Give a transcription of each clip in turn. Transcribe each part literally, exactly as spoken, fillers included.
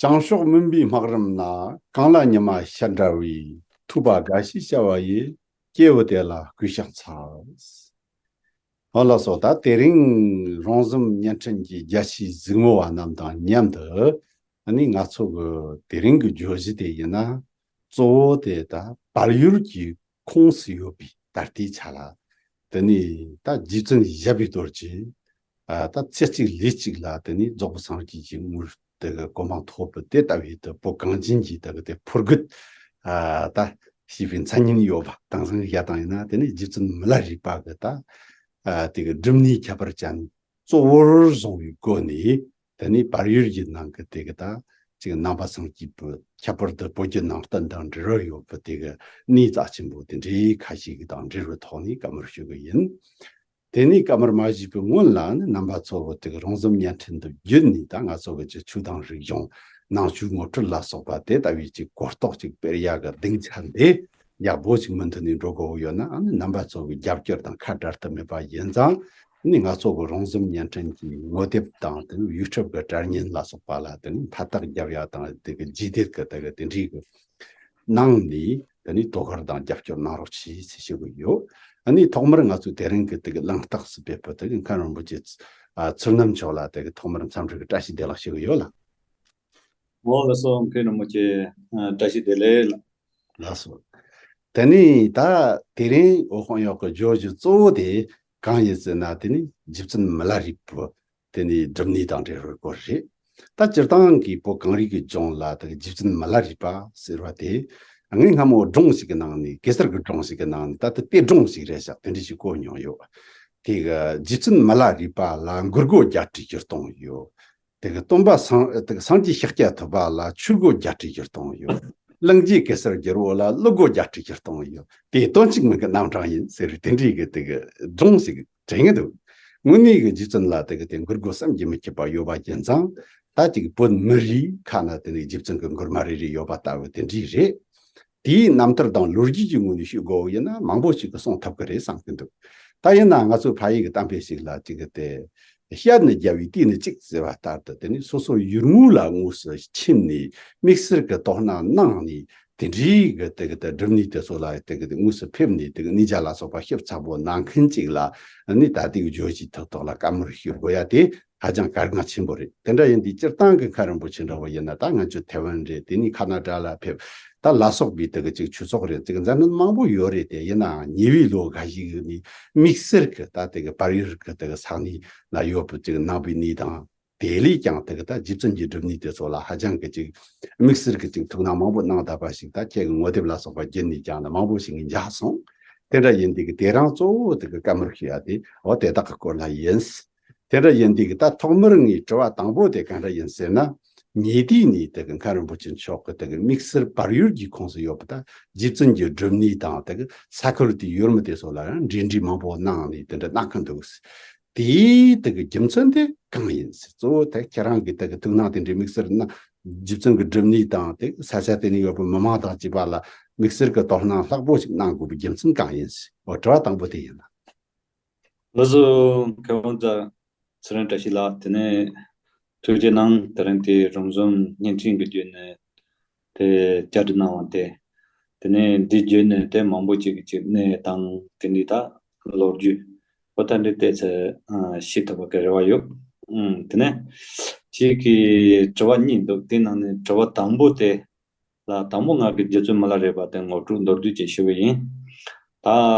བྱང་ཕྱོགས་མུན་པའི་སྨག་རུམ་ན། གངས་ལ་ཉི་མ་ཤར་འདྲ་བའི། ཐུབ་པ་དགའ་བྱེད་བྱ་བ་ཡི། སྐྱེས་བུ་དེ་ལ་གུས་ཕྱག་འཚལ། ཨོ་ལགས་སོ། ད་དེ་རིང་རོང་ཟོམ་བརྙན་འཕྲིན་གྱི་རྒྱལ་སྤྱིའི་གཟིགས་མོ་བ་རྣམས་དང་མཉམ་དུ། ཨ་ནི་ང་ཚོ་གི་དེ་རིང་གི་བརྗོད་གཞི་དེ་ཡིན་ན། གཙོ་བོ་དེ་ད་བལ་ཡུལ་གྱི་ཁོངས་སུ་ཡོད་པའི་ད་ལྟའི་ཆ་ལ། དེ་ནས་ད་རྗེ་བཙུན་བཞད་པའི་རྡོ་རྗེ། ཨ་ད་ཚེ་གཅིག་ལུས་གཅིག་ལ་དེ་ནས་རྫོགས་པའི་སངས་རྒྱས་ཀྱི་དངོས་དེ་གི་གོ་འཕང་ཐོབ་པའི་དེ་ལྟ་བུའི་དེ་བོད་གངས་ཅན་གྱི་དེ་གི་དེ་ཕུར་རྒོད། ཨ་ད་ཞེས་པའི་མཚན་སྙན་ཡོད་པ། དེང་སང་བཤད་སྟངས་ཡིན་ན་དེ་ནས་རྗེ་བཙུན་མི་ལ་རས་པ་གི་ད། ཨ་དེ་གི་སྒྲུབ་གནས་ཁྱད་པར་ཅན་གཙོ་བོར་བཟུང་བའི་སྒོ་ནས། དེ་ནས་བལ་ཡུལ་གྱི་ནང་གི་དེ་གི་ད་ཅིག་ནང་པ་སངས་རྒྱས་པའི་ཁྱད་པར་དུ་བོད་བརྒྱུད་ནང་བསྟན་དང་འབྲེལ་བ་ཡོད་པའི་དེ་གི་གནས་རྩ་ཆེན་པོ་དེ་འདྲའི་ཁ་ཤས་ཀྱི་དང་འབྲེལ་བའི་ཐོག་ནས་བཀའ་མོལ་ཞུ་གི་ཡིན། དེ་ནས་བཀའ་མོལ་མ་ཞུས་པའི་སྔོན་ལ་ནི་རྣམ་པ་ཚོ་བོད་དེ་གི་རོང་ཟོམ་བརྙན་འཕྲིན་དུ་བརྒྱུད་ནས། ད་ང་ཚོ་གི་ཅིག་ཆོས་དང་རིག་གཞུང་ནང་ཆོས་ངོ་སྤྲོད་ལ་སོགས་པ་དེ་ལྟ་བུའི་ཅིག་གོ་རྟོགས་ཅིག་སྤེལ་ཡག་གི་སྡིངས་ཆ་འདི་ཡག་པོ་ཅིག་མུ་མཐུད་ནས་འགྲོ་དགོས་ཡོད་ན། ཨ་ནི་རྣམ་པ་ཚོ་གི་རྒྱབ་སྐྱོར་དང་ཁ་བྲལ་དུ་མེད་པ་ཡིན་ཙང་། ནི་ང་ཚོ་གི་རོང་ཟོམ་བརྙན་འཕྲིན་གྱི་ངོ་དེབ་དང་དེ་ནས་ཡུ་ཊུབ་གི་དྲ་བརྙན་ལ་སོགས་པ་ལ་དེ་ནས་མཐའ་དག་རྒྱབ་ཡག་དང་། དེ་གི་རྗེས་དེད་གི་དེ་གི་དེ་འདྲའི་གི་གནང་ནས་དེ་ནས་དོ་ཁུར་དང་རྒྱབ་སྐྱོར་གནང་རོགས་གྱིས་ཟེར་ཞུ་གི་ཡོད། ཨ་ནི་ཐོག་མར་ང་ཚོས་དེ་རིང་གི་དེ་གི་གླེང་རྟགས་སུ་ཕེབས་པ་དེ་གི་མཁན་རིན་པོ་ཆེ་ཚུ་ཨ་ཚུལ་རྣམ་མཆོག་ལ་དེ་གི་ཐོག་མར་འཚམས་འདྲི་གི་བཀྲ་ཤིས་བདེ་ལེགས་ཞུ་གི་ཡོད་ལགས། འོ་ལགས་སོ། མཁན་རིན་པོ་ཆེ་ཨ་བཀྲ་ཤིས་བདེ་ལེགས་ལགས། ལགས་སོ། དེ་ནས་ད་དེ་རིང་འོད་དཔག་ཡོད་ཀྱི་བརྗོད་གཞི་གཙོ་བོ་དེ་གང་ཡིན་ཟེར་ན། དེ་ནི་རྗེ་བཙུན་མི་ལ་རས་པའི་དེ་ནི་སྒྲུབ་གནས་དང་འབྲེལ་བའི་སྐོར་རེད། ད་སྤྱིར་བཏང་གི་བོད་གངས་རི་གི་ལྗོངས་ལ་ད་རྗེ་བཙུན་མི་ལ་རས་པ་ཟེར་བ་དེ། ངས་སྔ་མོ་སྒྲུང་ཞིག་གི་ནང་ནས། གེ་སར་གི་སྒྲུང་ཞིག་གི་ནང་ནས། ད་དེ་དེ་སྒྲུང་ཞིག་རེད་ཤག་དེ་འདྲ་ཞིག་གོ་མྱོང་ཡོད། དེ་གི་རྗེ་བཙུན་མི་ལ་རས་པ་ལ་མགུར་སྒོ་བརྒྱད་ཁྲི་བཅུ་སྟོང་ཡོད། དེ་གི་སྟོན་པ་སངས་དེ་གི་སངས་རྒྱས་ཤཱཀྱ་ཐུབ་པ་ལ་ཆོས་སྒོ་བརྒྱད་ཁྲི་བཅུ་སྟོང་ཡོད། གླིང་རྗེ་གེ་སར་རྒྱལ་པོ་ལ་ཀླུ་སྒོ་བརྒྱད་ཁྲི་བཅུ་སྟོང་ཡོད། དེ་དོན་གཅིག་མིང་གི་རྣམ་གྲངས་ཡིན་ཟེར་བའི་དེ་འདྲའི་གི་དེ་གི་སྒྲུང་ཞིག་དྲན་གི་འདུག་དངོས་གནས་གི་རྗེ་བཙུན་ལ་དེ་གི་དེ་མགུར་སྒོ་བསམ་གྱིས་མི་ཁྱབ་པ་ཡོད་པ་ཡིན་ཙང་། ད་ཅིག་བོད་མི་རིགས་ཁ་ན་དེ་ནི་རྗེ་བཙུན་གི་མགུར་མ་རེ་རེ་ཡོད་པ་ལྟ་བུ་དེ་འདྲའི་རེད། དེའི་རྣམ་ཐར་དང་ལོ་རྒྱུས་ཀྱི་ངོས་ནས་ཞུ་དགོས་པ་ཡིན་ན། མང་པོ་ཞིག་གིས་གསུང་ཐུབ་ཀྱི་རེད་བསམ་གྱི་འདུག་ད་ཡིན་ན་ང་ཚོའི་ཕ་ཡུལ་གྱི་གཏམ་དཔེ་ཞིག་ལ་ཅིག་གི་དེ། བཤད་ནི་རྒྱལ་བའི་བསྟན་ནི་གཅིག་ཟེར་བ་ལྟར་དུ། དེ་ནི་སོ་སོ་ཡུལ་དངོས་ལ་དངོས་སུ་ཕྱིན་ནས། དམིགས་བསལ་གྱི་དོ་སྣང་གནང་ནས། དེ་འདྲའི་གི་དེ་གི་དེ་སྒྲུབ་གནས་དེ་ཚོ་ལ་དེ་གི་དེ་དངོས་སུ་ཕེབས་ནས། དེ་གི་གནས་མཇལ་ལ་སོགས་པ་ཞིབ་ཚགས་པོ་གནང་མཁན་ཅིག་ལ་ནི། ད་ལྟའི་བརྗོད་གཞིའི་ཐོག་ཐོག་ལ་བཀའ་མོལ་ཞུ་དགོས་ཡ་དེ་ཧ་ཅང་གལ་འགངས་ཆེན་པོ་རེད། དེ་འདྲ་ཡིན་དུས་སྤྱིར་བཏང་གི་མཁན་རིན་པོ་ཆེ་འདྲ་བོ་ཡིན་ན། ད་ང་ཚོ་ཐེ་ཝན་རེད། དེ་ནས་ཁ་ན་ཌ་ལ་ཕེབས། ད་ལ་སོགས་པའི་དེ་གི་ཅིག་ཆོས་ཚོགས་རེད། ཅིག་མཛད་གནང་མང་པོ་ཡོད་རེད། དེ་ཡིན་ནའང་ཉེ་བའི་ལོ་འགའ་ཞིག་གི་ནི་དམིགས་བསལ་གྱི་ད་དེ་གི་བལ་ཡུལ་གྱི་དེ་གི་ས་གནས་ལ་ཡོད་པའི་ཅིག་ནང་པའི་གནས་དང་། དེ་ལས་ཀྱང་དེ་གི་ད་རྗེ་བཙུན་གྱི་སྒྲུབ་གནས་དེ་ཚོ་ལ་ཧ་ཅང་གི་ཅིག་དམིགས་བསལ་གྱི་ཅིག་ཐུགས་སྣང་མང་པོ་གནང་བསྡད་པ་ཞིག་ད་ཁྱེད་ཀྱི་ངོ་དེབ་ལ་སོགས་པ་བརྒྱུད་ནས་ཀྱང་ནི་མང་པོ་ཞིག་ངས་མཇལ་སོང་། དེ་འདྲ་ཡིན་དུས་ཀྱི་དེ་རིང་གཙོ་བོ་དེ་གི་བཀའ་མོལ་ཞུ་ཡ་དེ་འོ་དེ་དག་གི་སྐོར་ལ་ཡིན། དེ་འདྲ་ཡིན་དུས་ཀྱི་ད་ཐོག་མར་ངའི་དྲི་བ་དང་པོ་དེ་ག་འདྲ་ཡིན་ཟེར་ན། ཉེ་དུས་ནས་དེ་གི་མཁན་རིན་པོ་ཆེ་མཆོག་གི་དེ་གི་དམིགས་བསལ་བལ་ཡུལ་གྱི་ཁོངས་སུ་ཡོད་པ་ད་རྗེ་བཙུན་གྱི་སྒྲུབ་གནས་དང་། དེ་གི་ས་ཁུལ་དེའི་ཡུལ་མི་དེ་ཚོ་ལ་ཡང་འབྲེལ་འདྲིས་མང་པོ་གནང་ནས་དེ་འདྲ་གནང་གི་འདུག་དེའི་དེ་གི་རྒྱུ་མཚན་དེ་གང་ཡིན་ཟེར། གཙོ་བོ་དེ་ཁྱེད་རང་གི་དེ་གི་ཐུགས་སྣང་དེ་འདྲའི་དམིགས་བསལ་ན། རྗེ་བཙུན་གྱི་སྒྲུབ་གནས་དང་། དེ་ས་ཆ་དེ་ནས་ཡོད་པའི་མི་མང་དང་བཅས་པ་ལ་དམིགས་བསལ་གྱི་དོ་སྣང་ལྷག་པོ་ཞིག་གནང་དགོས་པའི་རྒྱུ་མཚན་གང་ཡིན་ཟེར། འོ་དྲི་བ་དང་པོ་དེ་ཡིན་ལ། ལགས་སོ། མཁས་དབང་ཚེ་རིང་བཀྲ་ཤིས་ལགས། དེ་ནས་ཐུགས་རྗེ་གནང་། དེ་རིང་དེ་རོང་ཟོམ་བརྙན་འཕྲིན་གྱི་བརྒྱུད་ནས་དེ་བཅར་འདྲི་གནང་བ་དེ། དེ་ནས་འདི་བརྒྱུད་ནས་དེ་མང་པོ་ཅིག་གི་ཅིག་གནས་དང་དེ་འདྲའི་ད་ལོ་རྒྱུས་འོ་ད་འདི་ཏོག་ཙམ་ཤེས་ཐུབ་པ་གི་རེ་བ་ཡོད། ཨང་། དེ་ནས་ཅིག་གི་དྲི་བ་གཉིས་འདུག་དེ་ནང་ནས་དྲི་བ་དང་པོ་དེ་ལ། དང་པོ་ང་གི་རྗེ་བཙུན་མི་ལ་རས་པ་དེ་ངོ་སྤྲོད་མདོར་བསྡུས་ཅིག་ཞུ་གི་ཡིན། ད་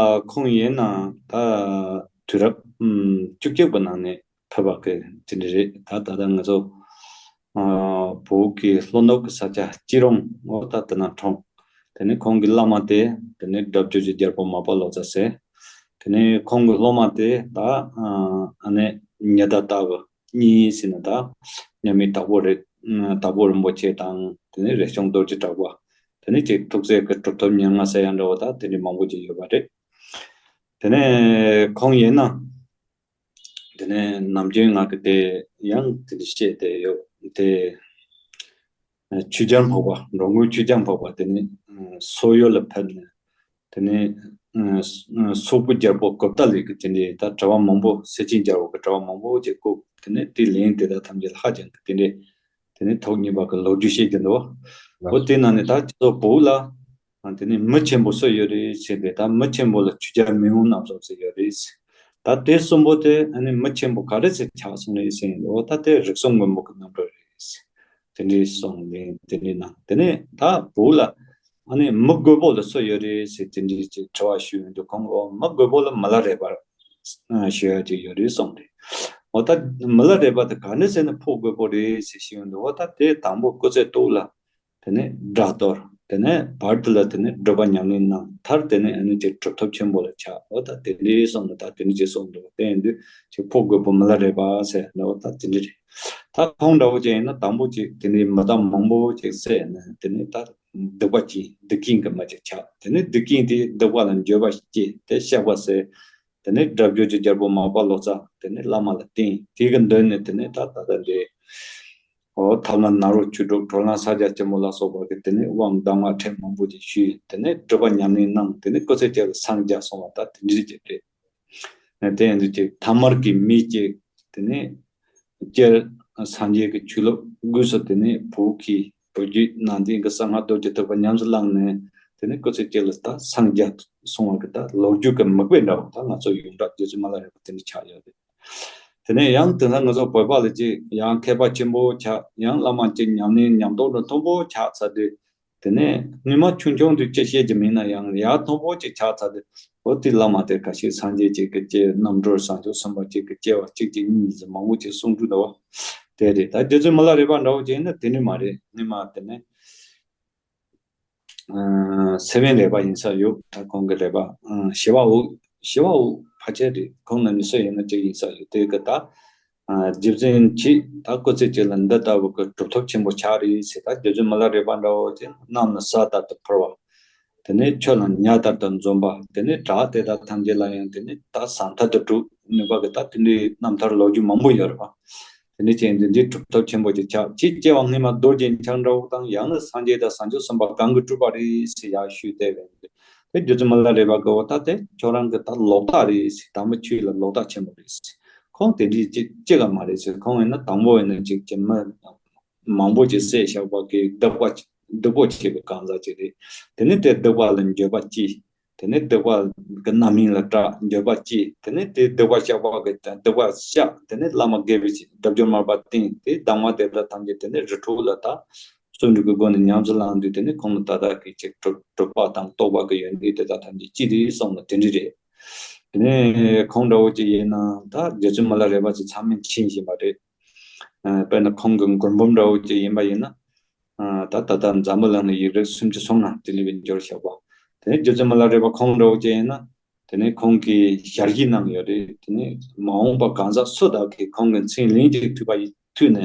ཁོང་ཡིན་ན་ད་དུས་རབས་ཨམ་བཅུ་གཅིག་པའི་ནང་ནས་ཕེབས་པ་གི་དེ་འདྲ་རེད། ད་ད་ལྟ་ང་ཚོ་ཨ་བོད་ཀྱི་ལྷོ་ནུབ་ཀྱི་ས་ཆ་སྐྱིད་རོང་འོ་ད་དེ་ན་འཁྲུངས། དེ་ནས་ཁོང་གི་བླ་མ་དེ་དེ་ནས་སྒྲ་བསྒྱུར་གྱི་རྒྱལ་པོ་མར་པ་ལོ་ཙཱ་ཟེར། དེ་ནས་ཁོང་གི་སློབ་མ་དེ་ད་ཨ་ནི་ཉི་ཟླ་ལྟ་བུ། གཉིས་ཟེར་ན་ད་མཉམ་མེད་དྭགས་པོ་རེད། དྭགས་པོ་རིན་པོ་ཆེ་དང་། དེ་ནས་རས་ཆུང་རྡོ་རྗེ་གྲགས་པ། དེ་ནས་ཅིག་ཐུགས་སྲས་ཀྱི་གྲུབ་ཐོབ་ཉེར་ལྔ་ཟེར་ཡ་འདྲ་བོ་ད་དེ་འདྲའི་མང་པོ་ཅིག་ཡོད་པ་རེད། དེ་ནས་ཁོང་ཡིན་ན་དེ་ནས་ནམ་རྒྱུན་ང་གི་དེ་ཡང་དེ་འདྲ་བཤད་དེ་ཡོད་དེ། ཆོས་རྒྱལ་འཕགས་པ། འགྲོ་མགོན་ཆོས་རྒྱལ་འཕགས་པ་དེ་ནི་སོག་ཡུལ་ལ་ཕེབས་ནས། དེ་ནས་སོག་པོའི་རྒྱལ་པོ་གོ་ཏ་ལའི་གི་དེ་འདྲའི་ད་དྲི་བ་མང་པོ། སེ་ཆེན་རྒྱལ་པོ་གི་དྲི་བ་མང་པོ་ཅིག་བཀོད། དེ་ནས་དེའི་ལན་དེ་དག་ཐམས་ཅད་ལ་ཧ་ཅང་གི་དེ་འདྲའི་ དེ་ནས་ཐོག་གཉིས་པ་གི་ལོ་རྒྱུས་བཤད་ཀྱི་འདུག་འོ་དེ་ནང་ནས་ད་ཁྱེད་ཚོ་བོད་ལ་དེ་ནས་མི་ཆེན་པོ་སུ་ཡོད་རེད་ཟེར་ཏེ། ད་མི་ཆེན་པོ་ལ་ཆོས་རྒྱལ་མེས་དབོན་རྣམ་གསུམ་ཟེར་ཡོད་རེད། ད་དེ་གསུམ་པོ་དེ་ཨ་ནི་མི་ཆེན་པོ་ག་རེ་ཟེར་ཆགས་སོང་རེད་ཟེར་ཡིན་འདུག་འོ་ད་དེ་རིགས་གསུམ་མགོན་པོ་གི་རྣམ་གྲངས་རེད། དེ་འདྲའི་གསུངས་ནས་དེ་འདྲའི་ནང་དེ་ནས་ད་བོད་ལ་ཨ་ནི་མི་རྒོད་པོ་ལ་སུ་ཡོད་རེད་ཟེར་དེ་འདྲའི་ཅིག་དྲི་བ་ཞུས་ཡོང་དུས། ཁོང་གིས་འོ་མི་རྒོད་པོ་ལ་མི་ལ་རས་པ་ཞུ་ཡ་ཅིག་ཡོད་རེད་གསུངས་རེད། འོ་ད་མི་ལ་རས་པ་དེ་ག་འདྲ་ཟེར་ན་ཕོ་རྒོད་པོ་རེད་ཟེར་ཞུས་ཡོང་དུས། འོ་ད་དེ་དང་པོ་སྐུ་ཚེ་སྟོད་ལ་དེ་ནས་དགྲ་གཏོར། དེ་ནས་བར་དུ་ལ་དེ་ནས་སྒྲུབ་པ་ཉམས་ལེན་གནང་། མཐར་དེ་ནས་ཨ་ནི་ཅིག་གྲུབ་ཐོབ་ཆེན་པོ་ལ་ཆགས། འོ་ད་དེ་འདྲའི་གསུངས་ནས་ད་དེ་འདྲའི་ཅིག་གསུངས་འདུག་དེ་ཡིན་དུས་ཅིག་ཕོ་རྒོད་པོ་མི་ལ་རས་པ་ཟེར་ནས་འོ་ད་དེ་འདྲ་རེད། ད་ཁོང་འདྲ་བོ་ཅིག་ཡིན་ན་དང་པོ་ཅིག་དེ་འདྲའི་མི་དང་མང་པོ་ཅིག་བསད་ནས་དེ་ནས་ད་སྡིག་པ་ཅིག་སྡིག་ཅན་གྱི་མི་ཅིག་ཆགས། དེ་ནས་སྡིག་ཅན་དེ་སྡིག་པ་ལ་འགྱོད་པ་སྐྱེས་ཏེ་བཤགས་པ་ཟེར། དེ་ནས་དགྲ་བཅོམ་གྱི་རྒྱལ་པོ་མར་པ་ལོ་ཙཱ་དེ་ནས་བླ་མ་ལ་བསྟེན། དེ་གི་མདུན་ནས་དེ་ནས་ད་ད་ལྟ་འདི་འོ་ཐབས་ལམ་ནཱ་རོ་ཆོས་དྲུག་གྲོལ་ལམ་ས་བརྒྱ་ཆེན་པོ་ལ་སོགས་པ་གི་དེ་ནས་དབང་གདམས་ངག་ཕྲན་མང་པོ་ཅིག་ཞུས། དེ་ནས་སྒྲུབ་པ་ཉམས་ལེན་གནང་། དེ་ནས་སྐུ་ཚེ་གཅིག་ལ་སངས་རྒྱས་སོང་བ་ད་དེ་འདྲ་ཅིག་རེད། དེ་ཡིན་དུས་ཅིག་ཐ་མལ་གྱི་མི་ཅིག་དེ་ནས་སྤྱིར་སངས་རྒྱས་ཀྱི་ཆོས་ལུགས་སྒོས་སུ་དེ་ནས་བོད་ཀྱི་བོད་བརྒྱུད་ནང་བསྟན་གྱི་གསང་སྔགས་རྡོ་རྗེ་ཐེག་པ་ཉམས་སུ་བླངས་ནས་དེ་ནས་སྐུ་ཚེ་གཅིག་ལ་ད་སངས་རྒྱས་སོང་བ་གི་ད་ལོ་རྒྱུས་ཀྱི་མིག་དཔེ་འདྲ་བོ་ད་ང་ཚོ་ཡོངས་གྲགས་རྗེ་བཙུན་མི་ལ་རས་པ་དེ་འདྲ་ཆགས་ཡོད་རེད། དེ་ནས་ཡང་དེང་སང་ང་ཚོ་བོད་པ་ལ་ཅིག་ཡང་མཁས་པ་ཆེན་པོ་ཆགས། ཡང་བླ་མ་ཅིག་ཉམས་ལེན་ཉམས་རྟོགས་འདྲ་མཐོན་པོ་ཆགས་ཚར་དུས། དེ་ནས་སྔོན་མ་ཆུང་ཆུང་དུས་ཅི་བཤད་ཀྱི་མིན་ན་ཡང་ཡར་མཐོན་པོ་ཅིག་ཆགས་ཚར་དུས། འོ་དེ་བླ་མ་དེ་ཁ་ཤས་སངས་རྒྱས་ཅིག་གི་ཅིག་རྣམ་གྲོལ་བཟང་སྤྱོད་གསུམ་པ་ཅིག་གི་སྐྱེ་བ་གཅིག་གཅིག་གཉིས་གཉིས་ཟེར་མང་པོ་ཅིག་གསུང་གྲུབ་འདུག་བ། དེ་རེད། ད་རྗེ་བཙུན་མི་ལ་རས་པ་འདྲ་བོ་ཅིག་ཡིན་ན་དེ་ནི་མ་རེད། སྔོན་མ་དེ་ནས་ཨ་སེ་བན་རས་པ་ཡིན་ས་ཡོད། ད་ཁོང་གི་རས་པ་ཨ་ཞི་བ་འོད། ཞི་བ་འོད་ཕལ་ཆེར་རེད། ཁོང་རྣམ་གཉིས་སུ་ཡིན་ན་གཅིག་ཡིན་ས་ཡོད། དེ་གི་ད་ཨ་རྗེ་བཙུན་གྱིས་ད་སྐུ་ཚེ་གཅིག་ལ་འདི་ལྟ་བུ་གི་གྲུབ་ཐོབ་ཆེན་པོ་ཆགས་རེད་ཟེར། ད་རྗེ་བཙུན་མི་ལ་རས་པ་འདྲ་བོ་ཅིག་གནམ་ལ་ས་ལྟར་དུ་འཕུར་བ། དེ་ནས་ཆུ་ལ་ཉ་ལྟར་དུ་འཛོམས་པ། དེ་ནས་བྲག་དེ་དག་ཐམས་ཅད་ལ་ཡང་དེ་ནས་ད་ཟང་ཐལ་དུ་གྲུབ་ནུས་པ་གི་ད་དེ་འདྲའི་རྣམ་ཐར་ལོ་རྒྱུས་མང་པོ་ཡོད་རེད་པ། དེ་ནས་ཅན་འདི་འདི་གྲུབ་ཐོབ་ཆེན་པོ་ཅིག་ཆགས། ཅིག་སྐྱེ་བ་སྔོན་མ་རྡོ་རྗེ་འཆང་འདྲ་བོ་དང་ཡང་ན་སངས་རྒྱས་དང་བྱང་ཆུབ་སེམས་དཔའ་གང་གི་སྤྲུལ་པ་རེད་ཟེར་ཡར་ཞུས་བསྡད་པས། དེ་རྗེ་བཙུན་མི་ལ་རས་པ་གི་འོ་ད་དེ་ཁྱོད་རང་གི་ད་ལོག་ལྟ་རེད་ཟེར། དམ་པའི་ཆོས་ལ་ལོག་ལྟ་ཆེན་པོ་རེད་ཟེར། ཁོང་དེ་འདྲའི་ཅིག་ཅི་ག་མ་རེད་ཟེར། ཁོང་ཡིན་ན་དང་པོ་ཡིན་ན་ཅིག་ཅིག་མི་མང་པོ་ཅིག་བསད་བཞག་པ་གི་སྡིག་པ་སྡིག་པོ་བྱས་པའི་གང་ཟག་ཅིག་རེད། དེ་ནས་དེ་སྡིག་པ་ལ་འགྱོད་པ་སྐྱེས། དེ་ནས་སྡིག་པ་གི་རྣམ་སྨིན་ལ་སྐྲག་འགྱོད་པ་སྐྱེས། དེ་ནས་དེ་སྡིག་པ་བཤགས་པ་གི་སྡིག་པ་བཤགས། དེ་ནས་བླ་མ་དགེ་བའི་སྒྲིབ་སྦྱོར་མར་པ་བསྟེན་ཏེ་གདམས་ངག་དེ་དག་ཐམས་ཅད་དེ་ནས་རི་ཁྲོད་ལ་ད་བརྩོན་འགྲུས་ཀྱི་སྒོ་ནས་ཉམས་སུ་བླངས་དུས། དེ་ནས་ཁོང་ལ་ད་ལྟ་གི་ཅིག་གྲུབ་གྲུབ་པ་དང་རྟོགས་པ་གི་ཡོན་ཏན་དེ་དག་ཐམས་ཅད་སྐྱེས་ཏེ་སོང་ལ་དེ་འདྲ་རེད། དེ་ནས་ཁོང་འདྲ་བོ་ཅིག་ཡིན་ན་ད་རྗེ་བཙུན་མི་ལ་རས་པ་ཅིག་ཚང་མས་མཁྱེན་བཞིན་པ་རེད། ཨ་དཔེར་ན་ཁོང་གི་མགུར་འབུམ་འདྲ་བོ་ཅིག་ཡིན་པ་ཡིན་ན། ཨ་ད་ད་ལྟ་འཛམ་བུ་གླིང་ལ་ཡིག་རིགས་སུམ་ཅུ་སོ་ལྔ་དེ་ནས་བེད་སྤྱོད་བཞག་པ། དེ་ནས་རྗེ་བཙུན་མི་ལ་རས་པ་ཁོང་འདྲ་བོ་ཅིག་ཡིན་ན། དེ་ནས་ཁོང་གིས་ཞལ་བཞེས་གནང་ཡོད་རེད། དེ་ནས་མ་འོངས་པ་གང་ཟག་སུ་དག་གིས་ཁོང་གི་མཚན་ལན་ཅིག་ཐོས་པ་ཡིན་ཐོས་ནས་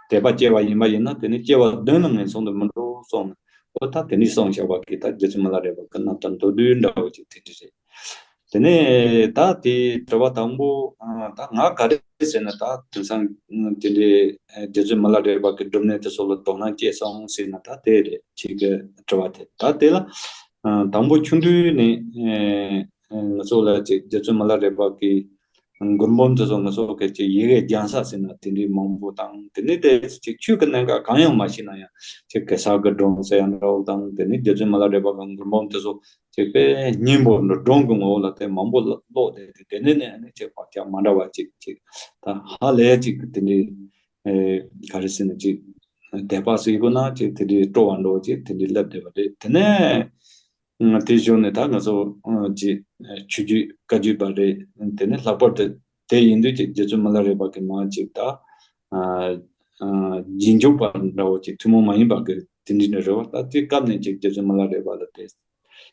དད་པ་སྐྱེས་པ་ཡིན་པ་ཡིན་ན། དེ་ནས་སྐྱེ་བ་བདུན་ལ་ངན་སོང་དུ་མི་འགྲོ་གསུངས་ནས། འོ་ད་དེ་ནས་གསུངས་བཞག་པ་གིས་ད་རྗེ་བཙུན་མི་ལ་རས་པ་གི་རྣམ་ཐར་མདོར་བསྡུས་འདྲ་བོ་ཅིག་དེ་འདྲ་རེད། དེ་ནས་ད་དེའི་དྲི་བ་དང་པོ། ཨ་ད་ང་ག་རེ་ཟེར་ན་ད་དེང་སང་དེ་འདྲའི་རྗེ་བཙུན་མི་ལ་རས་པ་གི་སྒྲུབ་གནས་དེ་ཚོ་ལ་དོ་སྣང་སྐྱེས་སོང་ཟེར་ན་ད་དེ་རེད། ཁྱེད་ཀྱི་དྲི་བ་དེ་ད་དེ་ལ་ཨ་དང་པོ་ཆུང་དུས་ནས་ཨ་ང་ཚོ་ལ་ཅིག་རྗེ་བཙུན་མི་ལ་རས་པ་གི་མགུར་འབུམ་དེ་ཚོ་ང་ཚོ་གི་ཅིག་ཡི་གེ་རྒྱང་ས་ཟེར་ན་དེ་འདྲའི་མང་པོ་དང་། དེ་ནས་དེ་ཅིག་ཆོས་ཀྱི་གནད་འགག་གང་ཡང་མ་ཤེས་ན་ཡང་ཅིག་གེ་སར་གྱི་སྒྲུང་ཟེར་ཡང་འདྲ་བོ་དང་། དེ་ནས་རྗེ་བཙུན་མི་ལ་རས་པ་གི་མགུར་འབུམ་དེ་ཚོ་ཅིག་དཔེ་སྙན་པོ་འདྲ་སྒྲུང་གི་ངོ་བོ་ལ་དེ་མང་པོ་ཀློག་བསྡད་དེ། དེ་ནས་ནས་ནི་ཅིག་བག་ཆགས་མ་འདྲ་བ་ཅིག་ཅིག་ད་ཧ་ལས་ཅིག་དེ་འདྲའི་ཨེ་ག་རེ་ཟེར་ན་ཅིག་དད་པ་ཟེར་དགོས་ན་ཅིག་དེ་འདྲའི་སྤྲོ་བ་འདྲ་བོ་ཅིག་དེ་འདྲའི་སླེབས་བསྡད་པ་རེད། དེ་ནས་དེ་བཞིན་ནས་ད་ང་ཚོ་ཅིག་ཆོས་བརྒྱུད་བཀའ་བརྒྱུད་པ་རེད། དེ་ནས་ལྷག་པར་དུ་དེ་ཡིན་དུས་ཅིག་རྗེ་བཙུན་མི་ལ་རས་པ་གི་མ་ཅིག་ད་རྗེས་འཇུག་པ་འདྲ་བོ་ཅིག་ཐུན་མོང་མ་ཡིན་པ་གི་དེ་འདྲའི་ནས་རེད་བ། ད་དེ་སྐབས་ནས་ཅིག་རྗེ་བཙུན་མི་ལ་རས་པ་ལ་དེ།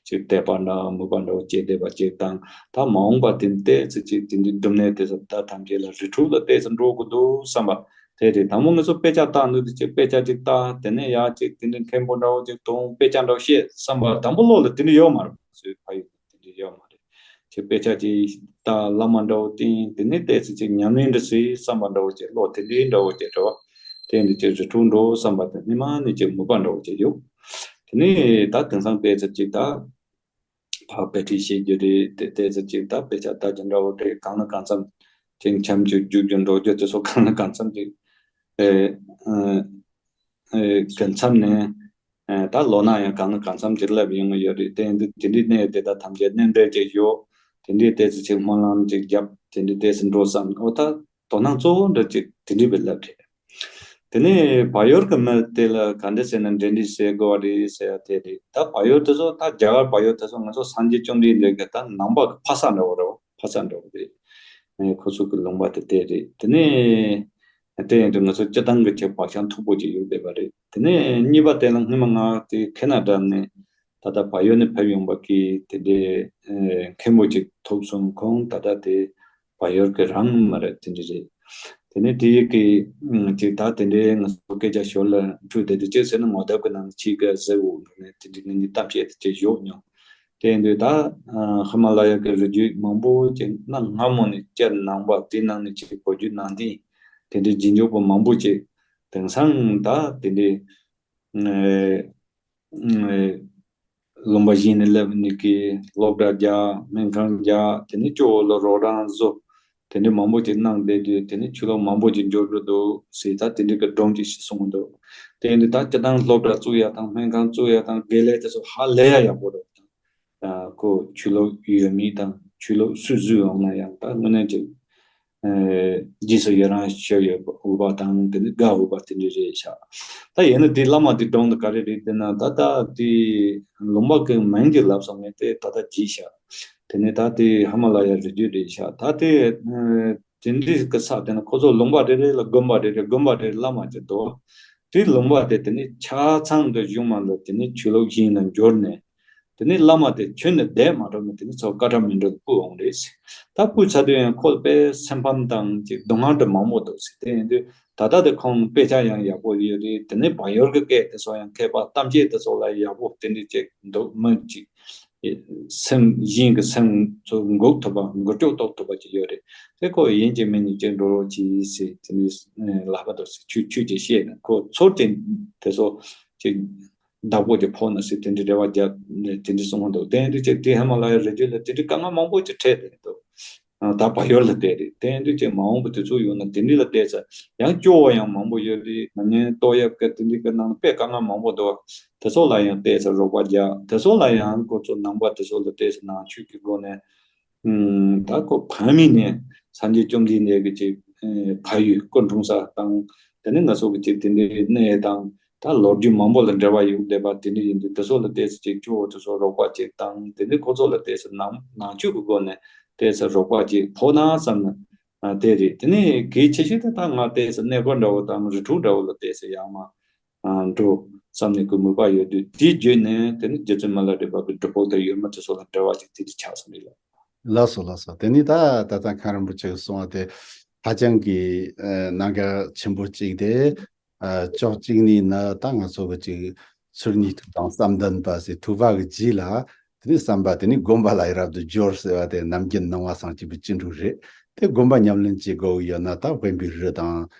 ཅིག་དད་པ་འདྲ་མོས་པ་འདྲ་བོ་སྐྱེས་བསྡད་པ་ཅིག་དང་། ད་མ་འོངས་པ་དེ་ཏོག་ཙམ་ཅིག་དེ་འདྲའི་སྒྲུབ་གནས་དེ་ཚོ་ད་ཐམས་ཅད་ལ་རི་ཁྲོད་ལ་ཏོག་ཙམ་འགྲོ་དགོས་འདུག་བསམ་པ་དེ་རེད། དང་པོ་ང་ཚོ་དཔེ་ཆ་ལྟ་འདུག་དུས་ཅིག་དཔེ་ཆ་ཅིག་ལྟ། དེ་ནས་ཡང་ཅིག་དེ་འདྲའི་མཁན་པོ་འདྲ་བོ་ཅིག་མཐོང་། དཔེ་ཆ་འདྲ་བོ་བཤད་བསམ་པ་དང་པོ་བློ་ལ་དེ་འདྲ་ཡོད་མ་རེད། ང་ཚོའི་ཕ་ཡུལ་དེ་འདྲ་ཡོད་མ་རེད། ཅིག་དཔེ་ཆ་ཅིག་ལྟ། བླ་མ་འདྲ་བོ་བསྟེན། དེ་ནས་ཏོག་ཙམ་ཅིག་ཉམས་ལེན་འདྲ་བྱེད་བསམ་པ་འདྲ་བོ་ཅིག་བློ་དེ་འདྲའི་འདྲ་བོ་ཅིག་རེད་བ། དེ་འདྲ་ཅིག་རི་ཁྲོད་འགྲོ་བསམ་པ་དེ་སྔོན་མ་ནས་ཅིག་མོས་པ་འདྲ་བོ་ཅིག་ཡོད། དེ་ནས་ད་དེང་སང་ཏོག་ཙམ་ཅིག་ད་ཕར་དཔེ་ཁྲིད་བཤད་རྒྱུ་རེད། དེ་ཏོག་ཙམ་ཅིག་ད་དཔེ་ཆ་ལྟ་རྒྱུ་འདྲ་བོ་རེད། གང་ལ་གང་འཚམ་ཅིག་འཆམ་རྒྱུ་རྒྱུག་རྒྱུ་འགྲོ་རྒྱུ་དེ་ཚོ་གང་ལ་གང་འཚམ་ཅིག་ཨེ་ཨ་ ཨེ་གི་མཚམས་ནས་ཨེ་ད་ལོ་ན་ཡང་གང་ན་གང་འཚམ་ཅིག་སླེབས་ཡོང་གི་ཡོད་རེད། དེ་ཡིན་དུས་དེ་འདྲའི་གནས་དེ་དག་ཐམས་ཅད་གནས་འབྲེལ་ཅིག་ཡོད། དེ་འདྲའི་ཏོག་ཙམ་ཅིག་སྨོན་ལམ་ཅིག་བརྒྱབ། དེ་འདྲའི་ཏོག་ཙམ་འགྲོ་བསམ། འོ་ད་དོ་སྣང་གཙོ་བོ་འདྲ་ཅིག་དེ་འདྲའི་བས་སླེབས་རེད། དེ་ནས་བལ་ཡུལ་གྱི་མི་དེ་ལ་ག་འདྲ་ཟེར་ན་འབྲེལ་འདྲིས་བྱེད་དགོས་པ་རེད་ཟེར་ཡ་དེ་རེད། ད་བལ་ཡུལ་དེ་ཚོ་ད་རྒྱ་གར་བལ་ཡུལ་དེ་ཚོ་ང་ཚོ་སངས་རྒྱས་བཅོམ་ལྡན་འདས་ཀྱི་ད་ནང་པ་གི་ཕ་ས་འདྲ་བོ་རེད། ཕ་ས་འདྲ་བོ་རེད། ཨེ་ཁོ་ཚོ་གི་ལུང་པ་དེ་དེ་རེད། དེ་ནས་དེ་ཡིན་དུས་ང་ཚོ་སྤྱི་བཏང་གི་ཆེད་བག་ཆགས་མཐུག་པོ་ཅིག་ཡོད་བསྡད་པ་རེད། དེ་ནས་གཉིས་པ་དེ་ལ་སྔོན་མ་ང་དེ་ཁེ་ན་ཌ་ནས་ད་ལྟ་བལ་ཡུལ་ནས་ཕེབས་ཡོང་བ་གི་དེ་འདྲའི་ཨེ་མཁན་པོ་ཅིག་ཐུག་སོང་། ཁོང་ད་ལྟ་དེ་བལ་ཡུལ་གི་རང་མ་རེད། དེ་འདྲ་རེད། དེ་ནས་དེ་ཡི་གི་ཨུམ་ཅིག་ད་དེ་འདྲའི་ང་ཚོ་སྐད་ཆ་ཞོར་ལ་འཁྲུལ་བསྡད་དུས་ཅིག་ཟེར་ན་ངོ་དེབ་གི་ནང་ནས་ཕྱིས་ཀ་ཟེར་འོ་འགྲོ་ནས་དེ་འདྲའི་ངེད་གཉིས་གཏམ་བཤད་དེ་ཅིག་ཞོག་མྱོང་། དེ་ཡིན་དུས་ད་ཨ་ཧི་མ་ལ་ཡ་གི་རི་རྒྱུད་མང་པོ་ཅིག་གནའ་སྔ་མོ་ནས་སྤྱིར་ནང་པ་དེ་ནང་ནས་ཅིག་བོད་བརྒྱུད་ནང་བསྟན་དེ་འདྲའི་རྗེས་འཇུག་པ་མང་པོ་ཅིག་དེང་སང་ད་དེ་འདྲའི་ཨེ་ཨེ་ལུང་པ་གཞན་ནས་སླེབས་ནས་ཀྱི་སློབ་གྲྭ་རྒྱག་སྨན་ཁང་རྒྱག་དེ་ནས་ཅོག་ལ་རོགས་རམ་བཟོ། དེ་འདྲའི་མང་པོ་ཅིག་གནང་བསྡད་དུས་དེ་ནས་ཆོས་ལུགས་མང་པོ་ཅིག་འབྱོར་འགྲོ་འདུག་ཟེར་ད་དེ་འདྲའི་གི་སྒྲུང་ཅིག་ཞིག་གསུངས་འདུག་དེ་ཡིན་དུས་ད་སྤྱི་བཏང་སློབ་གྲྭ་བཙུགས་ཡ་དང་སྨན་ཁང་བཙུགས་ཡ་དང་དགེ་ལས་དེ་ཚོ་ཧ་ལས་ཡ་ཡག་པོ་རེད། ཨ་ཁོ་ཆོས་ལུགས་ཡོད་མེད་དང་ཆོས་ལུགས་སུ་བཟོས་འོང་ན་ཡང་ད་དངོས་གནས་ཀྱི་ཨེ་རྗེས་སུ་ཡི་རང་བྱེད་ཡོད་པ་དང་དེ་ནི་དགའ་འོས་པ་དེ་འདྲ་རེད་ཤག་ད་ཡིན་ན་དེ་བླ་མ་དེ་སྒྲུང་དེ་ག་རེ་རེད་ཟེར་ན་ད་ལྟ་དེ་ལུང་པ་གི་མིང་གི་ལབ་སོང་ངས་དེ་ད་ལྟ་བརྗེད་ཤག་དེ་ནས་ད་དེ་ཧི་མ་ལ་ཡ་རི་རྒྱུད་རེད་ཤག་ད་དེ་ཨེ་དེ་འདྲའི་གི་ས་དེ་ན་ཁོ་ཚོ་ལུང་པ་རེ་རེ་ལ་དགོན་པ་རེ་རེ་དགོན་པ་རེ་རེ་བླ་མ་ཅིག་འདུག་དེ་ལུང་པ་དེ་དེ་ནས་ཆ་ཚང་དུ་གཞུང་མ་ལ་དེ་ནས་ཆོས་ལུགས་གཞན་ལ་འབྱོར་ནས། དེ་ནས་བླ་མ་དེ་ཁྱོན་ནས་བསྡད་མ་ཐུབ་ནས་དེ་ནས་ཚུར་བཀའ་ཁྲ་མཎྜལ་སྤུ་འོང་རེད་ཟེར། ད་སྤུ་ཚར་དུས་ཡང་ཁོ་དཔེ་སེམས་ཕམ་དང་ཅིག་སྡུག་བསྔལ་དུ་མང་པོ་འདུག་ཟེར། དེ་ཡིན་དུས་ད་ལྟ་དེ་ཁོང་དཔེ་ཆ་ཡང་ཡག་པོ་ཡོད་རེད། དེ་ནས་བལ་ཡུལ་གྱི་སྐད་དེ་ཚོ་ཡང་མཁས་པ་གཏམ་བཤད་དེ་ཚོ་ལ་ཡག་པོ་དེ་འདྲ་ཅིག་འདུག་མི་ཅིག་སེམས་གཞན་གྱི་སེམས་ཚོ་འགུག་ཐུབ་པ་འགུལ་སྐྱོད་གཏོང་ཐུབ་པ་ཅིག་ཡོད་རེད། དེ་ཁོ་ཡིན་གཅིག་མིན་གཉིས་ཅིག་འགྲོ་རོགས་གྱིས་ཟེར་དེ་འདྲ་ལབ་པ་འདུག་ཟེར། ཆུ་ཆུ་ཅིག་བཤད་ནས་ཁོ་ཚུར་དེ་དེ་ཚོ་ཅིག་བདག་པོ་དེ་ཕོག་ན་ཟེར་དེ་འདྲའི་རེ་བ་བརྒྱབ་ནས་དེ་འདྲའི་གསུང་གི་འདུག་དེ་འདྲའི་ཅིག་དེ་ཧི་མ་ལ་ཡ་རི་རྒྱུད་ལ་དེ་འདྲའི་དཀའ་ངལ་མང་པོ་ཅིག་འཕྲད་དེ་འདུག་ཨ་ད་བལ་ཡུལ་ལ་བསྡད་རེད། དེ་འདྲའི་ཅིག་མ་འོངས་པ་དུས་ཚོད་ཡོང་ན་དེ་འདྲའི་ལ་བལྟས་ཚེ་ཡང་སྐྱོ་བོ་ཡང་མང་པོ་ཡོད་རེད། ང་ནི་ཏོག་དབྱིབས་ཀྱི་དེ་འདྲའི་གི་ནང་དཔེ་དཀའ་ངལ་མང་པོ་འདུག་དེ་ཚོ་ལ་ཡང་བལྟས་ཚེ་རོགས་པ་རྒྱག་དེ་ཚོ་ལ་ཡང་ཁོ་ཚོ་ནང་པ་དེ་ཚོ་ལ་བལྟས་ཚེ་ནང་ཆོས་ཀྱི་སྒོ་ནས་ཨུམ། ད་ཁོ་ཕ་མེས་ནས་སངས་རྒྱས་བཅོམ་ལྡན་འདས་ཀྱི་ཅིག་ཨེ་ཕ་ཡུལ་སྐུ་འཁྲུངས་ས་དང་དེ་ནས་ང་ཚོ་གི་ཅིག་དེ་འདྲའི་གནས་དང་ད་ལོ་རྒྱུས་མང་པོ་ལ་འབྲེལ་བ་ཡོད་བསྡད་པ་དེ་འདྲ་ཡིན་དུས་དེ་ཚོ་ལ་བལྟས་ཚེ་ཅིག་སྐྱོ་བོ་དེ་ཚོ་རོགས་པ་ཅིག་དང་དེ་ནས་ཁོ་ཚོ་ལ་བལྟས་ཚེ་ནང་ནང་ཆོས་ཀྱི་སྒོ་ནས་བལྟས་ཚེ་རོགས་པ་ཅིག་ཕོག་ན་བསམ་ན་ཨ་དེ་རེད། དེ་ནས་གལ་ཆེ་ཤོས་དེ་ད་ང་བལྟས་ཚེ་གནས་སྐོར་འདྲ་བོ་དང་རི་ཁྲོད་འདྲ་བོ་ལ་བལྟས་ཚེ་ཡག་མ། འགྲོ་བསམ་ནས་ཀྱི་མོས་པ་ཡོད་དུས་དེའི་བརྒྱུད་ནས་དེ་ནི་རྗེ་བཙུན་མི་ལ་རས་པ་གི་སྒྲུབ་ཕུག་དང་ཡུལ་མི་དེ་ཚོ་ལ་འབྲེལ་བ་ཅིག་དེ་འདྲ་ཆགས་སོང་རེད་ལ། ལགས་སོ་ལགས་སོ། དེ་ནི་ད་ད་ལྟ་མཁན་རིན་པོ་ཆེ་གིས་གསུངས་པ་དེ་ཧ་ཅང་གི་གནད་འགག་ཆེན་པོ་གཅིག་དེ། ཕྱོགས་གཅིག་ནས་ནི་ད་ང་ཚོ་གི་ཅིག་ཚུལ་གཉིས་ཐུགས་དང་བསམ་ལྡན་པ་ཟེར་ཐུབ་པ་གི་རྗེས་ལ། དེ་ནས་བསམ་པ་དེ་ནས་སྒོམ་པ་ལ་ཡི་རབ་ཏུ་སྦྱོར་ཟེར་བ་དེ་ནམ་རྒྱུན་ནང་པ་སངས་རྒྱས་པའི་སྤྱི་འགྲོ་རེད། དེ་སྒོམ་པ་ཉམས་ལེན་བྱེད་དགོས་ཡོད་ན་ད་དབེན་པའི་རི་དང་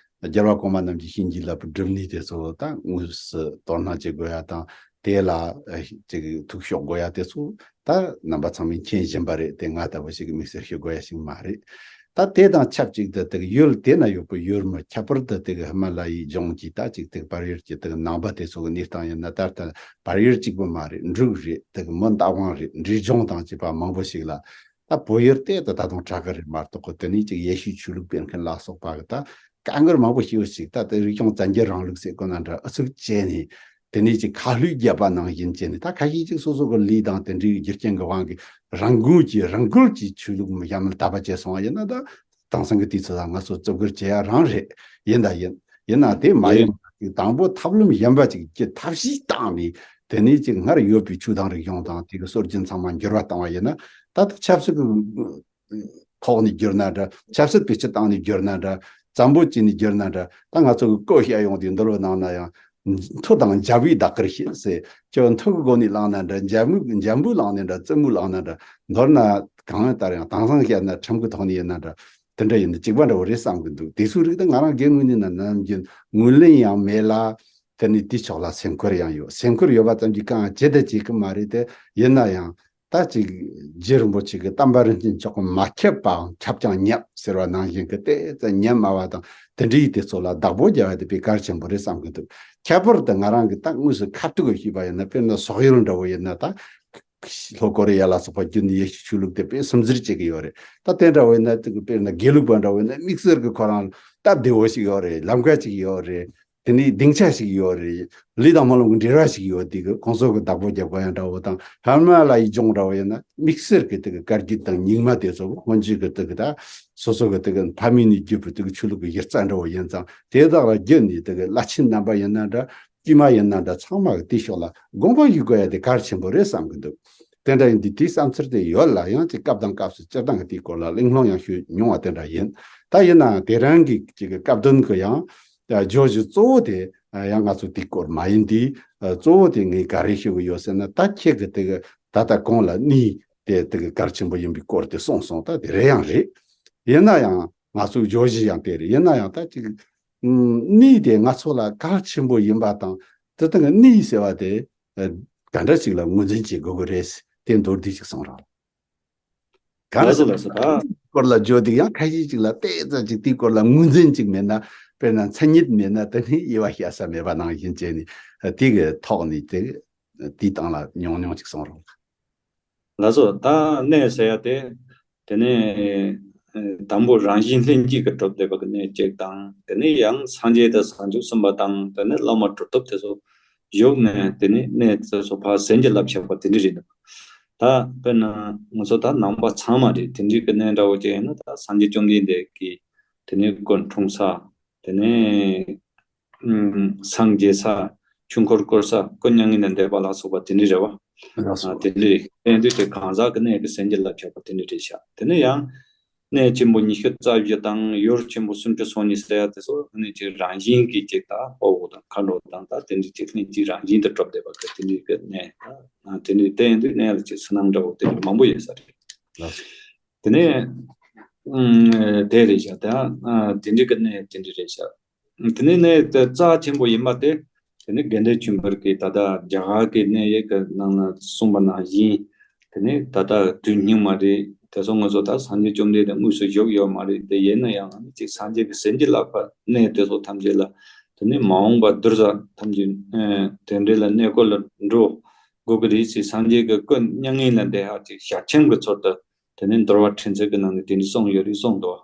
རྒྱལ་བ་གོང་མ་རྣམས་ཀྱི་བྱིན་གྱིས་བརླབས་པའི་སྒྲུབ་གནས་དེ་ཚོ་ད་དངོས་སུ་དོ་སྣང་བྱེད་དགོས་ཡ་དང་དེ་ལ་ཅིག་ཐུགས་གཤོག་དགོས་ཡ་དེ་ཚོ་ད་རྣམ་པ་ཚང་མས་མཁྱེན་བཞིན་པ་རེད། དེ་ང་ལྟ་བུ་ཞིག་གིས་དམིགས་བསལ་ཤོད་དགོས་ཡ་ཞིག་མ་རེད། ད་དེ་དང་ཆབས་ཅིག་ཏུ་དེ་གི་ཡུལ་དེ་ན་ཡོད་པའི་ཡུལ་མི་ཁྱད་པར་དུ་དེ་གི་ཧི་མ་ལ་ཡའི་ལྗོངས་ཀྱི་ད་ཅིག་དེ་གི་བལ་ཡུལ་གྱི་དེ་གི་ནང་པ་དེ་ཚོ་གི་གནས་སྟངས་ཡིན་ན་ད་ལྟ་བལ་ཡུལ་གཅིག་པུ་མ་རེད། འབྲུག་རེད། དེ་གི་མོན་རྟ་དབང་རེད། འབྲས་ལྗོངས་དང་བཅས་པ་མང་པོ་ཞིག་ལ་ད་བོད་ཡུལ་དེ་ད་ད་དུང་དྲག་གི་རེད་མ་གཏོགས་གི་དེ་ནས་ཅིག་ཡེ་ཤུའི་ཆོས་ལུགས་སྤེལ་མཁན་ལ་སོགས་པ་གི་ད་དཀའ་ངལ་མང་པོ་ཞིག་ཡོད་ཅིག་ད་དེ་རིག་གཞུང་བཙན་རྒྱལ་རིང་ལུགས་ཟེར་གོ་ན་འདྲ་ཨུ་ཚུགས་བྱས་ནས། དེ་ནས་ཅིག་ཁ་ལྷོད་རྒྱབ་པ་ནང་བཞིན་བྱས་ནས་ད་ཁ་ཤས་ཅིག་སོ་སོ་གི་ལས་དང་དེ་འདྲའི་རྒྱུ་རྐྱེན་གྱི་དབང་གིས་རང་འགུལ་གྱིས་རང་འགུལ་གྱིས་ཆོས་ལུགས་མི་ཡ་མལ་དད་པ་བྱས་སོང་བ་ཡིན་ན་ད་དེང་སང་གི་དུས་ཚོད་ལ་ང་ཚོ་བརྩི་བཀུར་བྱེད་ཡ་རང་རེད། ཡིན་ད་ཡིན་ཡིན་ན་དེ་མ་ཡིན་པ་ཅིག་དང་པོ་ཐབས་ལམ་གཞན་པ་ཅིག་གི་ཐབས་ཤེས་བཏང་ནས་དེ་ནས་ཅིག་སྔར་ཡོད་པའི་ཆོས་དང་རིག་གཞུང་དང་དེ་གི་སྲོལ་རྒྱུན་ཚང་མ་འགྱུར་བ་བཏང་བ་ཡིན་ན་ད་ད་ཆབ་སྲིད་ཀྱི་ཐོག་ནས་བསྒྱུར་ན་འདྲ། ཆབ་སྲིད་པའི་སྤྱི་བཏང་ནས་བསྒྱུར་ན་འདྲ། བཙན་པོ་བྱས་ནས་བསྒྱུར་ན་འདྲ། ད་ང་ཚོ་གི་བཀོད་བཤད་ཡོང་དུས་འདུལ་བའི་ནང་ན་ཡང་མཐུ་དང་འཇབ་བུས་བདག་གིར་བྱེད་ཟེར། ཁྱོད་མཐུ་གི་སྒོ་ནས་བླངས་ན་འདྲ། འཇབ་མོ་འཇབ་བུས་བླངས་ན་འདྲ། རྩེད་མོ་བླངས་ན་འདྲ། མདོར་ན་གང་ལྟར་ཡང་དེང་སང་བཤད་ན་ཁྲིམས་ཀྱི་ཐོག་ནས་ཡིན་ན་འདྲ། དེ་འདྲ་ཡིན་ན་གཅིག་པ་འདྲ་བོ་རེད་བསམ་གི་འདུག་དེ་ཚོའི་རིགས་དེ་ང་རང་སྒེར་ངོས་ནས་ན་ནམ་རྒྱུན་ངོས་ལེན་ཡང་མེད་ལ། དེ་ནས་དེའི་ཕྱོགས་ལ་སེམས་ཁུར་ཡང་ཡོད། སེམས་ཁུར་ཡོད་པ་ཙམ་གྱིས་གང་ཡང་བྱེད་དེ་བྱེད་གི་མ་རེད་དེ། ཡིན་ན་ཡང་། ད་ཅིག་རྗེ་རིན་པོ་ཆེ་གི་བསྟན་པ་རིན་ཆེན་མཆོག་གི་མ་ཁྱབ་པའང་ཁྱབ་ཀྱང་ཉམས་ཟེར་བ་ནང་བཞིན་གྱི་དེ་ཙམ་ཉམས་དམའ་བ་དང་དེ་འདྲའི་དེ་ཚོ་ལ་བདག་པོ་རྒྱག་པ་དེ་དཔེ་གལ་ཆེན་པོ་རེད་བསམ་གྱི་འདུག་ཁྱད་པར་དུ་ང་རང་གི་ད་དངོས་སུ་ཁ་ཐུག་གི་ཤེས་པ་ཡིན་ན། དཔེར་ན་སོག་ཡུལ་འདྲ་བོ་ཡིན་ན། ད་ལྷོ་ཀོ་རི་ཡ་ལ་སོགས་པ་བརྒྱུད་ནས་ཡེ་ཤུ་ཆོས་ལུགས་དེ་དཔེ་སིམ་འཛུལ་བྱེད་ཀྱི་ཡོད་རེད། ད་དེ་འདྲ་བོ་ཡིན་ན། དེ་གི་དཔེར་ན་དགེ་ལུགས་པ་འདྲ་བོ་ཡིན་ན། དམིགས་བསལ་གྱི་ཁོ་རང་སྟབས་བདེ་བོ་ཞིག་ཡོད་རེད། ལམ་ཁ་ཅིག་ཡོད་རེད། དེ་ནས་སྡིངས་ཆ་ཞིག་ཡོད་རེད། ལུས་དང་སྨོན་ལམ་གྱི་འབྲེལ་བ་ཞིག་ཡོད། དེ་གི་ཁོང་ཚོ་གི་བདག་པོ་རྒྱག་དགོས་ཡ་འདྲ་བོ་དང་། ཧི་མ་ལ་ཡའི་ལྗོངས་འདྲ་བོ་ཡིན་ན། དམིགས་བསལ་གྱི་དེ་གི་བཀའ་བརྒྱུད་དང་རྙིང་མ་དེ་ཚོ་སྔོན་ཆད་ཀྱི་དེ་གི་ད་སོ་སོ་གི་དེ་གི་ཕ་མེས་ནས་བརྒྱུད་པའི་དེ་གི་ཆོས་ལུགས་ཀྱི་གཞི་རྩ་འདྲ་བོ་ཡིན་ཙང་། དེ་དག་ལ་བརྒྱུད་ནས་དེ་གི་བླ་ཆེན་རྣམ་པ་ཡིན་ན་འདྲ། དཀྱུས་མ་ཡིན་ན་འདྲ། ཚང་མ་གི་དེའི་ཕྱོགས་ལ་དགོངས་པ་ཞུ་དགོས་ཡ་དེ་གལ་ཆེན་པོ་རེད་བསམ་གྱི་འདུག་དེ་འདྲ་ཡིན་དུས་དེའི་བསམ་ཚུལ་དེ་ཡོད་ལ། ཡང་ཅིག་སྐབས་དང་སྐབས་སུ་སྤྱིར་བཏང་གི་དེའི་སྐོར་ལ་གླེང་སློང་ཡང་ཞུས་མྱོང་བ་དེ་འདྲ་ཡིན། ད་ཡིན་ནའང་དེ་རིང་གི་ཅིག་གི་སྐབས་དོན་གྱི་ཡང་བརྗོད་གཞི་གཙོ་བོ་དེ་ཡང་ང་ཚོ་དེའི་སྐོར་མ་ཡིན་དུས། གཙོ་བོ་དེ་ངས་ག་རེ་ཞུ་གི་ཡོད་ཟེར་ན། ད་ཁྱེད་ཀྱི་དེ་གི་ད་ལྟ་གོང་ལ་གནས་དེ་དེ་གི་གལ་ཆེན་པོ་ཡིན་པའི་སྐོར་དེ་གསུངས་སོང་། ད་དེ་རེད་ཡང་རེད། ཡིན་ན་ཡང་ང་ཚོའི་བརྗོད་གཞི་ཡང་དེ་རེད། ཡིན་ན་ཡང་ད་ཅིག་གནས་དེ་ང་ཚོ་ལ་གལ་ཆེན་པོ་ཡིན་པ་དང་། དེ་དང་གནས་ཟེར་བ་དེ་ག་འདྲ་ཞིག་ལ་ངོས་འཛིན་བྱེད་དགོས་ཀྱི་རེད། དེ་མདོར་བསྡུས་ཤིག་གསུང་རོགས། ག་ལ་ལགས་སོ། ལགས་སོ། ད་སྐོར་ལ་བརྗོད་དུས་ཡང་ཁ་ཤས་ཅིག་ལ་ཏོག་ཙམ་ཅིག་དེའི་སྐོར་ལ་ངོས་འཛིན་ཅིག་མེད་ན། དཔེར་ན་མཚན་ཉིད་མེད་ན། དེ་ནི་དབྱེ་བ་བྱ་ས་མེད་པ་ནང་བཞིན་བྱས་ནས། དེ་གི་ཐོག་ནས་དེ་དེའི་སྟེང་ལ་ཉུང་ཉུང་ཅིག་གསུང་རོགས། ལགས་སོ། ད་གནས་ཟེར་ཡ་དེ། དེ་ནས་དང་པོ་རང་བཞིན་ལྷན་སྐྱེས་ཀྱིས་གྲུབ་བསྡད་པ་གི་གནས་གཅིག་དང་། དེ་ནས་ཡང་སངས་རྒྱས་དང་བྱང་ཆུབ་སེམས་དཔའ་དང་། དེ་ནས་བླ་མ་གྲུབ་ཐོབ་དེ་ཚོ་བཞུགས་ནས། དེ་ནས་གནས་དེ་ཚོ་ཕར་ཟིན་གྱིས་བརླབས་བཞག་པ་དེ་འདྲ་རེད་འདུག་ད་དཔེར་ན་ང་ཚོ་ད་ནང་པ་ཚང་མ་རེད། དེ་འདྲའི་གི་གནས་འདྲ་བོ་ཅིག་ཡིན་ན། ད་སངས་རྒྱས་བཅོམ་ལྡན་འདས་ཀྱི་དེ་ནས་སྐུ་འཁྲུངས་ས། དེ་ནས་ཨུམ། སངས་རྒྱས་ས། ཆོས་འཁོར་བསྐོར་ས། སྐུ་མྱ་ངན་ལས་འདས་པ་ལ་སོགས་པ་དེ་འདྲ་རེད་བ། ལགས་སོ། ཨ། དེ་འདྲ་རེད། དེ་འདྲ་ཅིག་གང་ཟག་གི་གནས་ཀྱི་ཟིན་གྱིས་བརླབས་བཞག་པ་དེ་འདྲ་རེད་ཤག་དེ་ནས་ཡང་གནས་ཆེན་པོ་ཉི་ཤུ་རྩ་བཞི་དང་། ཡུལ་ཆེན་པོ་སུམ་ཅུ་སོ་གཉིས་ཟེར་ཡ་དེ་ཚོ་ནི་ཅིག་རང་བཞིན་གྱིས་ཅིག་ད་དཔའ་བོ་དང་མཁའ་འགྲོ་དང་། ད་དེ་འདྲ་ཅིག་ནི་ཅིག་རང་བཞིན་དུ་གྲུབ་བསྡད་པ་གི་དེ་འདྲ་གི་གནས། ད་དེ་འདྲ་བསྟན་དུས་གནས་ལ་ཅིག་ཕྱི་ནང་འདྲ་བོ་དེ་འདྲ་མང་པོ་ཡོད་ས་རེད། ལགས་སོ། དེ་ནས་ཨུམ། དེ་རེད་ཤག་ད་དེ་འདྲ་གི་གནས་དེ་འདྲ་རེད་ཤག་དེ་ནས་གནས་དེ་རྩ་ཆེན་པོ་ཡིན་པ་དེ། དེ་ནས་དགེ་འདུན་ཆོས་འཕེལ་གྱིས་ད་ལྟ་རྒྱ་གར་གྱི་གནས་ཡིག་གི་ནང་ན་གསུངས་པ་ནང་བཞིན། དེ་ནས་ད་ལྟ་དུས་སྙིགས་མ་རེད། དེ་ཚོ་ང་ཚོ་ད་སངས་རྒྱས་བཅོམ་ལྡན་འདས་དངོས་སུ་བཞུགས་ཡོད་མ་རེད། དེ་ཡིན་ན་ཡང་ཅིག་སངས་རྒྱས་ཀྱི་ཟིན་གྱིས་བརླབས་པ་གནས་དེ་ཚོ་ཐམས་ཅད་ལ། དེ་ནས་མ་འོངས་པ་གདུལ་བྱ་ཐམས་ཅད་དེ་འདྲ་ལ་གནས་སྐོར་ལ་འགྲོ་དགོས་ཀྱི་རེད་ཟེར། སངས་རྒྱས་ཀྱི་སྐུ་མྱ་ངན་ལས་འདས་ཧ་ཅིག་ཞལ་ཆེམས་ཀྱི་ཚུལ་དུ། དེ་ནས་འདུལ་བ་ཕྲན་ཚེགས་ཀྱི་ནང་ནས་དེ་འདྲ་གསུངས་ཡོད་རེད་གསུངས་འདུག་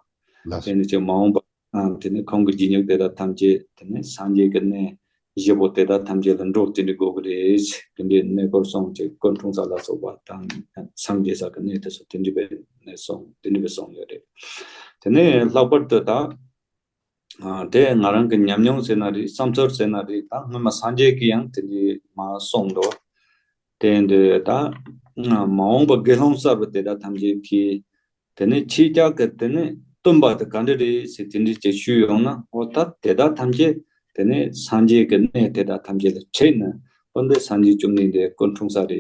ལགས་སོ། དེ་ནས་ཅིག་མ་འོངས་པ། ཨ། དེ་ནས་ཁོང་གི་རྗེས་འཇུག་དེ་དག་ཐམས་ཅད་དེ་ནས་སངས་རྒྱས་ཀྱི་གནས་བཞི་པོ་དེ་དག་ཐམས་ཅད་ལ་འགྲོ་དེ་འདྲ་དགོས་ཀྱི་རེད། དེ་འདྲའི་གནས་སྐོར་སོང་ཅིག་སྐུ་འཁྲུངས་ས་ལ་སོགས་པ་དང་། སངས་རྒྱས་ས་གི་གནས་དེ་ཚོ་དེ་འདྲ་བའི་གནས་སོང་། དེ་འདྲ་བའི་སོང་ཡོད་རེད། དེ་ནས་ལྷག་པར་དུ་ད། ཨ། དེ་ང་རང་གི་ཉམས་མྱོང་ཟེར་ན་རེད། བསམ་ཚུལ་ཟེར་ན་རེད། ད་སྔོན་མ་སངས་རྒྱས་ཀྱིས་ཡང་དེ་འདྲའི་མར་གསུངས་འདུག་དེ་འདི་ད་མ་འོངས་པ་དགེ་སློང་གསར་པ་དེ་དག་ཐམས་ཅད་ཀྱིས། དེ་ནས་ཁྱེད་ཅག་གི་དེ་ནས་སྟོན་པ་དེ་ག་འདྲ་རེད་ཟེར་དེ་འདྲ་ཅིག་ཞུས་ཡོང་ན། འོ་ད་དེ་དག་ཐམས་ཅད་དེ་ནས་སངས་རྒྱས་ཀྱི་གནས་དེ་དག་ཐམས་ཅད་ལ་ཁྲིད་ནས། འོ་འདི་སངས་རྒྱས་བཅོམ་ལྡན་འདས་སྐུ་འཁྲུངས་ས་རེད།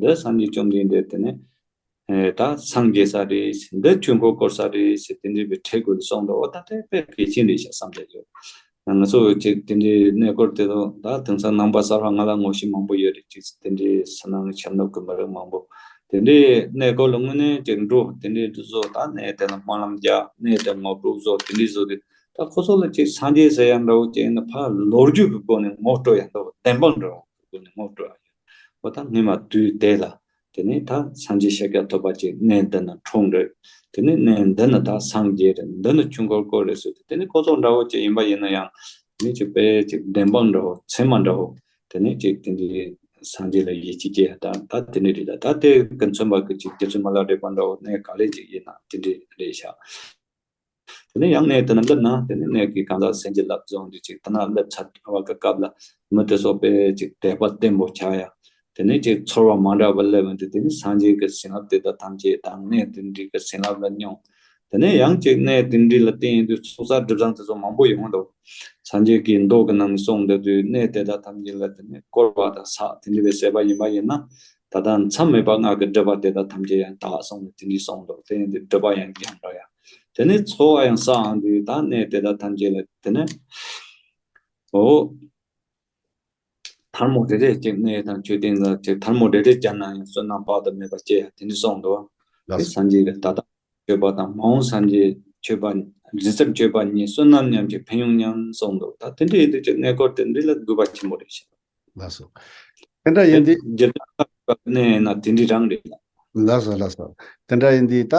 འདི་སངས་རྒྱས་བཅོམ་ལྡན་འདས་དེ་ནས་ཨེ། ད་སངས་རྒྱས་ས་རེད། འདི་ཆོས་འཁོར་བསྐོར་ས་རེད་ཟེར་དེ་འདྲའི་བའི་ཁྲིད་དགོས་གསུངས་འདུག་འོ་ད་དེ་དཔེ་གལ་ཆེན་རེད་ཤག་བསམ་བྱས་ཡོད། ང་ཚོ་ཅིག་དེ་འདྲའི་གནས་སྐོར་དེ་ཚོ་ད་དེང་སང་ནང་པ་གསར་པ་ང་ལ་ངོ་ཤེས་མང་པོ་ཡོད་རེད། ཅིག་དེ་འདྲའི་ཕྱི་ནང་ཆབ་ནག་གི་མི་རིགས་མང་པོ་དེ་འདྲའི་གནས་སྐོར་ལ་དངོས་གནས་ཅིག་འགྲོ། དེ་འདྲའི་དུས་ཚོད་ད་གནས་དེ་ལ་སྨོན་ལམ་རྒྱག། གནས་དེ་ངོ་སྤྲོད་བཟོ། དེ་འདྲའི་བཟོ་དུས་ད་ཁོ་ཚོ་ལ་ཅིག་སངས་རྒྱས་ཟེར་ཡ་འདྲ་བོ་ཅིག་ཡིན་ན་ཕར་ལོ་རྒྱུས་ཀྱི་སྒོ་ནས་ངོ་སྤྲོད་ཡ་འདྲ་བོ། བདེན་དཔང་འདྲ་བོ་གི་སྒོ་ནས་ངོ་སྤྲོད་ཡ་ཡོད། འོ་ད་སྔོན་མ་དུས་དེ་ལ། དེ་ནས་ད་སངས་རྒྱས་ཤཱཀྱ་ཐུབ་པ་ཅིག་གནས་འདི་ན་འཁྲུངས་རེད། དེ་ནས་གནས་འདི་ན་ད་སངས་རྒྱས་རེད། འདི་ན་ཆོས་འཁོར་བསྐོར་རེད་ཟེར་དུས། དེ་ནས་ཁོ་ཚོ་འདྲ་བོ་ཅིག་ཡིན་པ་ཡིན་ན་ཡང་། དེ་ནས་ཅིག་དཔེ་ཅིག་བདེན་དཔང་འདྲ་བོ། མཚན་མ་འདྲ་བོ། དེ་ནས་ཅིག་དེ་འདྲའི་སངས་རྒྱས་ལ་ཡིད་ཆེས་སྐྱེ་ཡ་ད་ད་དེ་འདྲ་རེད། ད་ད་དེ་གི་མཚོན་པ་གི་ཅིག་རྗེ་བཙུན་མི་ལ་རས་པ་འདྲ་བོ་གནས་ག་ལེ་ཅིག་ཡིན་ན་དེ་འདྲ་རེད་ཤག་དེ་ནས་ཡང་གནས་དེ་ན་སླེབས་ན། དེ་ནས་གནས་ཀྱི་གང་ཟག་ཟིན་གྱིས་བརླབས་བཟོ་འདི་ཅིག་དེ་ན་སླེབས་ཚར་བ་གི་སྐབས་ལ་མི་དེ་ཚོ་དཔེ་ཅིག་དད་པ་བརྟན་པོ་ཆགས་ཡ། དེ་ནས་ཅིག་ཚོར་བ་མ་འདྲ་བ་སླེབས་འདི། དེ་ནས་སངས་རྒྱས་ཀྱི་བྱིན་རླབས་དེ་དག་ཐམས་ཅད་དང་། གནས་དེ་འདྲའི་གི་བྱིན་རླབས་ལ་སྙོམས། དེ་ནས་ཡང་ཅིག་གནས་དེ་འདྲའི་ལ་བརྟེན་ཡིན་དུས་ཚོགས་བསགས་སྒྲིབ་སྦྱང་དེ་ཚོ་མང་པོ་ཡོང་འདུག་སངས་རྒྱས་ཀྱི་མདོ་གི་ནང་ནས་གསུངས་འདུག་དུས། གནས་དེ་དག་ཐམས་ཅད་ལ་དེ་ནས་བསྐོར་བ་དང་ཕྱག་དེ་འདྲ་བའི་བྱས་པ་ཡིན་པ་ཡིན་ན། ད་ལྟ་མཚམས་མེད་པ་ལྔ་གི་སྒྲིབ་པ་དེ་དག་ཐམས་ཅད་ཡང་དག་སོང་ནས་དེ་འདྲའི་སོང་འདུག་དེ་ཡིན་དུས་སྒྲིབ་པ་ཡང་སྦྱངས་འགྲོ་ཡ། དེ་ནས་ཚོགས་པ་ཡང་བསགས་འདུག་ད་གནས་དེ་དག་ཐམས་ཅད་ལ་དེ་ནས། འོ། ཐལ་མོ་རེ་རེ་གཅིག་གནས་དང་མཆོད་རྟེན་ལ་ཅིག་ཐལ་མོ་རེ་རེ་བརྒྱབ་ན་ཡང་བསོད་ནམས་དཔག་ཏུ་མེད་པ་སྐྱེ་ཡ་དེ་འདྲ་གསུངས་འདུག། དེ་ལགས་སོ། སངས་རྒྱས་ཀྱི་ད་ལྟ་མཆོད་པ་དང་མ་འོངས་སངས་རྒྱས་མཆོད་པ། རིགས་ཚར་མཆོད་པ་གཉིས་བསོད་ནམས་ཉམས་ཀྱི་ཕན་ཡོན་མཉམ་གསུངས་འདུག། ད་དེ་འདྲ་ཡིན་དུས་ཀྱི་གནས་སྐོར་དེ་འདྲ་ལ་དགོས་པ་ཆེན་པོ་རེད་ཤག། ལགས་སོ། དེ་འདྲ་ཡིན་དུས། རྗེ་བཙུན་ནས་ན་དེ་འདྲ་རང་རེད། ལགས་སོ། ལགས་སོ། དེ་འདྲ་ཡིན་དུས་ད།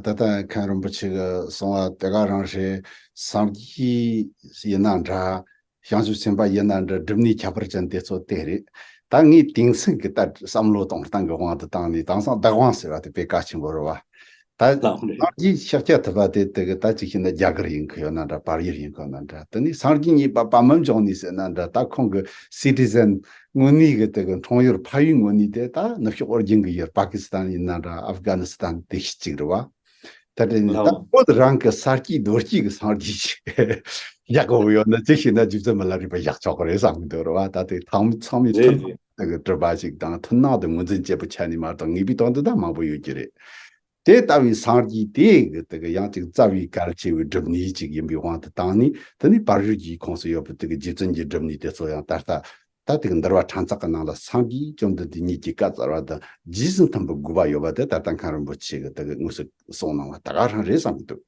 ད་ལྟ་མཁན་རིན་པོ་ཆེ་གི་གསུང་བ་དེ་ག་རང་རེད། སངས་རྒྱས་ཡིན་ན་འདྲ། བྱང་ཆུབ་སེམས་དཔའ་ཡིན་ན་འདྲ། སྒྲུབ་གནས་ཁྱད་པར་ཅན་དེ་ཚོ་དེ་རེད། ད་ངས་དེང་སང་གི་ད་བསམ་བློ་གཏོང་སྟངས་ཀྱི་དབང་དུ་བཏང་ནས་དེང་སང་བདག་དབང་ཟེར་བ་དེ་དཔེ་གལ་ཆེན་པོ་རེད་བ། ད་ལགས་རེད། སངས་རྒྱས་ཤཱཀྱ་ཐུབ་པ་དེ་དེ་གི་ད་ཅིག་བྱས་ན་རྒྱ་གར་ཡིན་གི་ཡོད་ན་འདྲ། བལ་ཡུལ་ཡིན་གི་ཡོད་ན་འདྲ། དེ་ནས་སངས་རྒྱས་གཉིས་པ་པདྨ་འབྱུང་གནས་ཟེར་ན་འདྲ། ད་ཁོང་གི་སི་ཊི་ཟན་དངོས་གནས་གི་དེ་གི་འཁྲུངས་ཡུལ་ཕ་ཡུལ་དངོས་གནས་དེ་ད་ནུབ་ཕྱོགས་ཨོ་རྒྱན་གི་ཡུལ་པ་ཀི་སི་ཐན་ཡིན་ན་འདྲ། ཨབ་གྷ་ནི་སི་ཐན་དེ་ཤི་གཅིག་རེད་བ། ད་དེ་ནི་ད་ལགས། བོད་རང་གི་ས་སྐྱེས་རྡོ་སྐྱེས་ཀྱི་སངས་རྒྱས་ཤིག་བཞག་དགོས་ཡོད་ན་ཅི་ཞིག་ན་རྗེ་བཙུན་མི་ལ་རས་པ་བཞག་ཆོག་གི་རེད་བསམ་གི་འདུག་རེད་བ། ད་དེ་ཐང་མི་ཚང་མི་རེད་མཐུན་རེད། སྣང་དེ་གི་གྲུབ་པ་ཞིག་དང་མཐུན་སྣང་དེ་ངོས་འཛིན་བྱེད་པོ་ཆ་ནས་མ་གཏོགས་ངེས་པའི་དོན་དུ་ད་མང་པོ་ཡོད་ཀྱི་རེད། དེ་ལྟ་བུའི་སངས་རྒྱས་དེ་གི་དེ་གི་ཡང་ཅིག་རྩ་བའི་གལ་ཆེ་བའི་སྒྲུབ་གནས་ཅིག་ཡིན་པའི་དབང་དུ་བཏང་ནས། དེ་ནས་བལ་ཡུལ་གྱི་ཁོངས་སུ་ཡོད་པའི་དེ་གི་རྗེ་བཙུན་གྱི་སྒྲུབ་གནས་དེ་ཚོ་ཡང་ད་ལྟ། ད་དེ་གི་འདུལ་བ་ཕྲན་ཚེགས་ཀྱི་ནང་ལ་སངས་རྒྱས་བཅོམ་ལྡན་འདས་ཉིད་ཀྱི་བཀའ་སྩལ་བ་དང་རྗེས་ཟིན་མཐུན་པའི་དགོས་པ་ཡོད་པ་དེ་ད་ལྟ་མཁན་རིན་པོ་ཆེ་གི་དེ་གི་དངོས་སུ་གསུངས་གནང་བ་ད་ག་རང་རེད་བསམ་གྱི་འདུག།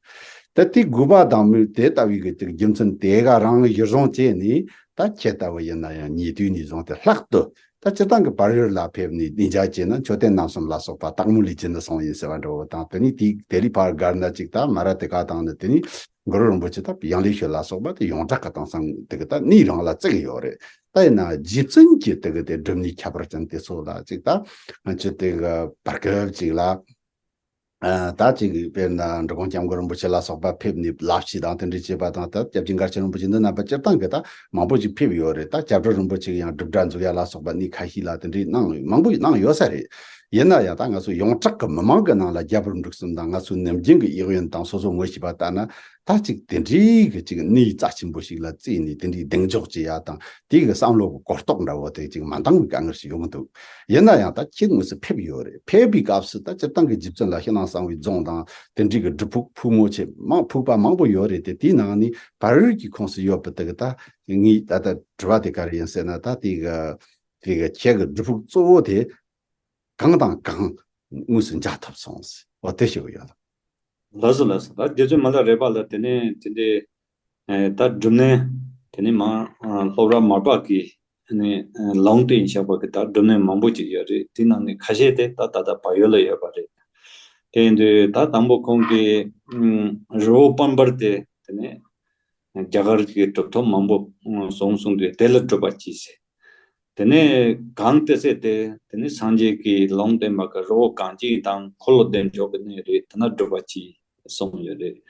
ད་དེ་དགོས་པ་དང་མོས་དེ་ལྟ་བུའི་གི་དེ་གི་རྒྱུ་མཚན་དེ་ག་རང་གཞིར་བཟུང་བྱས་ནས། ད་ཁྱེད་ལྟ་བུ་ཡིན་ན་ཡང་ཉེ་དུས་ནས་བཟུང་སྟེ་ལྷག་ཏུ་ད་སྤྱིར་བཏང་གི་བལ་ཡུལ་ལ་ཕེབས་ནས་གདན་འཇགས་བྱས་ན་མཆོད་རྟེན་རྣམ་གསུམ་ལ་སོགས་པ་སྟག་མོ་ལུས་སྦྱིན་དུ་སོང་ཡིན་ཟེར་བ་འདྲ་བོ་དང་། དེ་ནས་དེ་དེ་ལས་ཕར་བརྒལ་ན་ཅིག་ད་མ་ར་དེ་ཀ་དང་ནི། དེ་ནས་གུ་རུ་རིན་པོ་ཆེ་ད་ཡང་ལེ་ཤོད་ལ་སོགས་པ་དེ་ཡོངས་གྲགས་ཀྱི་དེང་སང་དེ་གི་ད་གནས་རང་ལ་བརྩི་གི་ཡོད་རེད། ད་ཡིན་ན་རྗེ་བཙུན་གྱི་དེ་གི་དེ་སྒྲུབ་གནས་ཁྱད་པར་ཅན་དེ་ཚོ་ལ་ཅིག་ད་ང་ཚོས་དེ་གི་བར་སྐབས་ཅིག་ལ། ཨ། ད་ཅིག་དཔེར་ན་འབྲི་གུང་སྐྱབས་མགོན་རིན་པོ་ཆེ་ལ་སོགས་པ་ཕེབས་ནས་ལབ་ཞིག་དང་དེ་འདྲ་བྱས་པ་དང་། ད་སྐྱབས་རྗེ་མགར་ཆེན་རིན་པོ་ཆེ་འདི་རྣམ་པ་སྤྱིར་བཏང་གི་ད་མང་པོ་ཅིག་ཕེབས་ཡོད་རེད། ད་སྐྱབས་རྗེ་རིན་པོ་ཆེ་གི་ཡང་སྒྲུབ་གྲྭ་འཛུགས་ཡ་ལ་སོགས་པ་གནས་ཁ་ཤས་ལ་དེ་འདྲའི་གནང་མང་པོ་གནང་ཡོད་ས་རེད། ཡིན་ན་ཡང་ད་ང་ཚོ་ཡོངས་གྲགས་ཀྱི་མི་མང་གི་ནང་ལ་རྒྱལ་པོ་འབྲུག་གསུམ་དང་ང་ཚོའི་ནམ་རྒྱུན་གྱི་དབྱིག་གཡོན་དང་སོ་སོ་ངོ་ཤེས་པ་ལྟར་ན། ད་ཅིག་དེ་འདྲའི་གི་ཅིག་གནས་རྩ་ཆེན་པོ་ཞིག་ལ་བརྩིས་ནས་དེ་འདྲའི་གདེང་འཇོག་བྱེད་ཡ་དང་། དེའི་གི་བསམ་བློ་གི་གོ་རྟོགས་འདྲ་བོ་དེ་ཅིག་མ་འདང་བའི་དཀའ་ངལ་ཞིག་ཡོང་གི་འདུག། ཡིན་ན་ཡང་ད་ཁྱེད་དངོས་སུ་ཕེབས་ཡོད་རེད། ཕེབས་པའི་སྐབས་སུ་ད་སྤྱིར་བཏང་གི་རྗེ་བཙུན་ལ་ཕྱི་ནང་གསང་བའི་རྫོང་དང་དེ་འདྲའི་གི་སྒྲུབ་ཕུག་ཕུག་མོ་ཆེ་མང་ཕུག་པ་མང་པོ་ཡོད་རེད་དེ། དེའི་ནང་ནས་བལ་ཡུལ་གྱི་ཁོངས་སུ་ཡོད་པ་དེ་གི་ད་ངས་ད་ལྟ་དྲི་བ་དེ་ག་རེ་ཡིན་ཟེར་ན། ད་དེ་གི་དེ་གི་ཁྱེད་གི་སྒྲུབ་ཕུག་གཙོ་བོ་དེ་གང་དང་གང་དངོས་སུ་མཇལ་ཐུབ་སོང་ཟེར་བ་དེ་ཞུ་གི་ཡོད། ལགས་སོ། ལགས་སོ། ད་རྗེ་བཙུན་མི་ལ་རས་པ་ལ་དེ་ནས་དེ་འདྲའི་ཨེ། ད་སྒྲུབ་གནས་དེ་ནས་མ་ཨ། སློབ་གྲྭ་མར་པ་གི་ནས་ཨ། ལུང་བསྟན་བཞག་པ་གི་ད་སྒྲུབ་གནས་མང་པོ་ཅིག་ཡོད་རེད། དེ་ནང་ནས་ཁ་ཤས་དེ་ད་ད་ལྟ་བལ་ཡུལ་ལ་ཡོད་པ་རེད། དེ་ཡིན་དུས་ད་དང་པོ་ཁོང་གིས་ཨ། རི་བོ་པར་པར་དེ་དེ་ནས་རྒྱ་གར་གྱི་གྲུབ་ཐོབ་མང་པོ་ཨ། སོང་གསུངས་དུས་དེ་ལ་སྒྲུབ་པ་གྱིས་ཟེར། དེ་ནས་གངས་ཏི་སེ་དེ་དེ་ནས་སངས་རྒྱས་ཀྱིས་ལུང་བསྟན་པ་གི་རི་བོ་གངས་ཅན་དང་འཁོར་ལོ་བདེ་མཆོག་གི་གནས་རེད། དེ་ན་སྒྲུབ་པ་གྱིས་གསུངས་ཡོད་རེད།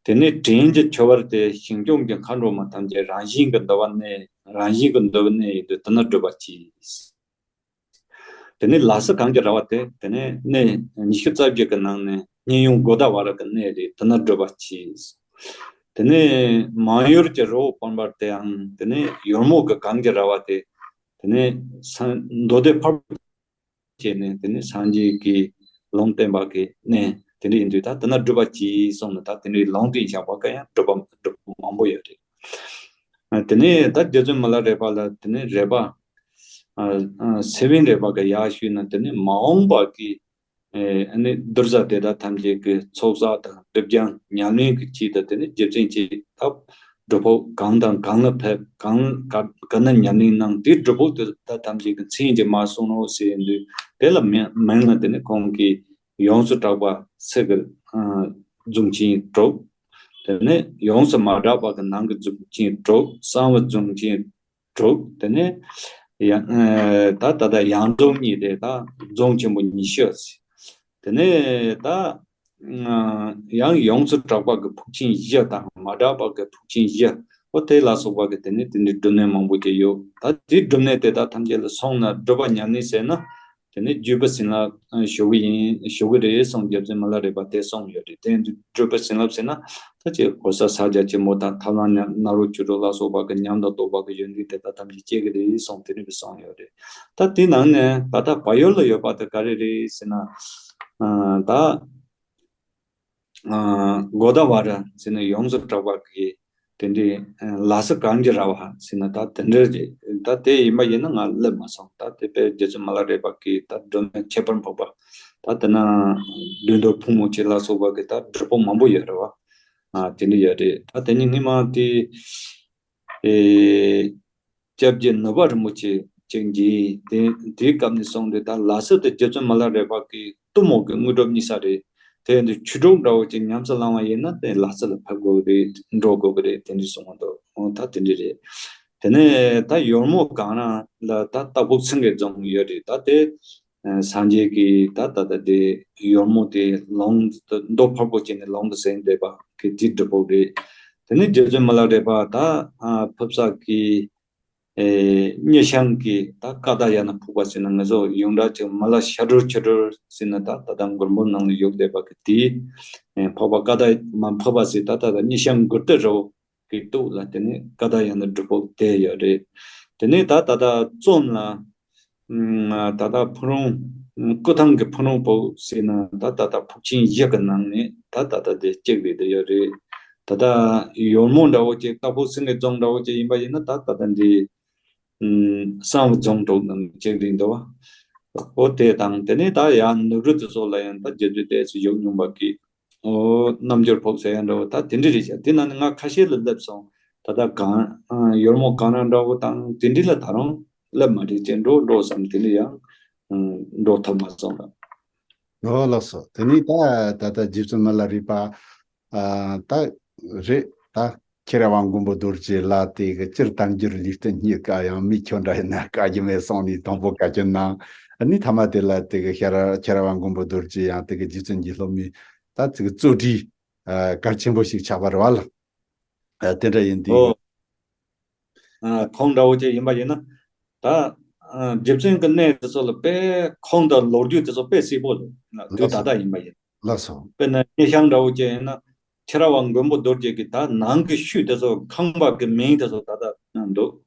དེ་ནས་བྲན་གྱི་ཆུ་བར་དེ་ཞིང་སྐྱོང་གི་མཁའ་འགྲོ་མ་ཐམས་ཅད་རང་བཞིན་གྱིས་འདུལ་བ་གནས། རང་བཞིན་གྱིས་འདུལ་བའི་གནས་ཡིན་དུས་དེ་ན་སྒྲུབ་པ་གྱིས། དེ་ནས་ལ་སི་གངས་ཀྱི་ར་བ་དེ་དེ་ནས་གནས་ཉི་ཤུ་རྩ་བརྒྱད་ཀྱི་ནང་ནས་གཉན་ཡོན་གོ་ད་བ་ར་གི་གནས་རེད། དེ་ན་སྒྲུབ་པ་གྱིས། དེ་ནས་མང་ཡུལ་གྱི་རི་བོ་པར་པར་དེའང་དེ་ནས་ཡོལ་མོ་གི་གངས་ཀྱི་ར་བ་དེ་དེ་ནས་སངས་མདོ་སྡེ་ཕར་བྱས་ནས་དེ་ནས་སངས་རྒྱས་ཀྱིས་ལུང་བསྟན་པ་གི་གནས་དེ་འདྲ་ཡིན་དུས་ད་དེ་ན་སྒྲུབ་པ་གྱིས་གསུངས་ནས། ད་དེ་འདྲའི་ལུང་བསྟན་བཞག་པ་ག་ཡང་སྒྲུབ་པ་སྒྲུབ་པ་མང་པོ་ཡོད་རེད། ཨ། དེ་ནས་ད་རྗེ་བཙུན་མི་ལ་རས་པ་ལ་དེ་ནས་རས་པ་ཨ། ཨ། སེ་བན་རས་པ་གི་ཡག་ཤོས་ན་དེ་ནས་མ་འོངས་པ་གི་ཨ་ནི་གདུལ་བྱ་དེ་དག་ཐམས་ཅད་ཀྱི་ཚོགས་བསགས་དང་སྒྲིབ་སྦྱང་ཉམས་ལེན་གྱི་ཆེད་དུ་དེ་ནི་རྗེ་བཙུན་གྱིས་ད་སྒྲུབ་ཕུག་གང་དང་གང་ལ་ཕེབས། གང་ག་ག་ན་ཉམས་ལེན་གནང་། དེའི་སྒྲུབ་ཕུག་དེ་དག་ཐམས་ཅད་ཀྱི་མཚན་གྱིས་མ་གསུངས་ནོ་ཟེར་ཡིན་དུས། དེ་ལ་མིང་མིང་ལ་དེ་ནི་ཁོང་གིས་ཡོངས་སུ་གྲགས་པ་ཚིག་གི་ཨ་རྫོང་ཆེན་དྲུག། དེ་ནི་ཡོངས་སུ་མ་གྲགས་པ་གི་ནང་གི་རྫོང་ཆེན་དྲུག། གསང་བའི་རྫོང་ཆེན་དྲུག། དེ་ནས་ཡང་ཨ་ད་ད་ལྟ་ཡང་རྫོང་གཉིས་རེད། ད་རྫོང་ཆེན་པོ་ཉི་ཤུ་ཟེར། དེ་ནས་ད་ཨ་ཡང་ཡོངས་སུ་གྲགས་པ་གི་ཕུག་ཆེན་བཞི་དང་མ་གྲགས་པ་གི་ཕུག་ཆེན་བཞི། འོ་དེ་ལ་སོགས་པ་གི་དེ་ནས་དེ་འདྲའི་སྒྲུབ་གནས་མང་པོ་ཅིག་ཡོད། ད་དེའི་སྒྲུབ་གནས་དེ་དག་ཐམས་ཅད་ལ་སོང་ན་སྒྲུབ་པ་ཉམས་ལེན་ཟེར་ན། དེ་ནས་བརྒྱུད་པའི་བྱིན་རླབས་ཞུ་གི་ཡིན། ཞུ་གི་རེད་གསུངས། རྗེ་བཙུན་མི་ལ་རས་པ་དེ་གསུངས་ཡོད་རེད། དེ་ཡིན་དུས་བརྒྱུད་པའི་བྱིན་རླབས་ཟེར་ན་ད་ཅིག་གོ་ས་ས་རྒྱ་ཆེན་མོ་དང་ཐབས་ལམ་ནཱ་རོ་ཅོ་རོ་ལ་སོགས་པ་གི་ཉམས་དང་རྟོགས་པ་གི་ཡོན་ཏན་དེ་དག་ཐམས་ཅད་སྐྱེ་གི་རེད་གསུངས། དེ་ནས་གསུངས་ཡོད་རེད། ད་དེ་ནང་ནས་ད་ལྟ་བལ་ཡུལ་ལ་ཡོད་པ་དེ་ག་རེ་རེད་ཟེར་ན། ཨ་ད་ཨ་གོ་ད་བ་ར་ཟེར་ནས་ཡོངས་སུ་གྲགས་པ་གི་ དེ་འདྲའི་ལ་སི་གང་གི་ར་བ་ཟེར་ན་ད་དེ་འདྲ་རེད། ད་དེ་ཡིན་པ་ཡིན་ན་ང་སླེབས་མ་སོང་། ད་དེ་དཔེ་རྗེ་བཙུན་མི་ལ་རས་པ་གིས་ད་སྒྲོན་མེ་ཁྱད་པར་འཕགས་པ་ད་དེ་ན་བདུད་འདུལ་ཕུང་པོ་ཆེ་ལ་སོགས་པ་གི་ད་སྒྲུབ་ཕུག་མང་པོ་ཡོད་རེད་བ། ཨ་དེ་འདྲ་ཡོད་རེད། ད་དེ་ནི་སྔོན་མ་དེ། ཨེ། སྐྱབས་རྗེ་ནུབ་པ་རིན་པོ་ཆེ་ཅིག་མཇལ། དེ་དེའི་སྐབས་ནས་བཟུང་སྟེ་ད་ལ་སི་དེ་རྗེ་བཙུན་མི་ལ་རས་པ་གི་གཏུམ་མོ་གི་དངོས་གྲུབ་རྙེད་ས་རེད། དེ་འདི་ཆོས་དྲུག་འདྲ་བོ་ཅིག་ཉམས་སུ་བླང་བ་ཡིན་ན་དེ་ལ་སི་ལ་ཕེབས་དགོས་ཀྱི་རེད། འགྲོ་དགོས་ཀྱི་རེད། དེ་འདྲ་གསུངས་འདུག། འོ་ད་དེ་འདྲ་རེད། དེ་ནས་ད་ཡོལ་མོ་སྒང་ར་ལ་ད་སྟག་ཕུག་ཚང་གི་རྫོང་ཡོད་རེད། ད་དེ་སངས་རྒྱས་ཀྱི་ད་ད་ད་དེ་ཡོལ་མོ་དེ་ལུང་མདོ་ཕལ་པོ་ཅིག་ནས་ལུང་དུ་ཟིན་བསྡད་པ་གི་དེ་སྒྲུབ་ཕུག་རེད། དེ་ནས་རྗེ་བཙུན་མི་ལ་རས་པ་ད་ཕེབས་ས་གི་ཨེ་སྙེ་ཤང་གི་ད་ཀ་ད་ཡ་ན་ཕུག་པ་ཟེར་ན་ང་ཚོ་ཡོངས་གྲགས་ཅིག་མ་ལ་ཤ་དྲོར་ཆུ་དྲོར་ཟེར་ན་ད་ད་ལྟ་མགོན་པོ་ནང་ལ་ཡོད་བསྡད་པ་གི་དེ་ཕུག་པ་ཀ་ད་མ་ཕུག་པ་ཟེར་ད་ད་ད་སྙེ་ཤང་མགུར་ཏུ་རི་བོ་གི་སྟོད་ལ་དེ་ནས་ཀ་ད་ཡ་ན་སྒྲུབ་ཕུག་དེ་ཡོད་རེད། དེ་ནས་ད་ད་ལྟ་རྩོམ་ལ་ད་ལྟ་ཕུ་རུང་སྐུ་ཐང་གི་ཕུ་རུང་བོ་ཟེར་ན་ད་ད་ལྟ་ཕུག་ཆེན་བཞི་གི་ནང་ནས་ད་ད་ལྟ་དེ་གཅིག་རེད། དེ་ཡོད་རེད། ད་ལྟ་ཡོལ་མོ་འདྲ་བོ་ཅིག་སྟག་ཕུག་སེང་གེ་རྫོང་འདྲ་བོ་ཅིག་ཡིན་པ་ཡིན་ན་ད་ད་ལྟ་འདི་བསམ་རྫོང་གྲོགས་ནང་གཅིག་རེད་འདུག་བ། འོ་དེ་དང་དེ་ནས་ད་ཡང་ནུབ་རི་དེ་སོགས་ལ་ཡང་ད་རྗེ་བཙུན་ཏོག་ཙམ་བཞུགས་མྱོང་བ་གི། ཨོ། རྣམ་འགྱུར་ཕུག་ཟེར་ཡ་འདྲ་བོ་ད་དེ་འདྲ་རེད་ཤག། དེ་ནང་ནས་ང་ཁ་ཤས་ལ་སླེབས་སོང་། ད་ལྟ་གང་ཨ་ཡོལ་མོ་གང་ར་འདྲ་བོ་དང་དེ་འདྲ་ལ་ད་རུང་སླེབས་མ་རེད་ཅེས་འགྲོ་འགྲོ་བསམ། དེ་ལ་ཡང་ཨ་འགྲོ་ཐུབ་མ་སོང་ལ། ཨོ་ལགས་སོ། དེ་ནས་ད་ད་ལྟ་རྗེ་བཙུན་མི་ལ་རས་པ་ཨ་ད་རེད་ད། ཁྱེད་རང་དབང་མགོན་པོ་རྡོ་རྗེ་ལ་དེ་གི་སྤྱིར་བཏང་རྒྱུར་ལུས་རྟེན་རྙེད་དཀའ་ཡང་མི་ཁྱོད་འདྲ་ཡིན་ན་དཀའ་རྒྱུ་མེད་གསུངས་ནས་དང་པོ་བཀའ་བཀྱོན་གནང་། ཨ་ནི་ཐ་མ་དེ་ལ་དེ་གི་ཁྱེད་རང་ཁྱེད་རང་དབང་མགོན་པོ་རྡོ་རྗེ་ཡང་དེ་གི་རྗེ་བཙུན་གྱི་སློབ་མའི་ད་ཚིག་གཙོ་གྲས་ཨ་གལ་ཆེན་པོ་ཞིག་ཆགས་པ་རེད་བ་ལ། ཨ་དེ་འདྲ་ཡིན་དུས། ཨོ། ཨ་ཁོང་འདྲ་བོ་ཅིག་ཡིན་པ་ཡིན་ན། ད་ཨ་རྗེ་བཙུན་གྱི་གནས་དེ་ཚོ་ལ་དཔེ་ཁོང་དང་ལོ་རྒྱུས་དེ་ཚོ་དཔེ་གསལ་པོ་རེད། དུས་ད་ལགས་ལྟ་ཡིན་པ་ཡིན། ལགས་སོ། དཔེར་ན་སྙེ་ཤང་འདྲ་བོ་ཅིག་ཡིན་ན། ཁྱེད་རང་དབང་མགོན་པོ་རྡོ་རྗེ་གི་ད་ནང་གི་ཤུལ་དེ་ཚོ་ཁང་པ་གི་མིང་དེ་ཚོ་ད་ལྟ་འདུག།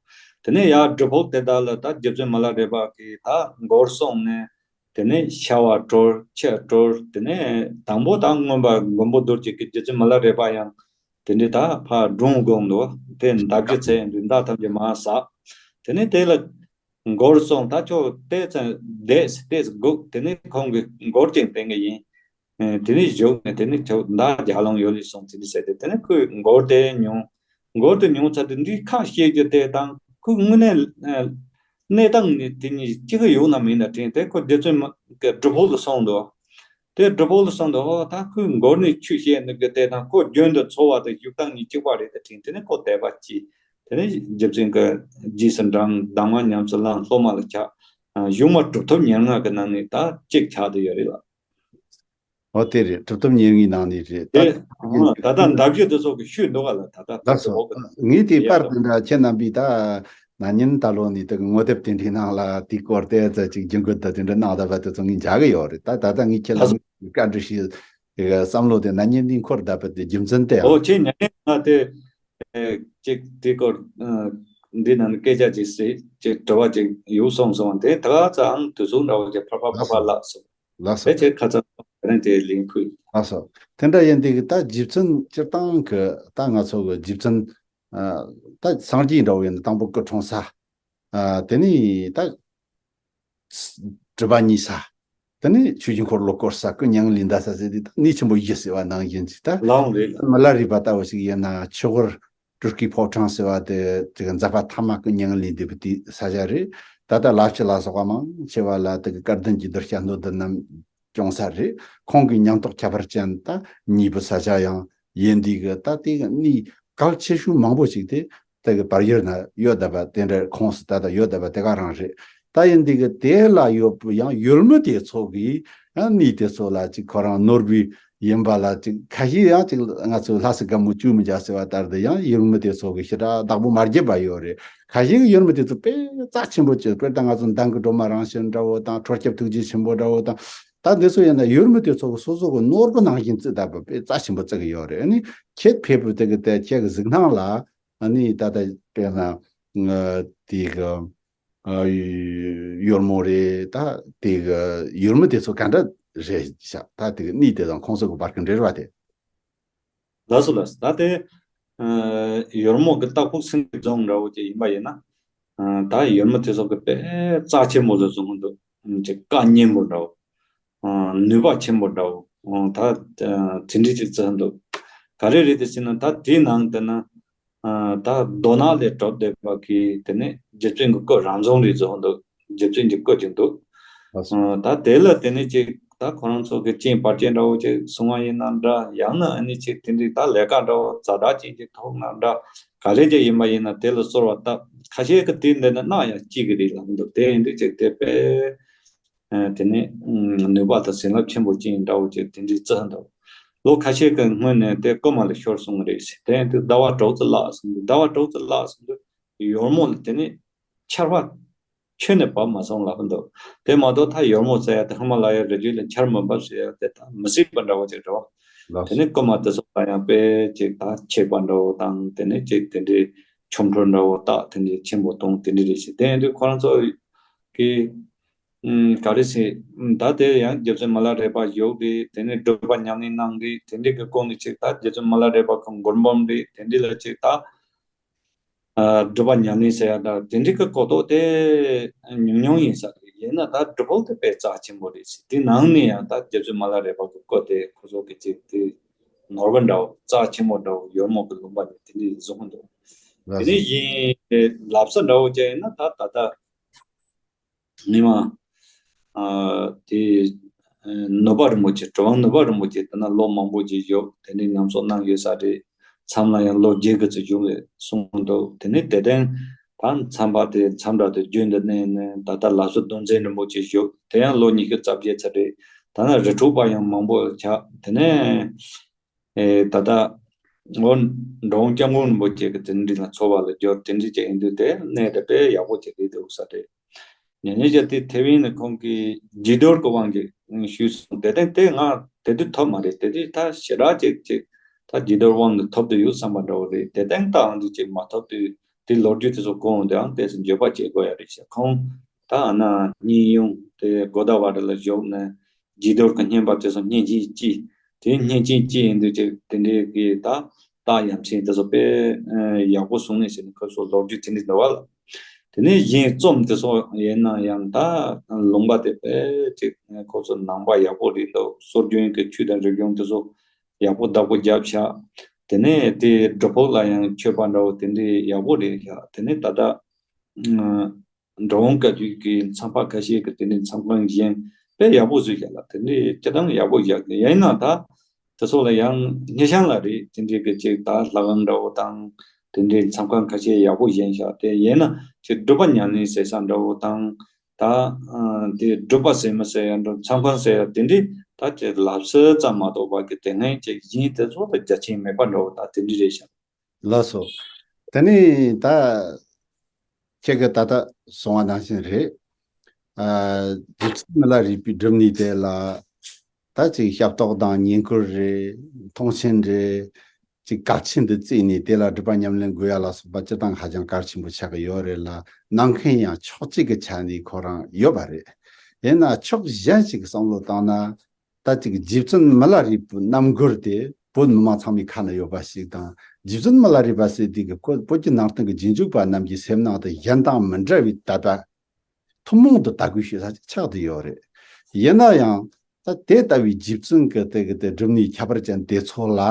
དེ་ནས་ཡར་སྒྲུབ་ཕུག་དེ་དག་ལ་ད་རྗེ་བཙུན་མི་ལ་རས་པ་གིས་ད་སྒོར་སོང་ནས། དེ་ནས་ཤ་བ་དཀྲོལ་ཆས་དཀྲོལ། དེ་ནས་དང་པོ་ད་མངོན་པ་མགོན་པོ་རྡོ་རྗེ་གི་རྗེ་བཙུན་མི་ལ་རས་པ་ཡང་དེ་འདྲའི་ད་ཕར་སྒྲུང་དགོངས་འདུག། དེ་འདབ་ཀྱི་ཚལ་ཡིན་དུས་མདའ་ཐམས་ཅད་མར་ཟག། དེ་ནས་དེ་ལ་སྒོར་སོང་ད་ཁྱོད་ཏོག་ཙམ་བསྡད་ཏོག་ཙམ་སྒུག། དེ་ནས་ཁོང་གིས་སྒོར་ཅིག་བསྟན་གི་ཡིན། ཨེ་དེ་ནས་བཞུགས་ནས་དེ་ནས་ཁྱོད་མདའ་རྒྱག་ལོང་ཡོད་ལེ་སོང་ཟེར་ཟེར་ཏེ་དེ་ནས་ཁོས་སྒོར་དེ་ཉོ། སྒོར་དེ་ཉོ་ཚར་དུས་འདིའི་ཁ་བཤད་རྒྱུ་དེ་དང་ཁོའི་དངོས་གནས་ཨ་གནས་སྟངས་ནི་དེ་གཉིས་གཅིག་ཡོད་ན་མིན་ན་དྲན་ཏེ་ཁོ་རྗེ་བཙུན་མ་གི་སྒྲུབ་ཕུག་ལ་སོང་འདུག། དེ་སྒྲུབ་ཕུག་ལ་སོང་འདུག། ཨོ་ད་ཁོས་སྒོར་ནས་ཆོས་བཤད་འདུག་གི་དེ་དང་ཁོ་རྒྱུན་དུ་འཚོ་བ་དང་བཞུགས་སྟངས་གཉིས་གཅིག་པ་རེད་དེ་དྲན། དེ་ནས་ཁོ་དད་པ་སྐྱེས། དེ་ནས་རྗེ་བཙུན་གྱི་རྗེས་སུ་འབྲངས། གདམས་ངག་ཉམས་སུ་བླངས། སློབ་མ་ལ་ཆགས། ཨ་གཞུང་མ་གྲུབ་ཐོབ་ཉེར་ལྔ་གི་ནང་ནས་ད་གཅིག་ཆགས་བསྡད་ཡོད་རེད་ལ། ཨོ་དེ་རེད། གྲུབ་ཐོབ་ཉེར་ལྔའི་ནང་ནས་རེད་ད། དེ་ཨ་ད་ལྟ་འདབ་བཞི་དེ་ཚོ་གི་ཤུལ་འདུག་ག་ལ་ད་ལྟ་ད་ད་སོ་འོག་གི་ངས་དེ་ཡ་པར་ད་དེ་འདྲ་ཁྱེད་རྣམ་པས་ད་ན་ནིང་ད་ལོ་ནས་དེ་གི་ངོ་དེབ་དེ་འདྲའི་ནང་ལ་དེའི་སྐོར་དེ་ཙམ་ཅིག་རྒྱུན་འཁྱོངས་ད་དེ་འདྲ་གནང་བསྡད་པ་དེ་ཚོ་ངས་མཇལ་གི་ཡོད་རེད། ད་ད་ལྟ་ངས་ཁྱེད་ད་ལ་སོ་བཀའ་འདྲི་ཞུས་དེ་གི་བསམ་བློ་དེ་ན་ནིང་འདི་འཁོར་བསྡད་པ་དེ་རྒྱུ་མཚན་དེ་ཨོ་ཡང་ཁྱེད་ཉན་ན་དེ་ཨེ་ཅིག་དེ་སྐོར་ཨ་འདི་ནང་སྐད་ཆ་ཅིག་ཟེར་ཅིག་དྲི་བ་ཅིག་ཡོད་སོང་སོང་དེ་ད་ག་ཚང་དུས་ཚོད་འདྲ་བོ་ཅིག་ཕར་ཕར་ཕར་ལགས་ཕར་སོ། ལགས་སོ། ལགས་སོ། དེ་ཆེད་ཁ་ཚ་རང་དེ་ལིང་ཁུལ། ལགས་སོ། དེ་འདྲ་ཡིན་དུས་ད་རྗེ་བཙུན་སྤྱིར་བཏང་གི་ད་ང་ཚོ་གི་རྗེ་བཙུན་ཨ་ད་སངས་རྒྱས་འདྲ་བོ་ཡིན་ན་དང་པོ་སྐུ་འཁྲུངས་ས། ཨ་དེ་ནས་ད་སྒྲུབ་པ་གཉིས་ས། དེ་ནས་ཆོས་ཀྱི་འཁོར་ལོ་བསྐོར་ས། སྐུ་མྱ་ངན་ལས་འདའ་ས་ཟེར་དུས་ད་གནས་ཆེན་པོ་བཞི་ཟེར་བ་ནང་བཞིན་ཅིག་ད། ལའང་རེད། མི་ལ་རས་པ་ལྟ་བུ་ཞིག་ཡིན་ན་ཆོས་འཁོར་སྤྲུལ་སྐུའི་ཕོ་བྲང་ཟེར་བ་དེ་དེ་གི་མཛད་པ་ཐ་མ་སྐུ་མྱ་ངན་ལས་འདས་པའི་དུས་ས་ཆ་རེད། ད་ལྟ་བླ་སྤྱི་ལ་སོགས་པ་མང་ཆེ་བ་ལ་དེ་གི་སྐལ་ལྡན་གྱི་གདུལ་བྱ་སྣོད་ལྡན་རྣམས་སྐྱོང་ས་རེད། ཁོང་གི་ཉམས་རྟོགས་ཁྱད་པར་ཅན་ད་གཉིས་པོ་ས་ཆ་ཡང་ཡིན་དུས་གི་ད་དེ་གི་གནས་གལ་ཆེ་ཤོས་མང་པོ་ཞིག་དེ་དེ་གི་བལ་ཡུལ་ན་ཡོད་བསྡད་པ་དེ་འདྲ་ཁོངས་སུ་ད་ལྟ་ཡོད་བསྡད་པ་དེ་ག་རང་རེད། ད་ཡིན་དུས་གི་དེ་ལ་ཡོད་པ་ཡང་ཡུལ་མི་དེ་ཚོ་གི་ཡང་གནས་དེ་ཚོ་ལ་ཅིག་ཁོ་རང་ནོར་བུའི་ཡིན་པ་ལ་ཅིག་ཁ་ཤས་ཡང་ཅིག་ང་ཚོས་ལྷ་སའི་སྒམ་མོ་བཅུ་མི་རྒྱག་ཟེར་བ་ལྟར་དུ་ཡང་ཡུལ་མི་དེ་ཚོ་གི་ཞེ་དྲག་བདག་པོ་མ་བརྒྱབ་པ་ཡོད་རེད། ཁ་ཤས་ཀྱི་ཡུལ་མི་དེ་ཚོ་དཔེ་རྩ་ཆེན་པོ་བྱས། དཔེར་ད་ང་ཚོ་མདང་གི་སྒྲོལ་མ་རང་བྱོན་འདྲ་བོ་དང་། ཁྲོ་སྐྱབས་ཐུགས་རྗེ་ཆེན་པོ་འདྲ་བོ་དང་། ད་འདི་ཚོ་ཡིན་ན་ཡུལ་མི་དེ་ཚོ་གི་སོ་སོ་གི་ནོར་བུ་ནང་བཞིན་བརྩིས་བསྡད་པ་དཔེ་རྩ་ཆེན་པོ་བརྩི་གི་ཡོད་རེད། ཨ་ནི་ཁྱེད་ཕེབས་པ་དེ་གི་དེ་ཁྱེད་ཀྱི་གཟིགས་སྣང་ལ་ཨ་ནི་ད་ལྟ་དཔེར་ན་དེ་གི་ཨ་ཡུལ་མོ་རེད། ད་དེ་གི་ཡུལ་མི་དེ་ཚོ་ག་འདྲ་རེད་ཤག། ད་དེ་གི་གནས་དེ་དང་ཁོང་ཚོ་གི་བར་གྱི་འབྲེལ་བ་དེ། ལགས་སོ་ལགས་སོ། ད་དེ་ ཨ་ཡོལ་མོ་གི་སྟག་ཕུག་སེང་གེ་རྫོང་འདྲ་བོ་ཅིག་ཡིན་པ་ཡིན་ན། ཨ་ད་ཡོལ་མོ་དེ་ཚོ་གི་དཔེ་རྩ་ཆེན་པོ་ལ་བཟུང་གི་འདུག་ཅིག་བཀའ་སྙན་པོ་འདྲ་བོ། ཨ་ནུས་པ་ཆེན་པོ་འདྲ་བོ། ཨ་ད་ཨ་དེ་འདྲ་ཅིག་བརྩི་འདུག་ག་རེ་རེད་དེ་ཟེར་ན། ད་དེའི་ནང་དེ་ན་ཨ་ད་རྡོ་ནག་ལས་གྲུབ་བསྡད་པ་གི་དེ་ནས་རྗེ་བཙུན་གྱི་སྐུ་རང་བྱུང་རེད་བཟོ་འདུག་རྗེ་བཙུན་གྱི་སྐུ་ཅིག་འདུག་ལགས་སོ། ཨ་ད་དེ་ལ་དེ་ནས་ཅིག་ད་ཁོ་རང་ཚོ་གི་རྐྱེན་བར་ཆད་འདྲ་བོ་ཅིག་སོང་བ་ཡིན་ན་འདྲ། ཡང་ན་ཨ་ནི་ཅིག་དེ་འདྲའི་ད་ལས་ཀ་འདྲ་བོ་ཛ་དྲག་ཅན་ཅིག་ཐོབ་ན་འདྲ། ག་ལེ་ཅིག་ཡིན་པ་ཡིན་ན་དེ་ལ་གསོལ་བ་བཏབ། ཁ་ཤས་ཀྱི་དེ་འདི་ནི་གནང་ཡང་སྐྱིད་གི་རེད་ལབ་འདུག་དེ་ཡིན་དུས་ཅིག་དེ་དཔེ་ཨ་དེ་ནས་ཨ་ནུས་པ་དང་བྱིན་རླབས་ཆེན་པོ་ཅན་འདྲ་བོ་ཅིག་དེ་འདྲའི་བརྩི་འདུག་ལོ་ཁ་ཤས་ཀྱི་སྔོན་ནས་དེ་རྐུན་མ་ལ་ཤོར་སོང་གི་རེད་ཟེར། དེ་ཡིན་དུས་ཟླ་བ་དྲུག་ཙམ་ལྷག་སོང་དུས། ཟླ་བ་དྲུག་ཙམ་ལྷག་སོང་དུས་ཡོལ་མོ་ལ་དེ་ནས་ཆར་པ་ཁྱོན་ནས་བབས་མ་སོང་ལབ་འདུག་དེ་མ་གཏོགས་ད་ཡོལ་མོ་ཟེར་ཡ་དེ་ཧི་མ་ལ་ཡའི་རི་རྒྱུད་ལ་ཆར་མི་འབབ་ཟེར་ཡ་དེ་ད་མི་སྲིད་པ་འདྲ་བོ་ཅིག་རེད་བ། ལགས་དེ་སོ། ནས་རྐུན་མ་དེ་ཚོ་ལ་ཡང་དཔེ་ཅིག་ད་ཆད་པ་འདྲ་བོ་དང་། དེ་ནས་ཅིག་དེ་འདྲའི་ཆོ་འཕྲུལ་འདྲ་བོ་རྟགས་དེ་འདྲའི་ཆེན་པོ་གཏོང་། དེ་འདྲ་རེད་ཟེར། དེ་ཡིན་དུས་ཁོ་རང་ཚོ་གི་ཨུམ་ག་རེ་ཟེར། ད་དེ་ཡང་རྗེ་བཙུན་མི་ལ་རས་པ་བཞུགས་རེད། དེ་ནས་སྒྲུབ་པ་ཉམས་ལེན་གནང་རེད། དེ་འདྲའི་གི་སྐོར་ནས་ཅིག་ད་རྗེ་བཙུན་མི་ལ་རས་པ་ཁོང་མགུར་འབུམ་རེད། དེ་འདྲའི་ལ་ཅིག་ད་ཨ་སྒྲུབ་པ་ཉམས་ལེན་ཟེར་ཡ་ད་དེ་འདྲའི་གི་གོ་རྟོགས་དེ་ཉུང་ཉུང་ཡིན་ས་རེད། ཡིན་ན་ད་སྒྲུབ་ཕུག་དེ་དཔེ་རྩ་ཆེན་པོ་རེད་ཟེར། དེ་ནང་ནས་ཡང་ད་རྗེ་བཙུན་མི་ལ་རས་པ་གི་སྐུ་དེ་ཁོ་ཚོ་གི་ཅིག་དེ་ནོར་བུ་འདྲ་བོ་རྩ་ཆེན་པོ་འདྲ་བོ་ཡོལ་མོ་གི་ལུང་པ་ནས་དེ་འདྲའི་བཟོ་གི་འདུག་དེ་ནས་ཡིན་ལབ་ས་འདྲ་བོ་ཅིག་ཡིན་ན། ད་ད་ལྟ་ཉི་མ་ཨ་དེ་ཨ་ནུབ་པ་རིན་པོ་ཆེ། གྲུབ་དབང་ནུབ་པ་རིན་པོ་ཆེ་དེ་ན་ལོ་མང་པོ་ཅིག་བཞུགས། དེ་ནས་ཉམས་གསོ་གནང་ཡོད་ས་རེད། མཚམས་ལ་ཡང་ལོ་བརྒྱད་ཀྱི་ཙམ་བཞུགས་རེད་གསུངས་འདུག་དེ་ནས་དེ་ཐེངས་ད་མཚམས་པ་དེ་མཚམས་འདྲ་དེ་རྒྱུན་དུ་གནས་ནས། ད་ལྟ་ལ་སོ་གདུང་འཛིན་རིན་པོ་ཆེ་བཞུགས། དེ་ཡང་ལོ་ཉི་ཤུ་རྩ་བརྒྱད་ཙམ་རེད། ད་ན་རི་ཁྲོད་པ་ཡང་མང་པོ་ཆགས། དེ་ནས་ཨེ་ད་ལྟ་འོ་འབྲི་གུང་སྐྱབས་མགོན་རིན་པོ་ཆེ་གི་དེ་འདྲ་ལ་འཚོ་བ་ལ་སྦྱོར། དེ་འདྲ་ཅིག་ཡིན་དུས་དེ་གནས་དེ་དཔེ་ཡག་པོ་ཅིག་རེད་འདུག་ས་རེད། ཉེ་ཉེ་ཅག་དེ་ཐེ་ཝན་ནས་ཁོང་གིས་རྗེས་ཟློས་ཀྱི་དབང་གིས་ཞུས་སོང་། དེ་ཐེངས་དེ་ང་དེ་དུས་ཐོབ་མ་རེད། དེ་དུས་ད་ཞེ་དྲག་ཅིག་ཅིག་ད་རྗེས་ཟློས་དབང་གིས་ཐོབ་དུ་ཡོད་བསམ་པ་འདྲ་བོ་རེད། དེ་ཐེངས་ད་ཨང་དུ་ཅིག་མ་ཐོབ་དུས་དེ་ལོ་རྒྱུས་དེ་ཚོ་གོ་འོང་དུས་ཨང་ཏོག་ཙམ་འགྱོད་པ་སྐྱེ་དགོས་ཡ་རེད་ཤག་ཁོང་ད་ཨ་ན་གཉིས་ཡོང་དེ་གོ་ད་བ་དེ་ལ་བཞུགས་ནས་རྗེས་ཟློས་ཀྱི་བསྙེན་པ་དེ་ཚོ་བསྙེན་ཆེན་གཅིག་དེ་བསྙེན་ཆེན་གཅིག་ཡིན་དུས་ཅིག་དེ་འདྲའི་གི་ད་རྟགས་ཡ་མཚན་དེ་ཚོ་དཔེ་ཡག་པོ་བཟུང་ནས་ཟེར་ནས་ཁོ་ཚོ་ལོ་རྒྱུས་དེ་འདྲ་འདུག་བ་ལ། དེ་ནས་གཞན་རྩོམ་དེ་ཚོ་ཡིན་ན་ཡང་ད་ལུང་པ་དེ་དཔེ་ཅིག་ཁོ་ཚོ་ནང་པ་ཡག་པོ་རེད་འདུག་སྲོལ་རྒྱུན་གྱི་ཆོས་དང་རིག་གཞུང་དེ་ཚོ་ཡག་པོ་བདག་པོ་བརྒྱབ་ཤག་དེ་ནས་དེ་སྒྲུབ་ཕུག་ལ་ཡང་མཆོད་པ་འདྲ་བོ་དེ་འདྲའི་ཡག་པོ་རེད་ཤག་དེ་ནས་ད་ལྟ་འགྲོ་འོང་བཀའ་བརྒྱུད་ཀྱི་མཚམས་པ་ཁ་ཤས་ཀྱི་དེ་འདྲའི་མཚམས་ཁང་གཞན་དཔེ་ཡག་པོ་བཟོས་ཤག་ལ། དེ་འདྲའི་སྤྱིར་བཏང་ཡག་པོ་བཞག་གི། ཡིན་ན་ད་དེ་ཚོ་ལ་ཡང་སྙེ་ཤང་ལ་རེད། དེ་འདྲའི་གི་ཅིག་ད་ལྷ་ཁང་འདྲ་བོ་དང་དེ་འདྲའི་མཚམས་ཁང་ཁ་ཤས་ཡག་པོ་བཞེངས་ཤག་དེ་ཡིན་ན་ཅིག་སྒྲུབ་པ་ཉམས་ལེན་ཟེར་ས་འདྲ་བོ་དང་། ད་ཨ་དེ་སྒྲུབ་པ་ཟེར་མི་ཟེར་ཡ་འགྲོ་མཚམས་ཁང་ཟེར་ཡ་དེ་འདྲའི་ད་ཅིག་ལབ་སྲོལ་ཙམ་མ་གཏོགས་པ་གི་དེ་སྔའི་ཅིག་གཞན་དེ་ཚོ་ལ་རྒྱ་ཆེན་མེད་པ་འདྲ་བོ་ད་དེ་འདྲ་རེད་ཤག་ལགས་སོ། དེ་ནས་ད་ཁྱེད་ཀྱིས་ད་ལྟ་གསུངས་པ་ནང་བཞིན་རེད། ཨ་རྗེ་བཙུན་མི་ལ་རས་པའི་སྒྲུབ་གནས་དེ་ལ་ད་ཅིག་ཞབས་ཏོག་དང་བསྙེན་བཀུར་རེད། མཐོང་ཆེན་རེད། ཅིག་གལ་ཆེན་དུ་བརྩིས་ནས་དེ་ལ་སྒྲུབ་པ་ཉམས་ལེན་དགོས་ཡ་ལ་སོགས་པ་སྤྱིར་བཏང་ཧ་ཅང་གལ་ཆེན་པོ་ཆགས་ཀྱི་ཡོད་རེད་ལ། གནང་མཁན་ཡང་ཕྱོགས་གཅིག་གི་ཆ་ནས་ཁོ་རང་ཡོད་པ་རེད། ཡིན་ན་ཕྱོགས་གཞན་ཞིག་བསམ་བློ་བཏང་ན། ད་ཅིག་རྗེ་བཙུན་མི་ལ་རས་པའི་རྣམ་མགུར་དེ་བོད་མི་མང་ཚང་མའི་ཁ་ན་ཡོད་པ་ཞིག་དང་། རྗེ་བཙུན་མི་ལ་རས་པ་ཟེར་དུས་ཀྱི་བོད་བོད་ཀྱི་ནང་བསྟན་གྱི་རྗེས་འཇུག་པ་རྣམས་ཀྱི་སེམས་ནང་དུ་གཞན་དང་མི་འདྲ་བའི་དད་པ། ཐུན་མོང་དུ་དད་གུས་ཞུ་ས་ཅིག་ཆགས་བསྡད་ཡོད་རེད། ཡིན་ན་ཡང་ད་དེ་ལྟ་བུའི་རྗེ་བཙུན་གྱི་དེ་གི་དེ་སྒྲུབ་གནས་ཁྱད་པར་ཅན་དེ་ཚོ་ལ།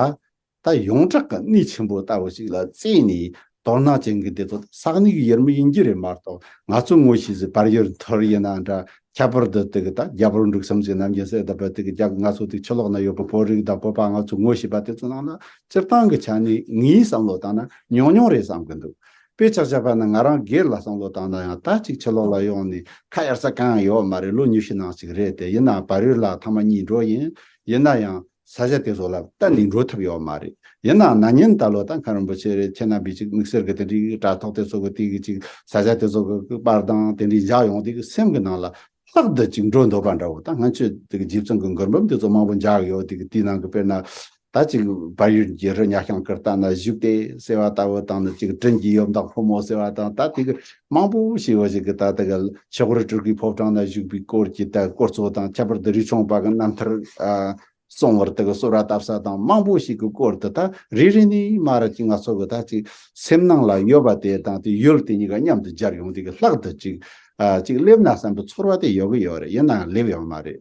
ད་ཡོངས་གྲགས་ཀྱི་གནས་ཆེན་པོ་ལྟ་བུ་ཞིག་ལ་བརྩིས་ནས། དོ་སྣང་ཅན་གྱི་དེ་ཚོ་ས་གནས་ཀྱི་ཡུལ་མི་ཡིན་གྱི་རེད་མ་གཏོགས། ང་ཚོ་ངོ་ཤེས་སའི་བལ་ཡུལ་མཐོ་རིས་ཡིན་ན་འདྲ། ཁྱད་པར་དུ་དེ་གི་ད་རྒྱལ་པོ་འབྲུག་བསམ་ཟེར་རྣམ་རྒྱལ་སྲས་དང་བལ་དེ་གི་རྒྱ་ང་ཚོ་དེ་ཕྱི་ལོགས་ན་ཡོད་པའི་བོད་རིགས་དང་བོད་པ་ང་ཚོ་ངོ་ཤེས་པ་དེ་ཚོ་ནང་ལ་སྤྱིར་བཏང་གི་ཆ་ནས་ངའི་བསམ་བློ་བཏང་ན་ཉུང་ཉུང་རེད་བསམ་གི་འདུག་དཔེ་ཆ་བཞག་པ་ན་ང་རང་སྒེར་ལ་བསམ་བློ་བཏང་ན་ཡང་། ད་ཅིག་ཕྱི་ལོགས་ལ་ཡོང་ནས་ཁ་གཡར་ས་གང་ཡང་ཡོད་མ་རེད། ལོ་ཉི་ཤུ་ནང་ཞིག་རེད་དེ། ཡིན་ནའང་བལ་ཡུལ་ལ་ཐེངས་མ་གཉིས་འགྲོ་ཡིན། ཡིན་ན་ཡང་ས་ཆ་དེ་ཚོ་ལ་གཏན་ནས་འགྲོ་ཐུབ་ཡོད་མ་རེད། ཡིན་ནའང་ན་ནིང་ད་ལོ་ད་མཁན་རིན་པོ་ཆེ་རེད། ཁྱེད་རྣམ་པས་ཅིག་དམིགས་བསལ་གྱི་དེ་འདྲའི་དྲ་ཐོག་དེ་ཚོ་གི་དེ་གི་ཅིག་ས་ཆ་དེ་ཚོ་གི་པར་དང་དེ་འདྲའི་མཇལ་ཡོང་དུས་སེམས་ཀྱི་ནང་ལ་ལྷག་ཏུ་ཅིག་འགྲོ་འདོད་པ་འདྲ་བོ། ད་སྔོན་ཆད་དེ་གི་རྗེ་བཙུན་གྱི་མགུར་འབུམ་དེ་ཚོ་མང་པོ་མཇལ་ཡོད། དེ་གི་དེའི་ནང་གི་དཔེར་ན། ད་ཅིག་བལ་ཡུལ་གྱི་རི་ཉག་ཤང་ཀིརྟ་ན་བཞུགས་ཏེ་ཟེར་བ་ལྟ་བུ་དང་། ནི་ཅིག་དྲིན་གྱི་ཡོབ་འདག་ཕོ་མོ་ཟེར་བ་དང་། ད་དེ་གི་མང་པོ་ཞིག་བ་ཞིག་གི་ད་དེ་གི་ཆོས་འཁོར་སྤྲུལ་སྐུའི་ཕོ་བྲང་ན་བཞུགས་པའི་སྐོར་གྱི་ད་སྐོར་ཚོ་དང་། ཁྱད་པར་དུ་རས་ཆུང་པ་གི་རྣམ་ཐར། ཨ་ གསང་བར་དེ་གི་གསོལ་བ་བཏབ་ས་དང་མང་པོ་ཞིག་གི་སྐོར་དུ་ད་རེ་རེ་ནས་མར་ཅིག་ང་ཚོ་གི་ད་ཅིག་སེམས་ནང་ལ་ཡོད་པ་དེ་དང་དེ་ཡུལ་དེ་གཉིས་ཀ་མཉམ་དུ་སྦྱར་ཡོང་དེ་གི་ལྷག་ཏུ་ཅིག་ཨ་ཅིག་སླེབས་ན་བསམ་པའི་ཚོར་བ་དེ་ཡོད་གི་ཡོད་རེད། ཡིན་ནའང་སླེབས་ཡོད་མ་རེད།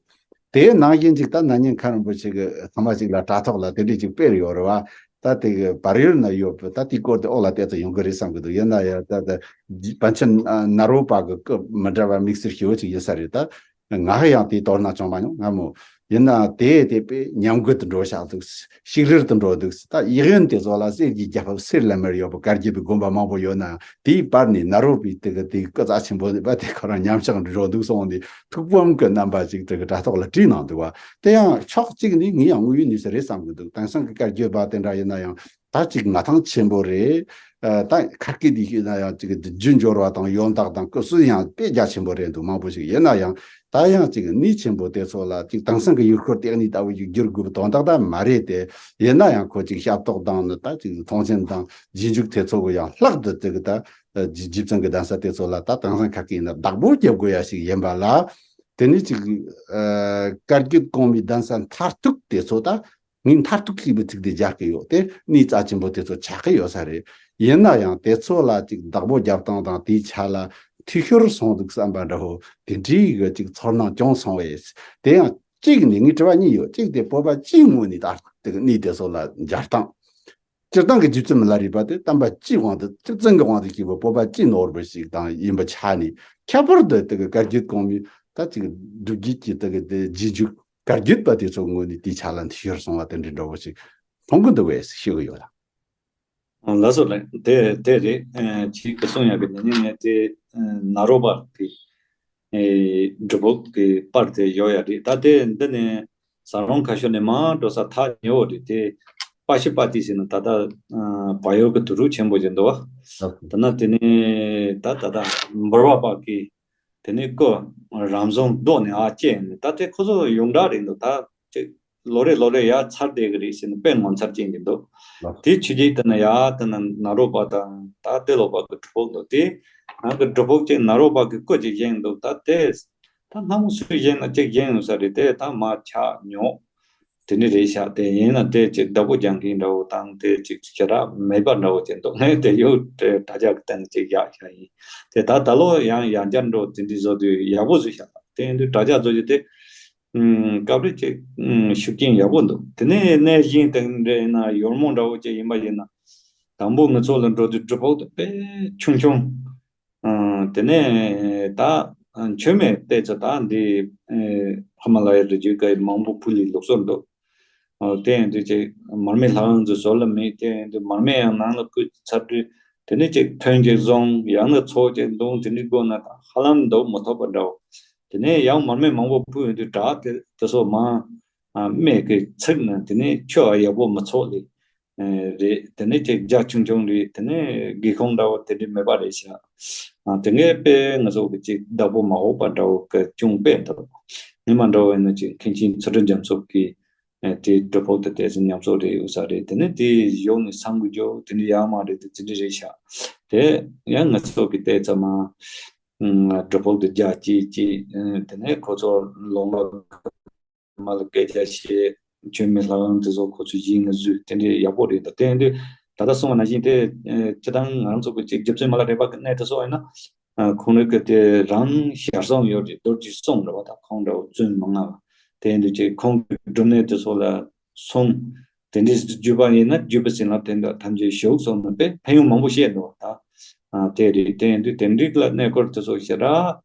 དེའི་ནང་བཞིན་ཅིག་ད་ན་ནིང་མཁན་རིན་པོ་ཆེ་གི་ཐེངས་མ་ཅིག་ལ་དྲ་ཐོག་ལ་དེ་འདྲས་ཅིག་སྤེལ་ཡོད་རེད་བ། ད་དེ་གི་བལ་ཡུལ་ན་ཡོད་པའི་ད་དེའི་སྐོར་དེ་འོག་ལ་བལྟས་ཚེ་ཡོང་གི་རེད་བསམ་གི་འདུག། ཡིན་ན་ཡང་ད་ད་པཎ་ཆེན་ནཱ་རོ་པ་གི་སྐུ་མི་འདྲ་བ་དམིགས་བསལ་ཞེ་པོ་ཅིག་ཡིན་ས་རེད། ད་ང་ཡང་དེའི་དོ་སྣང་བྱུང་མ་མྱོང་ང་མོ། ཡིན་ན་དེ་དེ་དཔེ་ཉམས་རྒུད་དུ་འགྲོ་བཞག་འདུག། ཞིག་རལ་དུ་འགྲོ་འདུག། ད་ཡིག་ཡོན་དེ་ཚོ་ལ་གསེར་གྱི་རྒྱལ་ཕབ་གསེར་ལ་མེར་ཡོད་པའི་བཀའ་བརྒྱུད་པའི་དགོན་པ་མང་པོ་ཡོད་ན་དེའི་བར་ནས་ནཱ་རོ་པའི་དེ་གི་དེའི་སྐུ་རྩ་ཆེན་པོ་ནི་པ་དེ་ཁོ་རང་ཉམས་ཆག་འགྲོ་འདུག་སོང་ནས་ཐུགས་ཕམ་གྱི་རྣམ་པ་ཅིག་དེ་གི་དྲ་ཐོག་ལ་བྲིས་གནང་འདུག་བ། དེ་ཡང་ཕྱོགས་གཅིག་ནས་ངས་ཡང་དངོས་ཡོད་གནས་ཚུལ་རེད་བསམ་གི་འདུག། དེང་སང་གི་བཀའ་བརྒྱུད་པ་དེ་འདྲ་ཡིན་ན་ཡང་ད་ཅིག་མངའ་ཐང་ཆེན་པོ་རེད། ཨ་ད་ཁ་སྐད་འདི་ཤེས་ན་ཡང་ཅིག་རྒྱུ་འབྱོར་བ་དང་ཡོན་བདག་དང་སྐུ་སྲོལ་ཡང་དཔེ་རྒྱ་ཆེན་པོ་རེད་འདུག། མང་པོ་ཞིག་ཡིན་ན་ཡང་ད་ཡང་ཅིག་གནས་ཆེན་པོ་དེ་ཚོ་ལ་ཅིག་དེང་སང་གི་ཡུལ་སྐོར་ལྟེ་གནས་ལྟ་བུ་ཞིག་བསྒྱུར་དགོས་པའི་དོན་དག་ད་མ་རེད་དེ། ཡིན་ན་ཡང་ཁོ་ཅིག་ཞབས་ཏོག་དང་ནི་ད་ཅིག་མཐོང་ཆེན་དང་རྗེས་འཇུག་དེ་ཚོ་གི་ཡང་ལྷག་ཏུ་ཅིག་ད་རྗེ་རྗེ་བཙུན་གྱི་གདན་ས་དེ་ཚོ་ལ་ད་དེང་སང་ཁ་སྐད་ཡིན་ན་བདག་པོ་རྒྱབ་དགོས་ཡ་ཞིག་ཡིན་པ་ལ། དེ་ནི་ཅིག་ཨ་བཀའ་བརྒྱུད་གོང་མའི་གདན་ས་མཐར་ཐུག་དེ་ཚོ་ད་ངས་མཐར་ཐུག་ཞེས་པའི་ཚིག་དེ་སྦྱར་གི་ཡོད་དེ་གནས་རྩ་ཆེན་པོ་དེ་ཚོ་ཆགས་ཀྱི་ཡོད་ས་རེད། ཡིན་ན་ཡང་དེ་ཚོ་ལ་ཅིག་བདག་པོ་རྒྱབ་སྟངས་དང་དེའི་ཆ་ལ་འཐུས་ཤོར་སོང་འདུག་བསམ་པ་འདྲ་བོ་དེ་འདྲའི་གི་ཅིག་ཚོར་སྣང་བྱུང་སོང་བས། དེ་ཡང་གཅིག་ནས་ངས་དྲི་བ་གཉིས་ཡོད། གཅིག་དེ་བོད་པ་སྤྱིའི་ངོས་ནས་ད་དེ་གི་གནས་དེ་ཚོ་ལ་སྦྱར་སྟངས། སྤྱིར་བཏང་གི་རྗེ་བཙུན་མི་ལ་རས་པ་དེ་བསྟན་པ་སྤྱིའི་དབང་དུ་སྤྱིར་བཙན་གྱི་དབང་དུ་བྱས་པའི་བོད་པ་སྤྱིའི་ནོར་བུ་ཞིག་དང་ཡིན་པ་ཆ་ནས། ཁྱད་པར་དུ་དེ་གི་བཀའ་བརྒྱུད་གོང་མའི་ད་ཅིག་སྒྲུབ་བརྒྱུད་ཀྱི་དེ་གི་དེ་རྗེས་འཇུག་བཀའ་བརྒྱུད་པ་དེ་ཚོ་ངོས་ནས་དེའི་ཆ་ལ་འཐུས་ཤོར་སོང་བ་དེ་འདྲའི་འདྲ་བོ་ཞིག་མཐོང་གི་འདུག་བས་ཞུ་གི་ཡོད་ལ། ལགས་སོ་ལགས། དེ་དེ་རེད། ཁྱེད་ཀྱི་གསུང་ཡག་གི་ནི་ངས་དེ་ནཱ་རོ་པ་གི་སྒྲུབ་ཕུག་གི་པར་དེ་ཡོད་ཡ་རེད། ད་དེ་འདི་ནས་ཟ་རོང་ཁ་ཤོར་ནས་མར་འགྲོ་ས་ཐག་ཉེ་བོ་རེད། དེ་པ་ཤི་པ་ཏི་ཟེར་ན་ད་ལྟ་བལ་ཡུལ་གྱི་དུ་རུ་ཆེན་པོ་ཅིག་འདུག་བ། ད་ན་དེ་ནས་ད་ད་ལྟ་འབུར་བ་པ་གི་དེ་ནས་ཀོ་རམ་བཟང་རྡོ་ནས་ཨ་ཅེ་ནས་ད་དེ་ཁོ་ཚོ་ཡོངས་གྲགས་རེད་འདུག། ད་ཅིག་ལོ་རེ་ལོ་རེ་ཡར་ཚར་བསྡད་གི་རེད་ཟེར་ནས་དཔེ་ངོ་མཚར་ཅན་གྱི་འདུག། དེ་ཆུ་རྒྱུད་དེ་ན་ཡར་དེ་ན་ནཱ་རོ་པ་དང་ད་ཏེ་ལོ་པ་གི་གྲུབ་ཕུག་འདུག། དེ་ནང་གི་གྲུབ་ཕུག་ཅིག་ནཱ་རོ་པ་གི་སྐུ་ཅིག་བཞེངས་འདུག། ད་དེ་ད་སྣང་མོ་སུས་བཞེངས་ན་ཅིག་བཞེངས་ཡོང་ས་རེད། དེ་ད་མ་ཆག་ཉོག་དེ་འདྲ་རེད་ཤག། དེ་ཡིན་ན་དེ་ཅིག་བདག་པོ་རྒྱག་མཁན་འདྲ་བོ་དང་དེ་ཅིག་ཞེ་དྲག་མེད་པ་འདྲ་བོ་ཅིག་འདུག། ངས་དེ་ཡོད་དྲ་རྒྱ་གི་སྟེང་ཅིག་བཞག་བཞག་ཡིན། དེ་ད་ད་ལོ་ཡང་ཡང་བསྐྱར་འགྲོ་དེ་འདྲ་བཟོ་དུས་ཡག་པོ་བཟོས་ཤག། དེ་ཡིན་དུས་དྲ་རྒྱ་བཟོ་རྒྱུ་དེ་སྐབས་རེ་ཅིག་ཤུགས་རྐྱེན་ཡག་པོ་འདུག། དེ་ནས་གནས་གཞན་དེ་འདྲ་ཡིན་ན་ཡོལ་མོ་འདྲ་བོ་ཅིག་ཡིན་པ་ཡིན་ན་དང་པོ་ང་ཚོ་ལ་འགྲོ་དུས་གྲུབ་ཕུག་དེ་དཔེ་ཆུང་ཆུང་། ཨ་དེ་ནས་ད་མཆོད་མེ་བལྟས་ཚེ་ད་འདི་ཨ་ཧི་མ་ལ་ཡའི་རི་རྒྱུད་ཀ་མང་པོ་ཕུལ་ལི་ལུགས་སྲོལ་འདུག། ཨ་དེ་ཡིན་དུས་ཅིག་མར་མེ་ལྷ་ཁང་ཚོ་བཟོ་ལ་མེད། དེ་ཡིན་དུས་མར་མེ་ཡང་ནང་ལ་བསྐུས་ཚར་དུས་དེ་ནས་ཅིག་ཐོན་ཅིག་བཟུང་ཡང་ན་ཚོགས་ཅིག་འདུག། དེ་འདྲའི་སྒོ་ནས་ད་ཧ་ལམ་འདུག་མི་ཐུབ་པ་འདྲ་བོ། དེ་ནས་ཡང་མར་མེ་མང་པོ་ཕུལ་ཡོང་དུས་བྲག་དེ་དེ་ཚོ་མང་ཨ་སྨད་ཀྱི་ཚིག་ན་དེ་ནས་ཆུ་ཡག་པོ་མི་ཚོགས་ལི། ཨེ་རེད། དེ་ནས་ཅིག་རྒྱ་ཆུང་ཆུང་རེད། དེ་ནས་སྒེའུ་ཁུང་འདྲ་བོ་དེ་འདྲ་མེད་པ་རེད་ཤག། ཨ་དེ་ངས་དཔེ་ང་ཚོ་གི་ཅིག་བདག་པོ་མ་འོས་པ་འདྲ་བོ་གི་ཅུང་དཔེ་འདུག། སྔོན་མ་འདྲ་བོ་ཡིན་ན་ཅིག་མཁན་ཆེན་ཚུལ་ཁྲིམས་རྒྱ་མཚོ་གིས་ཨེ་དེ་གྲུབ་ཕུག་དེ་དེ་ཚོ་ཉམས་གསོ་རེད་ཡོད་ས་རེད། དེ་ནས་དེ་གཞུག་ནས་ཚང་གི་འཇོག་དེ་འདྲ་ཡག་མ་རེད། དེ་ཚོ་འདྲ་རེད་ཤག། དེ་ཡང་ང་ཚོ་གི་ལྟས་ཙམ་མ་གྲུབ་ཕུག་དེ་རྒྱ་ཅིག་ཅིག་དེ་ནས་ཁོ་ཚོ་ལུང་པ་མ་ལ་སྐད་ཆ་བཤད། མཆོད་མེ་ལྷ་ཁང་དེ་ཚོ་ཁོ་ཚོས་བཞེངས་ནས་བཟོས་དེ་འདྲའི་ཡག་པོ་རེད། ད་དེ་ཡིན་དུས་ད་ལྟ་གསུངས་པ་ནང་བཞིན་དེ་སྤྱིར་བཏང་ང་རང་ཚོ་གི་ཅིག་རྗེ་བཙུན་མ་ལ་རས་པ་གི་གནས་དེ་ཚོ་ཡིན་ན་ཁོང་རང་གི་དེ་རང་ཞལ་གསུང་ཡོད་རེད། རྡོ་རྗེ་གསུང་རེད་བ། ད་ཁོང་འདྲ་བོ་བཙུན་མ་ལྔ་བ་དེ་ཡིན་དུས་ཅིག་ཁོང་གི་སྒྲུབ་གནས་དེ་ཚོ་ལ་གསུང་དེ་འདྲའི་བརྒྱུད་པ་ཡིན་ན་བརྒྱུད་པ་ཟིན་ལ་དེ་འདྲ་ཐམས་ཅད་ཞུགས་སོང་ན་དཔེ་ཕན་ཡོན་མང་པོ་བཤད་འདུག་བ། ད་དེ་རེད། དེ་ཡིན་དུས་དེ་འདྲའི་ལ་གནས་སྐོར་དེ་ཚོ་ཞེ་དྲག་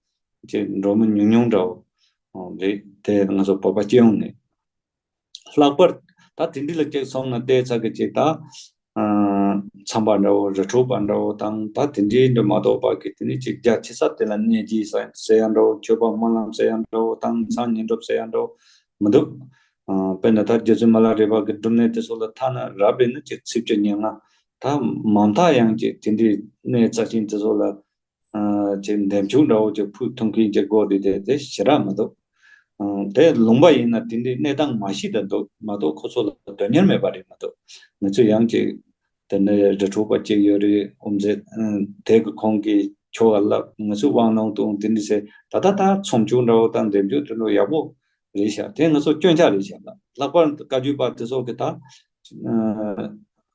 ཅིག་འགྲོ་མི་ཉུང་ཉུང་འདྲ་བོ་རེད། དེ་ང་ཚོ་བོད་པ་སྤྱི་ཡོངས་ནས། ལྷག་པར་ད་དེ་འདྲ་ལ་ཅིག་སོང་ན་བལྟས་ཚར་གི་ཅིག་ད་ཚངས་པ་འདྲ་བོ་རི་ཁྲོད་པ་འདྲ་བོ་དང་ད་དེ་འདྲའི་འདྲ་མ་གཏོགས་པ་གི་དེ་ནས་ཅིག་རྒྱ་ཆེ་ས་དེ་ལ་གནས་ཀྱི་ཟེར་ཡ་འདྲ་བོ། མཆོད་པ་སྨོན་ལམ་ཟེར་ཡ་འདྲ་བོ་དང་མཚན་ཉིན་སྒྲུབ་ཟེར་ཡ་འདྲ་བོ་མི་འདུག། དཔེར་ན་ད་རྗེ་བཙུན་མ་ལ་རས་པ་གི་སྒྲུབ་གནས་དེ་ཚོ་ལ་ཐ་ན་རབ་རེད་ན་ཅིག་ཚེས་བཅུ་ཉེར་ལྔ། ད་མ་མཐའ་ཡང་ཅིག་དེ་འདྲའི་གནས་རྩ་ཆེན་དེ་ཚོ་ལ་ཅིག་འདེམས་ཆུང་འདྲ་བོ་ཅིག་ཕུལ་ཐུབ་མཁན་གྱི་སྒོ་དེ་དེ་དེ་ཞེ་དྲག་མི་འདུག། དེ་ལུང་པ་ཡིན་ན་དེ་འདྲའི་གནས་སྟངས་མ་ཤེས་ད་འདུག་མ་གཏོགས་ཁོ་ཚོ་ལ་དོན་གཉེར་མེད་པ་རེད་མ་གཏོགས། ང་ཚོ་ཡང་ཅིག་དེ་ནས་རི་ཁྲོད་པ་ཅིག་ཡོད་རེད། ཨོམ་ཟེ་དེ་གི་ཁོང་གི་ཆོ་ག་ལ་ང་ཚོ་དབང་ནང་དུ་དེ་འདྲ་ཟེར་ད་ད་ད་ཚོམ་ཆུང་འདྲ་བོ་དང་འདེམས་ཆུང་དེ་འདྲ་ཡག་པོ་ རེད་ཤག་དེ་ང་ཚོ་སྐྱོན་ཆ་རེད་ཤག་ལ། ལྷག་པར་བཀའ་བརྒྱུད་པ་དེ་ཚོ་གི་ད་ཨ་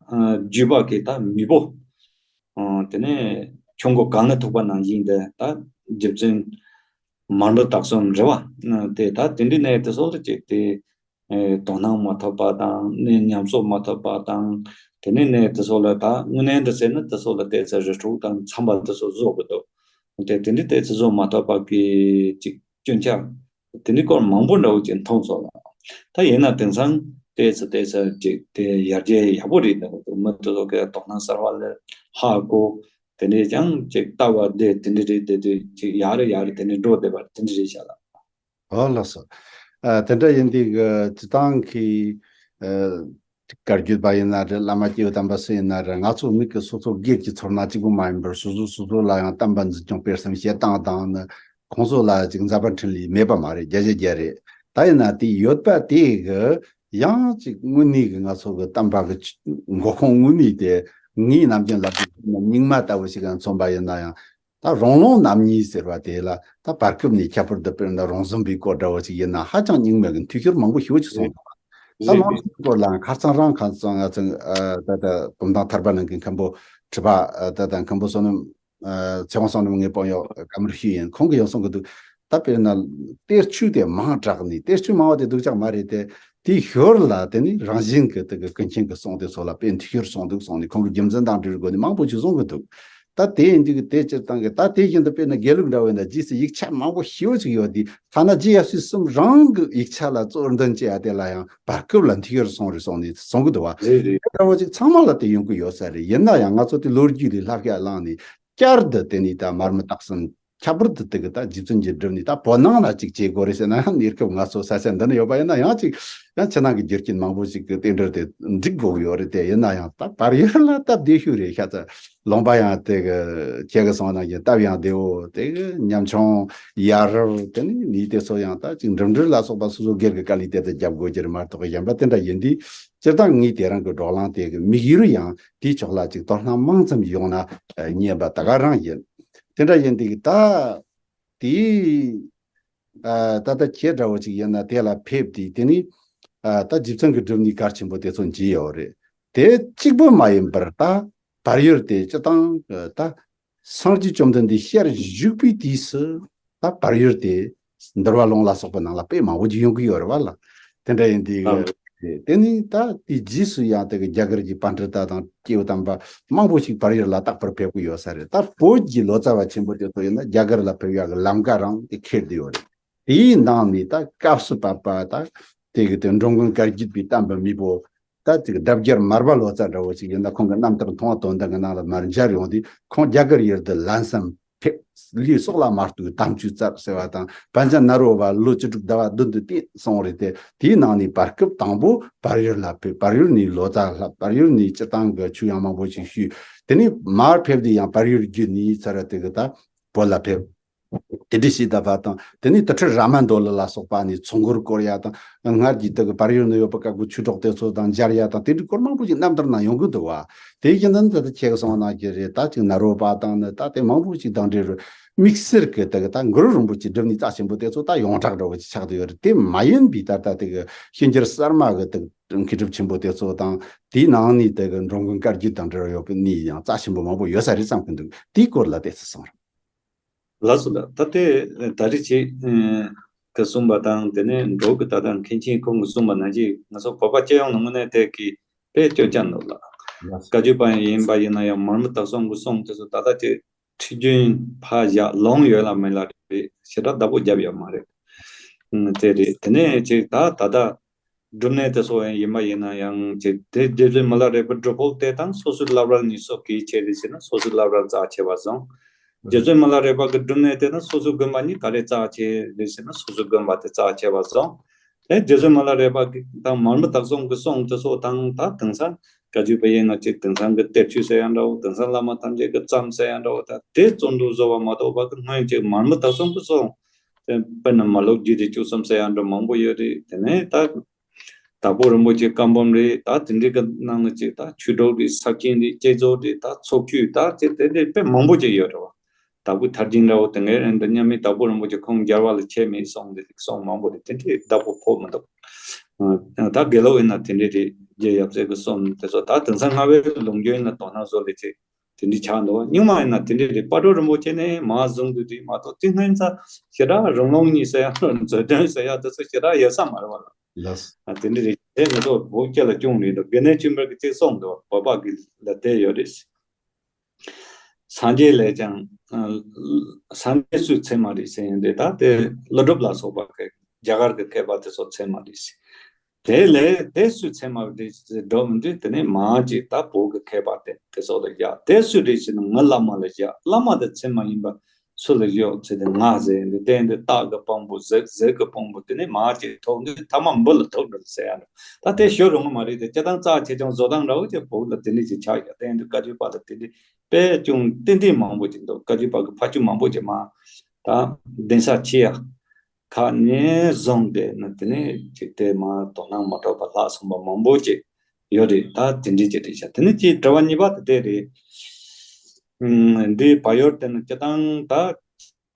ཨ་བརྒྱུད་པ་གི་ད་མེས་པོ། ཨ་དེ་ནས་ཁྱུང་མགོ་གངས་ལས་ཐུག་པ་ནང་བཞིན་དེ་ད་རྗེ་བཙུན་མར་མི་དྭགས་གསུམ་རེད་བ། ཨ་དེ་ད་དེ་འདྲའི་གནས་དེ་ཚོ་ལ་ཅིག་དེ་ཨེ་དོ་སྣང་མ་ཐོབ་པ་དང་གནས་ཉམས་གསོ་མ་ཐོབ་པ་དང་། དེ་ནས་གནས་དེ་ཚོ་ལ་ད་དངོས་གནས་འདྲ་ཟེར་ན་དེ་ཚོ་ལ་ཏོག་ཙམ་རི་ཁྲོད་དང་ཚངས་པ་དེ་ཚོ་བཟོ་དགོས་འདུག་དེ་དེ་འདྲའི་ཏོག་ཙམ་བཟོ་མ་ཐུབ་པ་གི་ཅིག་སྐྱོན་ཆ་དེ་འདྲའི་སྐོར་མང་པོ་འདྲ་བོ་ཅིག་མཐོང་སོང་ལ། ད་ཡིན་ན་དེང་སང་ཏོག་ཙམ་ཏོག་ཙམ་ཅིག་དེ་ཡར་རྒྱས་ཡག་པོ་རེད་འདུག་མི་དེ་ཚོ་གི་དོ་སྣང་གསར་བ་ལ་ཧ་གོ། དེ་འདྲའི་ཀྱང་ཅིག་ལྟ་བ་དེ་དེ་འདྲ་རེད་དེ་དུས་ཅིག་ཡར་ཡར་དེ་འདྲ་འགྲོ་བསྡད་པ་དེ་འདྲ་རེད་ཤག་ལ། ཨོ་ལགས་སོ། ཨ་དེ་འདྲ་ཡིན་དུས་ཀྱི་སྤྱི་བཏང་གི་ཨ་བཀའ་བརྒྱུད་པ་ཡིན་ན་རེད། བླ་མ་སྐྱེས་བུ་དམ་པ་སུ་ཡིན་ན་རེད། ང་ཚོ་མི་གི་སོ་སོ་སྒེར་གྱི་ཚོར་སྣང་གཅིག་པུ་མ་ཡིན་པར་སོ་སོ་སོ་སོ་ལ་ཡང་བསྟན་པ་འཛིན་སྐྱོང་སྤེལ་གསུམ་བྱེད་སྟངས་དང་ནི་ཁོང་ཚོ་ལ་ཅིག་མཛད་པ་འཕྲིན་ལས་མེད་པ་མ་རེད། བརྒྱ་ཆ་བརྒྱ་རེད། ད་ཡིན་ན་དེ་ཡོད་པ་དེ་གི་ཡང་ཅིག་དངོས་གནས་ཀྱི་ང་ཚོ་གི་བསྟན་པ་གི་མགོ་ཁུངས་དངོས་གནས་དེ་ངས་ནམ་རྒྱུན་ལབ་དུས་རྙིང་མ་ལྟ་བུ་ཞིག་ཡང་མཚོན་པ་ཡིན་ན་ཡང་། ད་རོང་ལུང་རྣམ་གཉིས་ཟེར་བ་དེ་ལ་ད་བར་སྐབས་ནས་ཁྱད་པར་དུ་དཔེར་ན་རོང་ཟོམ་པའི་སྐོར་འདྲ་བོ་ཅིག་ཡིན་ན་ཧ་ཅང་རྙིང་མ་གི་འཐུས་ཤོར་མང་པོ་ཞེ་པོ་ཅིག་སོང་འདུག་ད་རེད་མང་རེད། ཚོགས་སྐོར་ལའང་ཁ་སང་རང་ཁ་སང་ང་ཚོ་ཨ་ད་ལྟ་བུམ་ཐང་ཐར་པ་གླིང་གི་མཁན་པོ་ཁྲི་པ་ཨ་ད་ལྟ་མཁན་པོ་བསོད་ནམས་ཨ་ཚེ་དབང་བསོད་ནམས་ངའི་དཔོན་གཡོག་བཀའ་མོལ་ཞུས་ཡིན། ཁོང་གིས་ཡང་གསུང་གི་འདུག་ད་དཔེར་ན་གཏེར་ཆོས་དེ་མང་དྲགས་ནས་གཏེར་ཆོས་མང་བ་དེ་སྡུག་ཅག་མ་རེད་དེ། དེའི་ཞོར་ལ་དེ་ནི་རང་བཞིན་གྱི་དེ་གི་ཀུན་མཁྱེན་གྱི་གསུང་དེ་ཚོ་ལ་དཔེ་འཐུས་ཤོར་སོང་འདུག་གསུངས་ནས་ཁོང་གི་རྒྱུ་མཚན་དང་འབྲེལ་བའི་སྒོ་ནས་མང་པོ་ཞིག་གསུང་གི་འདུག་ད་དེ་ཡིན་དུས་ཀྱི་དེ་སྤྱིར་བཏང་གི་ད་དེ་བཞིན་དུ་དཔེར་ན་དགེ་ལུགས་འདྲ་བོ་ཡིན་ན་རྗེས་སུ་ཡིག་ཆ་མང་པོ་ཞེ་པོ་ཅིག་ཡོད་དེ། ཐ་ན་རྗེ་ཡབ་སྲས་གསུམ་རང་གི་ཡིག་ཆ་ལ་གཙོར་འདོན་བྱེད་ཡ་དེ་ལ་ཡང་བར་སྐབས་ལ་འཐུས་ཤོར་སོང་རེད་གསུངས་ནས་གསུང་གི་འདུག་བ། རེད་རེད། དེ་འདྲ་བོ་ཅིག་ཚང་མ་ལ་དེ་ཡོང་གི་ཡོད་ས་རེད། ཡིན་ན་ཡང་ང་ཚོ་དེ་ལོ་རྒྱུས་ལས་བསླབ་བྱ་བླངས་ནས་བསྐྱར་དུ་དེ་ནས་ད་མར་མི་དྭགས་གསུམ་ཁྱད་པར་དུ་དེ་གི་ད་རྗེ་བཙུན་གྱིས་བསྒྲུབས་ནས་ད་བོད་ནང་ལ་ཅིག་བྱེད་དགོས་རེད་ཟེར་ན་ཡང་གནས་སྐབས་ང་ཚོ་ས་ཆ་འདི་ན་ཡོད་པ་ཡིན་ན་ཡང་ཅིག་ཡང་ཕྱི་ནང་གི་རྒྱུ་རྐྱེན་མང་པོ་ཞིག་གི་རྟེན་འབྲེལ་དེ་འགྲིག་དགོས་ཀྱི་ཡོད་རེད་དེ། ཡིན་ན་ཡང་ད་བར་ཡོད་ལ་སྟབས་བདེ་ཤོས་རེད་ཤག་ཚ། ལུང་པ་ཡང་དེ་གི་ཁྱེད་ཀྱི་སོང་ན་ཡང་སྟབས་ཡང་བདེ་བོ་དེ་གི་ཉམ་ཆུང་ཡ་རབས་དེ་ནི་མི་དེ་ཚོ་ཡང་ད་ཅིག་འགྲིམ་འགྲུལ་ལ་སོགས་པ་སོ་སོ་སྒེར་གྱི་དཀའ་ལས་དེ་ཚོ་རྒྱབ་དགོས་ཀྱི་རེད་མ་གཏོགས་གཞན་པ་དེ་འདྲ་ཡིན་དུས་སྤྱིར་བཏང་ངས་དེ་རང་གི་བགྲོ་གླེང་དེ་གི་དམིགས་ཡུལ་ཡང་དེའི་ཕྱོགས་ལ་ཅིག་དོ་སྣང་མང་ཙམ་ཡོང་ན་སྙམ་པ་ད་ག་རང་ཡིན། དེ་འདྲ་ཡིན་དུས་ད་དེའི་ཨ་ད་ལྟ་ཁྱེད་འདྲ་བོ་ཅིག་ཡིན་ན་དེ་ལ་ཕེབས་དུས་དེ་ནི་ཨ་ད་རྗེ་བཙུན་གྱི་སྒྲུབ་ནི་གལ་ཆེན་པོ་དེ་ཚོ་མཇལ་ཡོད་རེད། དེ་གཅིག་པུ་མ་ཡིན་པར་ད་བར་ཡོད་དེ་སྤྱིར་བཏང་ད་སངས་རྒྱས་བཅོམ་ལྡན་འདས་ཤར་བཞུགས་པའི་དུས་སུ་ད་བར་ཡོད་དེ་འདུལ་བ་ལུང་ལ་སོགས་པ་ནང་ལ་དཔེ་མང་པོ་ཅིག་ཡོང་གི་ཡོད་རེད་བ་ལ། དེ་འདྲ་ཡིན་དུས་ཨ་དེ་ནི་ད་དེའི་རྗེས་སུ་ཡང་དེ་གི་རྒྱ་གར་གྱི་པཎྜི་ཏ་དང་སྐྱེས་བུ་དམ་པ་མང་པོ་ཞིག་བར་ཡོད་ལ་རྟག་པར་ཕེབས་ཀྱི་ཡོད་ས་རེད། ད་བོད་ཀྱི་ལོ་ཙཱ་བ་ཆེན་པོ་དེ་ཚོ་ཡིན་ན་རྒྱ་གར་ལ་ཕེབས་ཡག་གི་ལམ་ཀ་རང་དེ་འཁེལ་བསྡད་ཡོད་རེད། དེའི་ནང་ནས་ད་སྐབས་སུ་བབ་པ་ད་དེ་གི་དེ་འགྲོ་མགོན་བཀའ་བརྒྱུད་པའི་བསྟན་པའི་མེས་པོ་ད་ཅིག་ལྡབ་བརྒྱར་མར་པ་ལོ་ཙཱ་འདྲ་བོ་ཞིག་ཡིན་ན་ཁོང་གི་རྣམ་ཐར་མཐོང་བ་དོན་ལྡན་གྱི་ནང་ལ་མར་མཇལ་ཡོང་དུས་ཁོང་རྒྱ་གར་ཡུལ་དུ་ལམ་སེང་ཕེབས། ལུས་སྲོག་ལ་མ་གཏོགས་དམ་ཆོས་བསྩལ་ཟེར་བ་དང་། པཎ་ཆེན་ནཱ་རོ་པ་ལོ་བཅུ་དྲུག་ཟླ་བ་བདུན་དུ་བསྟེན་སོང་རེད་དེ། དེའི་ནང་ནས་བར་སྐབས་དང་པོ་བར་ཡུལ་ལ་ཕེབས། བར་ཡུལ་ནས་ལོ་ཙཱ་བསླབ། བར་ཡུལ་ནས་སྤྱིར་བཏང་གི་ཆོས་ཡང་མང་པོ་ཞིག་ཞུས། དེ་ནས་མར་ཕེབས་དུས་ཡང་བར་ཡུལ་བརྒྱུད་ནས་ཚར་དེ་གི་ད་བོད་ལ་ཕེབས། དེ་འདྲ་ཞིག་ད་བ་དང་། དེ་ནས་དུར་ཁྲོད་ར་མ་མདོ་ལ་ལ་སོགས་པ་ནས་ཚོགས་འཁོར་བསྐོར་ཡ་དང་། སྔར་གྱི་དེ་གི་བར་ཡུལ་ན་ཡོད་པ་བཀའ་བརྒྱུད་ཆོས་གྲོགས་དེ་ཚོ་དང་མཇལ་ཡ་དང་། དེ་འདྲའི་སྐོར་མང་པོ་ཞིག་རྣམ་ཐར་ནང་ཡོང་གི་འདུག་བ། དེ་བཞིན་དུ་ད་ལྟ་ཁྱེད་ཀྱི་གསུངས་ནང་གི་རེད། ད་ཅིག་ནཱ་རོ་པ་དང་ནི་ད་དེ་མང་པོ་ཞིག་དང་འབྲེལ་རུ་དམིགས་བསལ་གྱི་དེ་གི་ད་གུ་རུ་རིན་པོ་ཆེ་སྒྲུབ་ནི་རྩ་ཆེན་པོ་དེ་ཚོ་ད་ཡོངས་གྲགས་འདྲ་བོ་ཞིག་ཆགས་བསྡད་ཡོད་རེད། དེ་མ་ཡིན་པའི་ད་ལྟ་དེ་གི་ཤན་སྦྱར་གསར་མ་གི་དེ་གི་མཁས་གྲུབ་ཆེན་པོ་དེ་ཚོ་དང་། དེའི་ནང་ནས་དེ་གི་འགྲོ་མགོན་བཀའ་བརྒྱུད་དང་འབྲེལ་བ་ཡོད་པའི་ནི་ཡང་རྩ་ཆེན་པོ་མང་པོ་ཡོད་ས་རེད་བསམ་གི་འདུག་དེའི་སྐོར་ལ་ཏོག་ཙམ་གསུངས་རོགས། ལགས་སོ་ལགས། ད་ལྟའི་ད་རེས་ཅིག་གི་གསུངས་པ་དང་དེ་ནས་འབྲོག་གི་ད་ལྟ་མཁན་ཆེན་ཁོང་གིས་གསུངས་པ་ནང་བཞིན་ང་ཚོ་བོད་པ་སྤྱི་ཡོངས་ནང་ངོས་ནས་དེ་གི་དཔེ་སྐྱོན་ཆ་འདུག་ལགས། ལགས་སོ། བཀའ་བརྒྱུད་པ་ཡིན་པ་ཡིན་ན་ཡང་མར་མི་དྭགས་གསུམ་གི་གསུང་དེ་ཚོ་ད་ལྟ་ཅིག་ཁྲིད་རྒྱུན་ཕར་བཞག་ལོང་ཡོད་ལ་མེད་ལ་རེད། ཞེ་དྲག་བདག་པོ་བརྒྱབ་ཡོད་མ་རེད། ཨང་། དེ་རེད། དེ་ནས་ཅིག་ད་ད་ལྟ་སྒྲུབ་གནས་དེ་ཚོ་ཡིན་པ་ཡིན་ན་ཡང་ཅིག་དེ་རྗེ་བཙུན་མི་ལ་རས་པའི་སྒྲུབ་ཕུག་དེ་དང་སོ་སོའི་བླ་བྲལ་གཉིས་སུ་གལ་ཆེ་རེད་ཟེར་ན་སོ་སོའི་བླ་བྲལ་རྩ་ཆེ་བ་བཟུང་། རྗེ་བཙུན་མི་ལ་རས་པ་གི་སྒྲུབ་གནས་དེ་དང་སོ་སོའི་དགོན་པ་གཉིས་ག་རེ་རྩ་ཆེ་རེད་ཟེར་ན་སོ་སོའི་དགོན་པ་དེ་རྩ་ཆེ་བ་བཟུང་། དེ་རྗེ་བཙུན་མི་ལ་རས་པ་གི་དང་མར་མི་དྭགས་གསུམ་གི་གསུང་དེ་ཚོ་དང་། ད་དེང་སང་བཀའ་བརྒྱུད་པ་ཡིན་ན་ཅིག་དེང་སང་གི་གཏེར་ཆོས་ཟེར་ཡ་འདྲ་བོ། དེང་སང་བླ་མ་ཐམས་ཅད་ཀྱིས་བརྩམས་ཟེར་ཡ་འདྲ་བོ། ད་དེ་བརྩོན་འགྲུས་བཟོ་བ་མ་གཏོགས་པ་གི་སྔོན་ཅིག་མར་མི་དྭགས་གསུམ་གི་གསུང་དེ་དཔེར་ན་མ་ལུག་རྒྱུད་སྡེ་བཅུ་གསུམ་ཟེར་ཡ་འདྲ་མང་པོ་ཡོད་རེད། དེ་ནས་ད་དྭགས་པོ་རིན་པོ་ཆེ་བཀའ་འབུམ་རེད། ད་དེ་འདྲའི་གི་ནང་ནས་ཅིག་ད་ཆོས་གྲོགས་རེད། ས་ཆེན་རེད། བསྐྱེད་རྫོགས་རེད། ད་ཚོགས་ཆོས་ད་ཅིག་དེ་འདྲའི་དཔེ་མང་པོ་ཅིག་ཡོད་རེད་བ། དྭགས་པོའི་ཐར་རྒྱན་འདྲ་བོ་དེ་ངས་འདི་མཉམ་མེད་དྭགས་པོ་རིན་པོ་ཆེ་ཁོང་རྒྱལ་བ་ལ་ཆད་མེད་གསུངས་འདི་གསུང་མང་པོ་རེད། དེ་འདྲའི་བདག་པོ་ཕོག་མི་འདུག་ཨ་ད་དགེ་ལུགས་ཡིན་ན་དེ་འདྲའི་རེད། རྗེ་ཡབ་སྲས་ཀྱི་གསུང་དེ་ཚོ་ད་དེང་སང་སྔ་བའི་ལུང་རྒྱུན་ཡིན་ན་དོ་སྣང་བཟོ་ལས་ཆེ་དེ་འདྲའི་ཆགས་འདུག་སྔོན་མ་ཡིན་ན་དེ་འདྲའི་རེད། སྤ་གྲོ་རིན་པོ་ཆེ་ནས་མ་བཟུང་དུས་དེ་མ་གཏོགས་དེ་སྔོན་ཚ་ཞེ་དྲག་རང་ལུང་གཉིས་ཟེར་ཡ་མཛོད་འདོན་ཟེར་ཡ་དེ་ཚོ་ཞེ་དྲག་ཡོད་ས་མ་རེད་བ་ལ། ལགས། ཨ་དེ་འདྲ་རེད། དེ་ང་ཚོ་བོད་སྐད་ལ་སྐྱོན་རེད་འདུག་དགེ་འདུན་ཆོས་འཕེལ་གྱིས་གཅིག་གསུངས་འདུག་བོད་པ་གི་ལ་དེ་ཡོད་རེད། སངས་རྒྱས་ལས་ཀྱང་། ཨ་སངས་རྒྱས་སུའི་ཚད་མ་རེད་ཟེར་ཡིན་དེ་ད་དེ་ཀླུ་སྒྲུབ་ལ་སོགས་པ་གི་རྒྱ་གར་གྱི་མཁས་པ་དེ་ཚོ་ཚད་མ་རེད་ཟེར། དེ་ལས་དེ་སུའི་ཚད་མ་རེད་ཟེར་འགྲོ་མི་འདུག་དེ་ནས་མ་ཅིག་ད་བོད་ཀྱི་མཁས་པ་དེ་དེ་ཚོ་ལ་བཞག་དེ་སུ་རེད་ཟེར་ན་ང་བླ་མ་ལ་བཞག་བླ་མ་དེ་ཚད་མ་ཡིན་པ། སུ་ལ་གཡོག་ཚེ་དེ་ང་ཟེར་འདི་བསྟན་འདི་སྟག་གི་དཔང་པོ་ཟེར་ཟེར་གི་དཔང་པོ་དེ་ནི་མ་ཅིག་ཐོག་འདི་ཐ་མ་འབུ་ལ་ཐུག་འགྲོ་ཟེར་ཡ་འདྲ། ད་དེ་ཤོད་རུང་མ་རེད་དེ་སྤྱི་བཏང་རྩ་ཆེ་ཆུང་བཟོ་སྟངས་འདྲ་བོ་ཅིག་བོད་ལ་དེ་འདྲ་ཅིག་ཆགས་ཡོད། བསྟན་འདི་བཀའ་བརྒྱུད་པ་ལ་དེ་འདྲ་དཔེ་ཅུང་ཏན་ཏན་མང་པོ་ཅིག་འདུག་བཀའ་བརྒྱུད་པ་གི་ཕ་ཆུ་མང་པོ་ཅིག་མ་ད་གདན་ས་ཆེ་ཡ་ཁག་ནས་བཟུང་སྟེ་ན་དེ་ནི་ཅིག་དེ་མ་དོ་སྣང་མ་འགྲོ་བ་ལྷག་སོང་པ་མང་པོ་ཅིག་ཡོད་རེད། ད་དེ་འདྲ་ཅིག་རེད་ཤག་དེ་ནི་ཅིག་དྲི་བ་གཉིས་པ་དེ་དེ་རེད། འདི་བལ་ཡུལ་དེ་ནི་སྤྱི་བཏང་ད་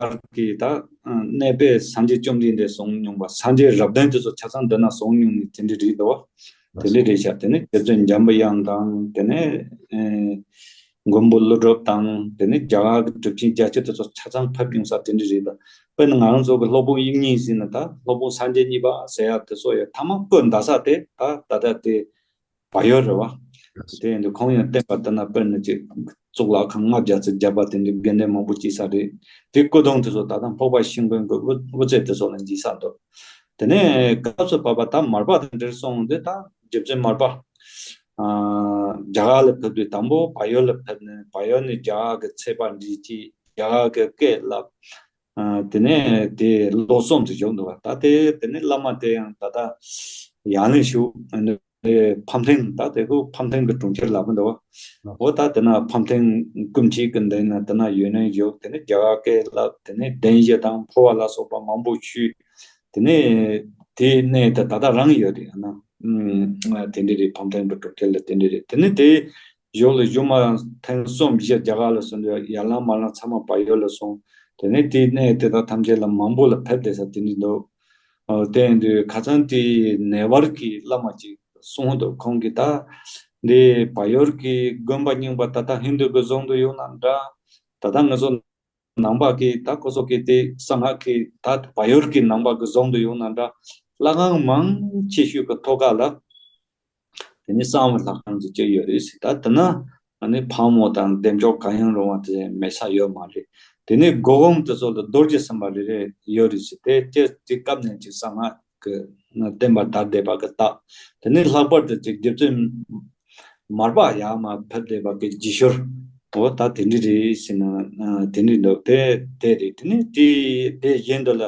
ཨར་གྱི་ད་གནས་པའི་སངས་རྒྱས་བཅོམ་ལྡན་འདས་གསུང་མྱོང་བ་སངས་རྒྱས་རབ་བདུན་དེ་ཚོ་ཆ་ཚང་འདི་ན་གསུང་མྱོང་ནི་དེ་འདྲ་རེད་འདུག་བ། དེ་འདྲ་རེད་ཤག་དེ་ནི་རྗེ་བཙུན་འཇམ་པའི་དབྱངས་དང་དེ་ནི་མགོན་པོ་ཀླུ་སྒྲུབ་དང་དེ་ནི་རྒྱ་གར་གྱི་གྲུབ་ཆེན་བརྒྱད་ཅུ་དེ་ཚོ་ཆ་ཚང་ཕེབས་མྱོང་ས་དེ་འདྲ་རེད་ད། དཔེར་ན་ང་རང་ཚོ་གི་སློབ་དཔོན་དབྱིག་གཉེན་ཟེར་ན་ད་སློབ་དཔོན་སངས་རྒྱས་གཉིས་པ་ཟེར་ཡ་དེ་ཚོ་ཡ་ཐ་མ་བཀོད་འདའ་ས་དེ་ད་ད་ལྟ་དེ། བལ་ཡུལ་རེད་བ། དེ་ཡིན་དུས་ཁོང་ཡང་བསྟན་པ་དེ་ན་དཔེར་ན་ཅིག་གཙུག་ལག་ཁང་ལྔ་བརྒྱ་ཙམ་བརྒྱབ་པ་དེ་འདྲའི་དགེ་འདུན་མང་པོ་སྐྱེས་ས་རེད། དེ་སྐུ་གདུང་དེ་ཚོ་ད་ལྟ་འཕགས་པ་ཤིང་ཀུན་གྱི་དབུ་དབུ་རྩེ་དེ་ཚོ་ལ་འཇིག་ས་འདུག་དེ་ནས་སྐབས་སུ་བབ་པ་ད་མར་པ་དང་འབྲེལ་སོང་དེ་ད་རྗེ་བཙུན་མར་པ། རྒྱ་གར་ལ་ཕེབས་དུས་དང་པོ་བལ་ཡུལ་ལ་ཕེབས་ནས་བལ་ཡུལ་ནས་རྒྱ་གར་གྱི་ཚེས་པ་འདྲི་ཅིག་རྒྱ་གར་གྱི་སྐད་བསླབ། དེ་ནས་དེ་ལོ་གསུམ་དུ་བཞུགས་འདུག་བ། ད་དེ་དེ་ནས་བླ་མ་དེ་ཡང་ད་ལྟ་ཡང་ལེན་ཞུ། ཕམ་ཐེང་ད་དེ་ཁོ་ཕམ་ཐེང་གི་གྲོང་ཁྱེར་ལབ་ཀྱི་འདུག་བ། འོ་ད་དེ་ན་ཕམ་ཐེང་སྐུ་མཆེད་ཀྱི་འདི་ན་དེ་ན་ཡོད་ན་ཡོད་དེ་ནས་རྒྱ་གར་སྐད་ལབ་དེ་ནས་གདན་བཞི་དང་འཕོ་བ་ལ་སོགས་པ་མང་པོ་ཞུས། དེ་ནས་དེའི་གནས་དེ་ད་ལྟ་རང་ཡོད་རེད་ཨ་ན། དེ་འདྲ་རེད། ཕམ་ཐེང་གི་གྲོང་ཁྱེར་ལ་དེ་འདྲ་རེད། དེ་ནས་དེ་ཡོད་ལ་ཡོད་མ་ཐེངས་གསུམ་བཞི་རྒྱ་གར་ལ་སོང་དུས་ཡར་ལངས་མར་ལངས་ཚང་མ་བལ་ཡུལ་ལ་སོང་། དེ་ནས་དེའི་གནས་དེ་དག་ཐམས་ཅད་ལ་མང་པོ་ལ་ཕེབས་བསྡད་ས་དེ་འདྲ་འདུག་ཨོ་དེ་ཡིན་དུས་ཁ་སང་དེའི་ནེ་ཝར་གྱི་བླ་མ་ཅིག་གསུངས་འདུག་ཁོང་གིས་ད་འདི་བལ་ཡུལ་གྱི་དགོན་པ་རྙིང་པ་ད་ལྟ་ཧིན་དུ་གི་བཟོ་འདུག་ཡོང་ན་འདྲ། ད་ལྟ་ང་ཚོ་ནང་པ་གི་ད་ཁོ་ཚོ་གི་དེ་གསང་སྔགས་ཀྱི་ད་བལ་ཡུལ་གྱི་ནང་པ་གི་བཟོ་འདུག་ཡོང་ན་འདྲ། ལྷ་ཁང་མང་ཆེ་ཤོས་ཀྱི་ཐོག་ཁ་ལ། དེ་ནི་གསང་བའི་ལྷ་ཁང་དུ་སྐྱེས་ཡོད་རེད་ཟེར། ད་དེ་ན་ཨ་ནི་ཕག་མོ་དང་བདེ་མཆོག་གང་ཡང་རུང་བ་དེ་མེད་ས་ཡོད་མ་རེད། དེ་ནི་སྒོ་གོང་དེ་ཚོ་ལ་རྡོ་རྗེ་སེམས་དཔའ་རེ་རེ་ཡོད་རེད་ཟེར། དེ་སྐྱེས་དེ་སྐབས་ནས་ཅིག་གསང་སྔགས་ཀྱི་བསྟན་པ་དར་བསྡད་པ་གི་རྟགས། དེ་ནི་ལྷག་པར་དུ་ཅིག་རྗེ་བཙུན་མར་པ་ཡར་མར་ཕེབས་བསྡད་པ་གི་རྗེས་ཤུལ་འོ་ད་དེ་འདྲ་རེད་ཟེར་ན་དེ་འདྲ་འདུག་དེ་དེ་རེད། དེ་ནི་དེ་དེ་བཞིན་དུ་ལ་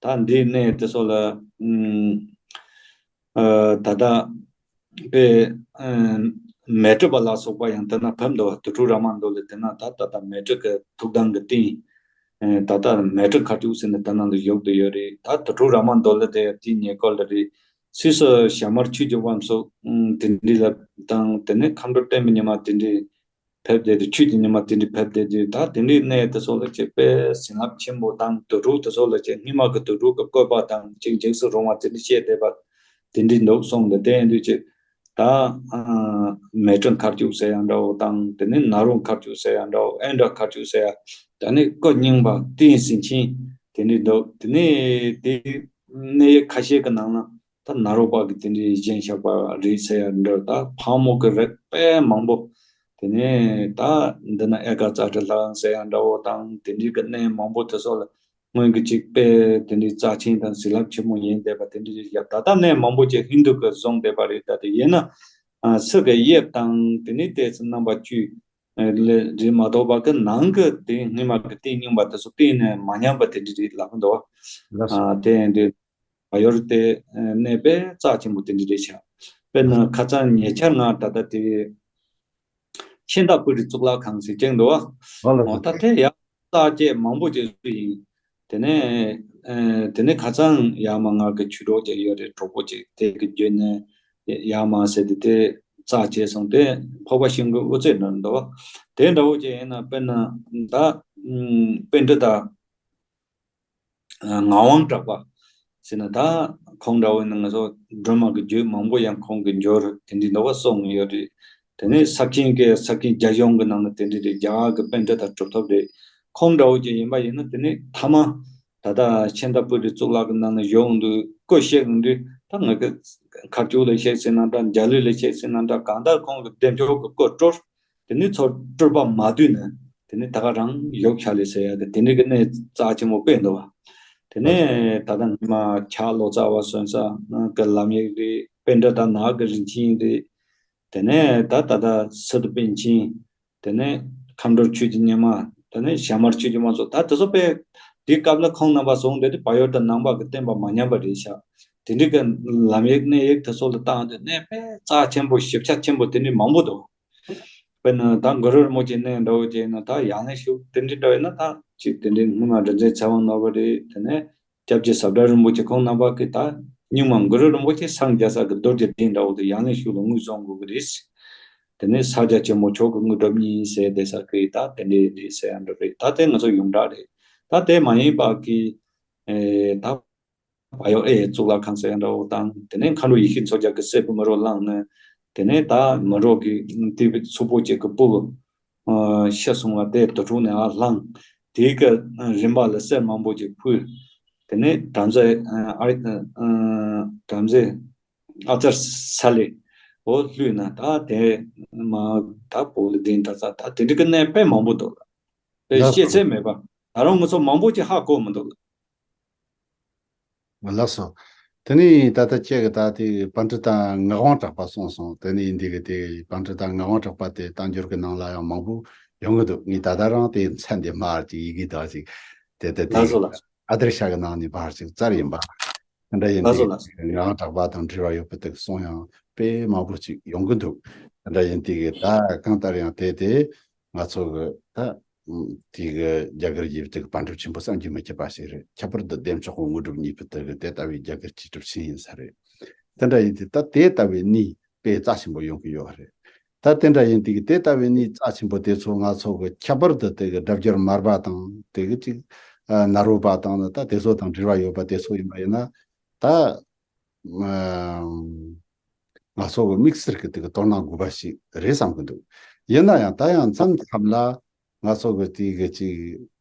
ད་འདི་གནས་དེ་ཚོ་ལ། ཨ་ད་ལྟ་དཔེ་ཨ་མལ་གྲོ་པ་ལ་སོགས་པ་ཡང་དེ་ན་ཕེབས་འདུག་བ། དུར་ཁྲོད་ར་མ་མདོ་ལ་དེ་ན་ད་ད་ལྟ་མལ་གྲོ་གི་ཐུགས་དམ་གྱི་རྟེན། ཨ་ད་ལྟ་མལ་གྲོ་མཁར་སྤྱོད་ཟེར་ནས་དེ་ན་ལ་བཞུགས་བསྡད་ཡོད་རེད། ད་དུར་ཁྲོད་ར་མ་མདོ་ལ་དེ་དེའི་ཉེ་འཁོར་ལ་རེད། སུད་སི་ཞྭ་དམར་ཆོས་ཀྱི་དབང་སོགས་ཨ་དེ་འདྲ་ལ་དང་དེ་ནས་མཁའ་འགྲོ་སྟོན་པའི་ཉི་མ་དེ་འདྲའི་ཕེབས་བསྡད་དུས་ཆོས་ཀྱི་ཉི་མ་དེ་འདྲའི་ཕེབས་བསྡད་དུས་ད་དེ་འདྲའི་གནས་དེ་ཚོ་ལ་ཅིག་དཔེ་བྱིན་རླབས་ཆེན་པོ་དང་དུར་ཁྲོད་དེ་ཚོ་ལ་ཅིག་སྔོན་མ་གི་དུར་ཁྲོད་ཀྱི་བཀོད་པ་དང་ཅིག་འཇིགས་སུ་རུང་བ་དེ་འདྲ་བཤད་བསྡད་པ་དེ་འདྲའི་འདུག་གསུངས་འདུག་དེ་ཡིན་དུས་ཅིག་ད་ཨ་མལ་གྲོ་མཁར་སྤྱོད་ཟེར་ཡ་འདྲ་བོ་དང་དེ་ནས་ནཱ་རོ་མཁར་སྤྱོད་ཟེར་ཡ་འདྲ་བོ་ཨིནྡྲ་མཁར་སྤྱོད་ཟེར་ཡ་ད་ནི་སྐུ་རྙིང་པ་ཏིང་ངེ་འཛིན་ཆེན་དེ་འདྲའི་འདུག་དེ་ནས་དེ་གནས་ཡུལ་ཁ་ཤས་ཀྱི་ནང་ན། ད་ནཱ་རོ་པ་གི་དེ་འདྲའི་བཞེངས་བཞག་པ་རེད་ཟེར་ཡ་འདྲ། ད་ཕག་མོ་གི་རིགས་དཔེ་མང་པོ། དེ་ནས་ད་འདི་ན་ཨེ་ཀ་ཙ་ཊི་ལྷ་ཁང་ཟེར་ཡ་འདྲ་བོ་དང་དེ་འདྲའི་གི་གནས་མང་པོ་དེ་ཚོ་ལ་སྔོན་གྱི་ཅིག་དཔེ་དེ་འདྲའི་རྩ་ཆེན་དང་བྱིན་རླབས་ཆེན་མོ་ཡིན་བསྡད་པ་དེ་འདྲའི་ཡ་ད་ལྟ་གནས་མང་པོ་ཅིག་ཧིན་དུ་གི་བཟུང་བསྡད་པ་རེད། ད་དེ་ཡིན་ན་ཨ་སུ་གི་དབྱིབས་དང་དེ་ནས་ཏོག་ཙམ་རྣམ་པ་བཅུ་ལས་རེད་མ་གཏོགས་པ་གི་ནང་གི་དེ་སྔོན་མ་གི་རྟེན་རྙིང་པ་དེ་ཚོ་གཏན་ནས་མ་ཉམས་པ་དེ་འདྲ་རེད་ལབ་ཀྱི་འདུག་བ། ལགས་སོ། ཨ་དེ་ཡིན་དུས་བལ་ཡུལ་དེ་གནས་དཔེ་རྩ་ཆེན་པོ་དེ་འདྲ་རེད་ཤག་དཔེར་ན་ཁ་སང་ཉེ་ཆར་ང་ད་ལྟ་དེ་ཤིན་ཏ་པུ་རི་གཙུག་ལག་ཁང་ཟེར་ཅིག་འདུག་བ། ཨོ་ལགས་འོ་སོ། ད་དེ་ཡག་རྩ་བཅད་མང་པོ་བྱས་སུ་ཡིན། དེ་ནས་ཨ་དེ་ནས་ཁ་སང་ཡར་མར་ང་གི་ཆོས་གྲོགས་ཅིག་ཡོད་རེད། གྲོགས་པོ་ཅིག་དེ་གི་བརྒྱུད་ནས་ཡར་མར་ཟེར་ཏེ་དེ་རྩ་བཅད་སོང་སྟེ་འཕགས་པ་ཤིང་ཀུན་དབུ་རྩེ་ནང་འདུག་བ། དེ་འདྲ་བོ་ཅིག་ཡིན་ན་དཔེར་ན་ད་ པཎྜི་ཏ་ངག་དབང་གྲགས་པ་ཟེར་ན། ད་ཁོང་འདྲ་བོ་ཡིན་ན་ང་ཚོ་སྒྲོལ་མ་གི་རྒྱུད་མང་པོ་ཡང་ཁོང་གི་འབྱོར་དེ་འདྲའི་འདྲ་བ་གསུངས་ཡོད་རེད། དེ་ནས་ས་ཁྱིན་གྱི་ས་ཁྱིན་རྒྱ་གཞུང་གི་ནང་ན་དེ་འདྲའི་རེད། རྒྱ་གར་གྱི་པཎྜི་ཏ་གྲུབ་ཐོབ་རེད། ཁོང་འདྲ་བོ་ཅིག་ཡིན་པ་ཡིན་ན། དེ་ནས་ཐ་མ་ད་ལྟ་ཤཱནྟ་པུ་རི་གཙུག་ལག་གི་ནང་ན་ཡོང་དུས་སྐུ་གཤེགས་ཡོང་དུས། ད་ང་གི་མཁར་ཆུ་ལ་གཤེགས་ཟེར་ན་འདྲ། འཇའ་ལུས་ལ་གཤེགས་ཟེར་ན་འདྲ། གང་ལྟར་ཁོང་གི་བདེ་མཆོག་གི་སྐུ་སྤྲོར། དེ་ནས་ཚུར་སྤྲུལ་པ་མ་བསྡུས་ན། དེ་ནས་ད་ག་རང་ཡོག་ཤ་ལེ་ཟེར་ཡ་གི་དེ་འདྲའི་གི་གནས་རྩ་ཆེན་པོ་དཔེ་འདུག་བ། དེ་ནས་ད་ལྟ་སྔོན་མ་ཕྱག་ལོ་ཙཱ་བ་སོན་ས་གི་ལམ་ཡིག་རེད། པཎྜི་ཏ་ནག་གི་རིན་ཆེན་རེད། དེ་ནས་ད་ད་ལྟ་སི་ཏུ་པཎ་ཆེན། དེ་ནས་མཁའ་འགྲོ་ཆོས་ཀྱི་སྙེ་མ། དེ་ནས་ཞྭ་དམར་ཆོས་ཀྱི་དབང་ཕྱུག། ད་དེ་ཚོ་དཔེ་དེའི་སྐབས་ལ་ཁོང་རྣམ་པ་བཟུང་བསྡད་དེ་བལ་ཡུལ་དང་ནང་པ་གི་བསྟན་པ་མ་ཉམས་པ་རེད་ཤག་དེ་འདྲའི་གི་ལམ་ཡིག་གནས་ཡིག་དེ་ཚོ་ལ་བཏང་དུས་གནས་དཔེ་རྩ་ཆེན་པོ་ཞིབ་ཆ་ཆེན་པོ་དེ་འདྲའི་མང་པོ་འདུག་དཔེར་ན་ད་གུ་རུ་རིན་པོ་ཆེ་གནས་འདྲ་བོ་ཅིག་ཡིན་ན། ད་ཡང་ན་ཤུགས་དེ་འདྲའི་འདྲ་བོ་ཡིན་ན། ད་ཅིག་དེ་འདྲའི་སྔོན་མ་རིག་འཛིན་ཚེ་དབང་ནོར་བུ་རེད། དེ་ནས་སྐྱབས་རྗེ་ཟབ་དྲག་རིན་པོ་ཆེ་ཁོང་རྣམ་པ་གིས་ད་སྙིང་མ་གུ་རུ་རིན་པོ་ཆེ་སངས་རྒྱས་ས་གི་རྡོ་རྗེ་གདན་འདྲ་བོ་དེ་ཡང་ན་ཤུགས་ལ་ངོས་བཟུང་དགོས་ཀྱི་རེད། དེ་ནས་ས་རྒྱ་ཆེན་པོ་མཆོག་གི་དངོས་གྲུབ་བརྙེས་ཟེར་བསྡད་ས་གི་ད་དེ་འདྲའི་རེད་ཟེར་ཡ་འདྲ་རེད། ད་དེ་ང་ཚོ་ཡོངས་གྲགས་རེད། ད་དེ་མ་ཡིན་པ་གི་ཨེ་ད་བལ་ཡུལ་ཨེ་གཙུག་ལག་ཁང་ཟེར་ཡ་འདྲ་བོ་དང་། དེ་ནས་མཁའ་འགྲོ་ཡེ་ཤེས་མཚོ་རྒྱལ་གྱི་སྲས་པོ་མི་རོ་བླངས་ནས། དེ་ནས་ད་མི་རོ་གི་དེ་བའི་ཚོགས་པོ་ཅིག་གི་སྤུ་གུ་ཤི་སོང་བ་དེ་དུར་ཁྲོད་ནས་ཨ་བླངས། དེའི་གི་རིམ་པ་ལ་གསེར་མང་པོ་ཅིག་ཕུལ། དེ་ནས་བྲམ་ཟེ་ཨ་བྲམ་ཟེ་ཨ་ཙར་ས་ལེ་འོ་བླུགས་ན། ད་དེ་མ་ད་བོད་ལ་གདན་ད་ས་ད་དེ་འདྲ་གི་གནས་དཔེ་མང་པོ་འདུག་ལ། དཔེ་ལགས་སོ། ཤེས་ཚད་མེད་པ། ད་རུང་ང་ཚོ་མང་པོ་ཅིག་ཧ་གོ་མི་འདུག་ལ། ལགས་སོ། དེ་ནས་ད་ལྟ་ཁྱེད་ཀྱིས་ད་དེ་པཎྜི་ཏ་ངག་དབང་གྲགས་པ་གསུངས་སོང་། དེ་ནས་འདི་གི་དེ་པཎྜི་ཏ་ངག་དབང་གྲགས་པ་དེ་བསྟན་འགྱུར་གྱི་ནང་ལ་ཡང་མང་པོ་ཡོང་གི་འདུག་ངས་ད་ལྟ་རང་དེ་མཚན་དེ་མར་ཅིག་ཡི་གེ་དག་ཅིག་དེ་ལྟ་དེ་ལགས་སོ་ལགས་སོ། ཨ་དར་ཤ་གི་ནང་ནས་ཕར་ཅིག་བཙལ་ཡིན་པ། དེ་འདྲ་ཡིན་ལགས་དུས་སོ་ལགས་སོ། ངག་དབང་གྲགས་པ་དང་འབྲེལ་བ་ཡོད་པའི་དེ་གསུང་ཡང་དཔེ་མང་པོ་ཅིག་ཡོང་གི་འདུག་དེ་འདྲ་ཡིན་དུས་ཀྱི་ད་གང་ལྟར་ཡང་དེ་དེ་ང་ཚོ་གི་ད་དེ་གི་རྒྱ་གར་གྱི་དེ་གི་པཎ་གྲུབ་ཆེན་པོ་བསམ་གྱིས་མི་ཁྱབ་པ་ཞིག་རེད། ཁྱད་པར་དུ་བདེ་མཆོག་གི་དངོས་གྲུབ་བརྙེས་པའི་དེ་གི་དེ་ལྟ་བུའི་རྒྱ་གར་གྱི་གྲུབ་ཆེན་ཡིན་ས་རེད། དེ་འདྲ་ཡིན་དུས་ད་དེ་ལྟ་བུའི་གནས་དཔེ་རྩ་ཆེན་པོ་ཡོང་གི་ཡོད་རེད། ད་དེ་འདྲ་ཡིན་དུས་དེ་ལྟ་བུའི་གནས་རྩ་ཆེན་པོ་དེ་ཚོ་ང་ཚོ་གི་ཁྱད་པར་དུ་དེ་གི་སྒྲ་བསྒྱུར་མར་པ་དང་དེ་གི་ཅིག་ཨ་ནཱ་རོ་པ་དང་ད་དེ་ཚོ་དང་འབྲེལ་བ་ཡོད་པ་དེ་ཚོ་ཡིན་པ་ཡིན་ན། ད་ཨ་ང་ཚོ་གི་དམིགས་བསལ་གི་དེ་གི་དོ་སྣང་དགོས་པ་ཞིག་རེད་བསམ་གི་འདུག་ཡིན་ན་ཡང་ད་ཡང་མཚམས་མཚམས་ལ་ང་ཚོ་གི་དེ་གི་ཅིག་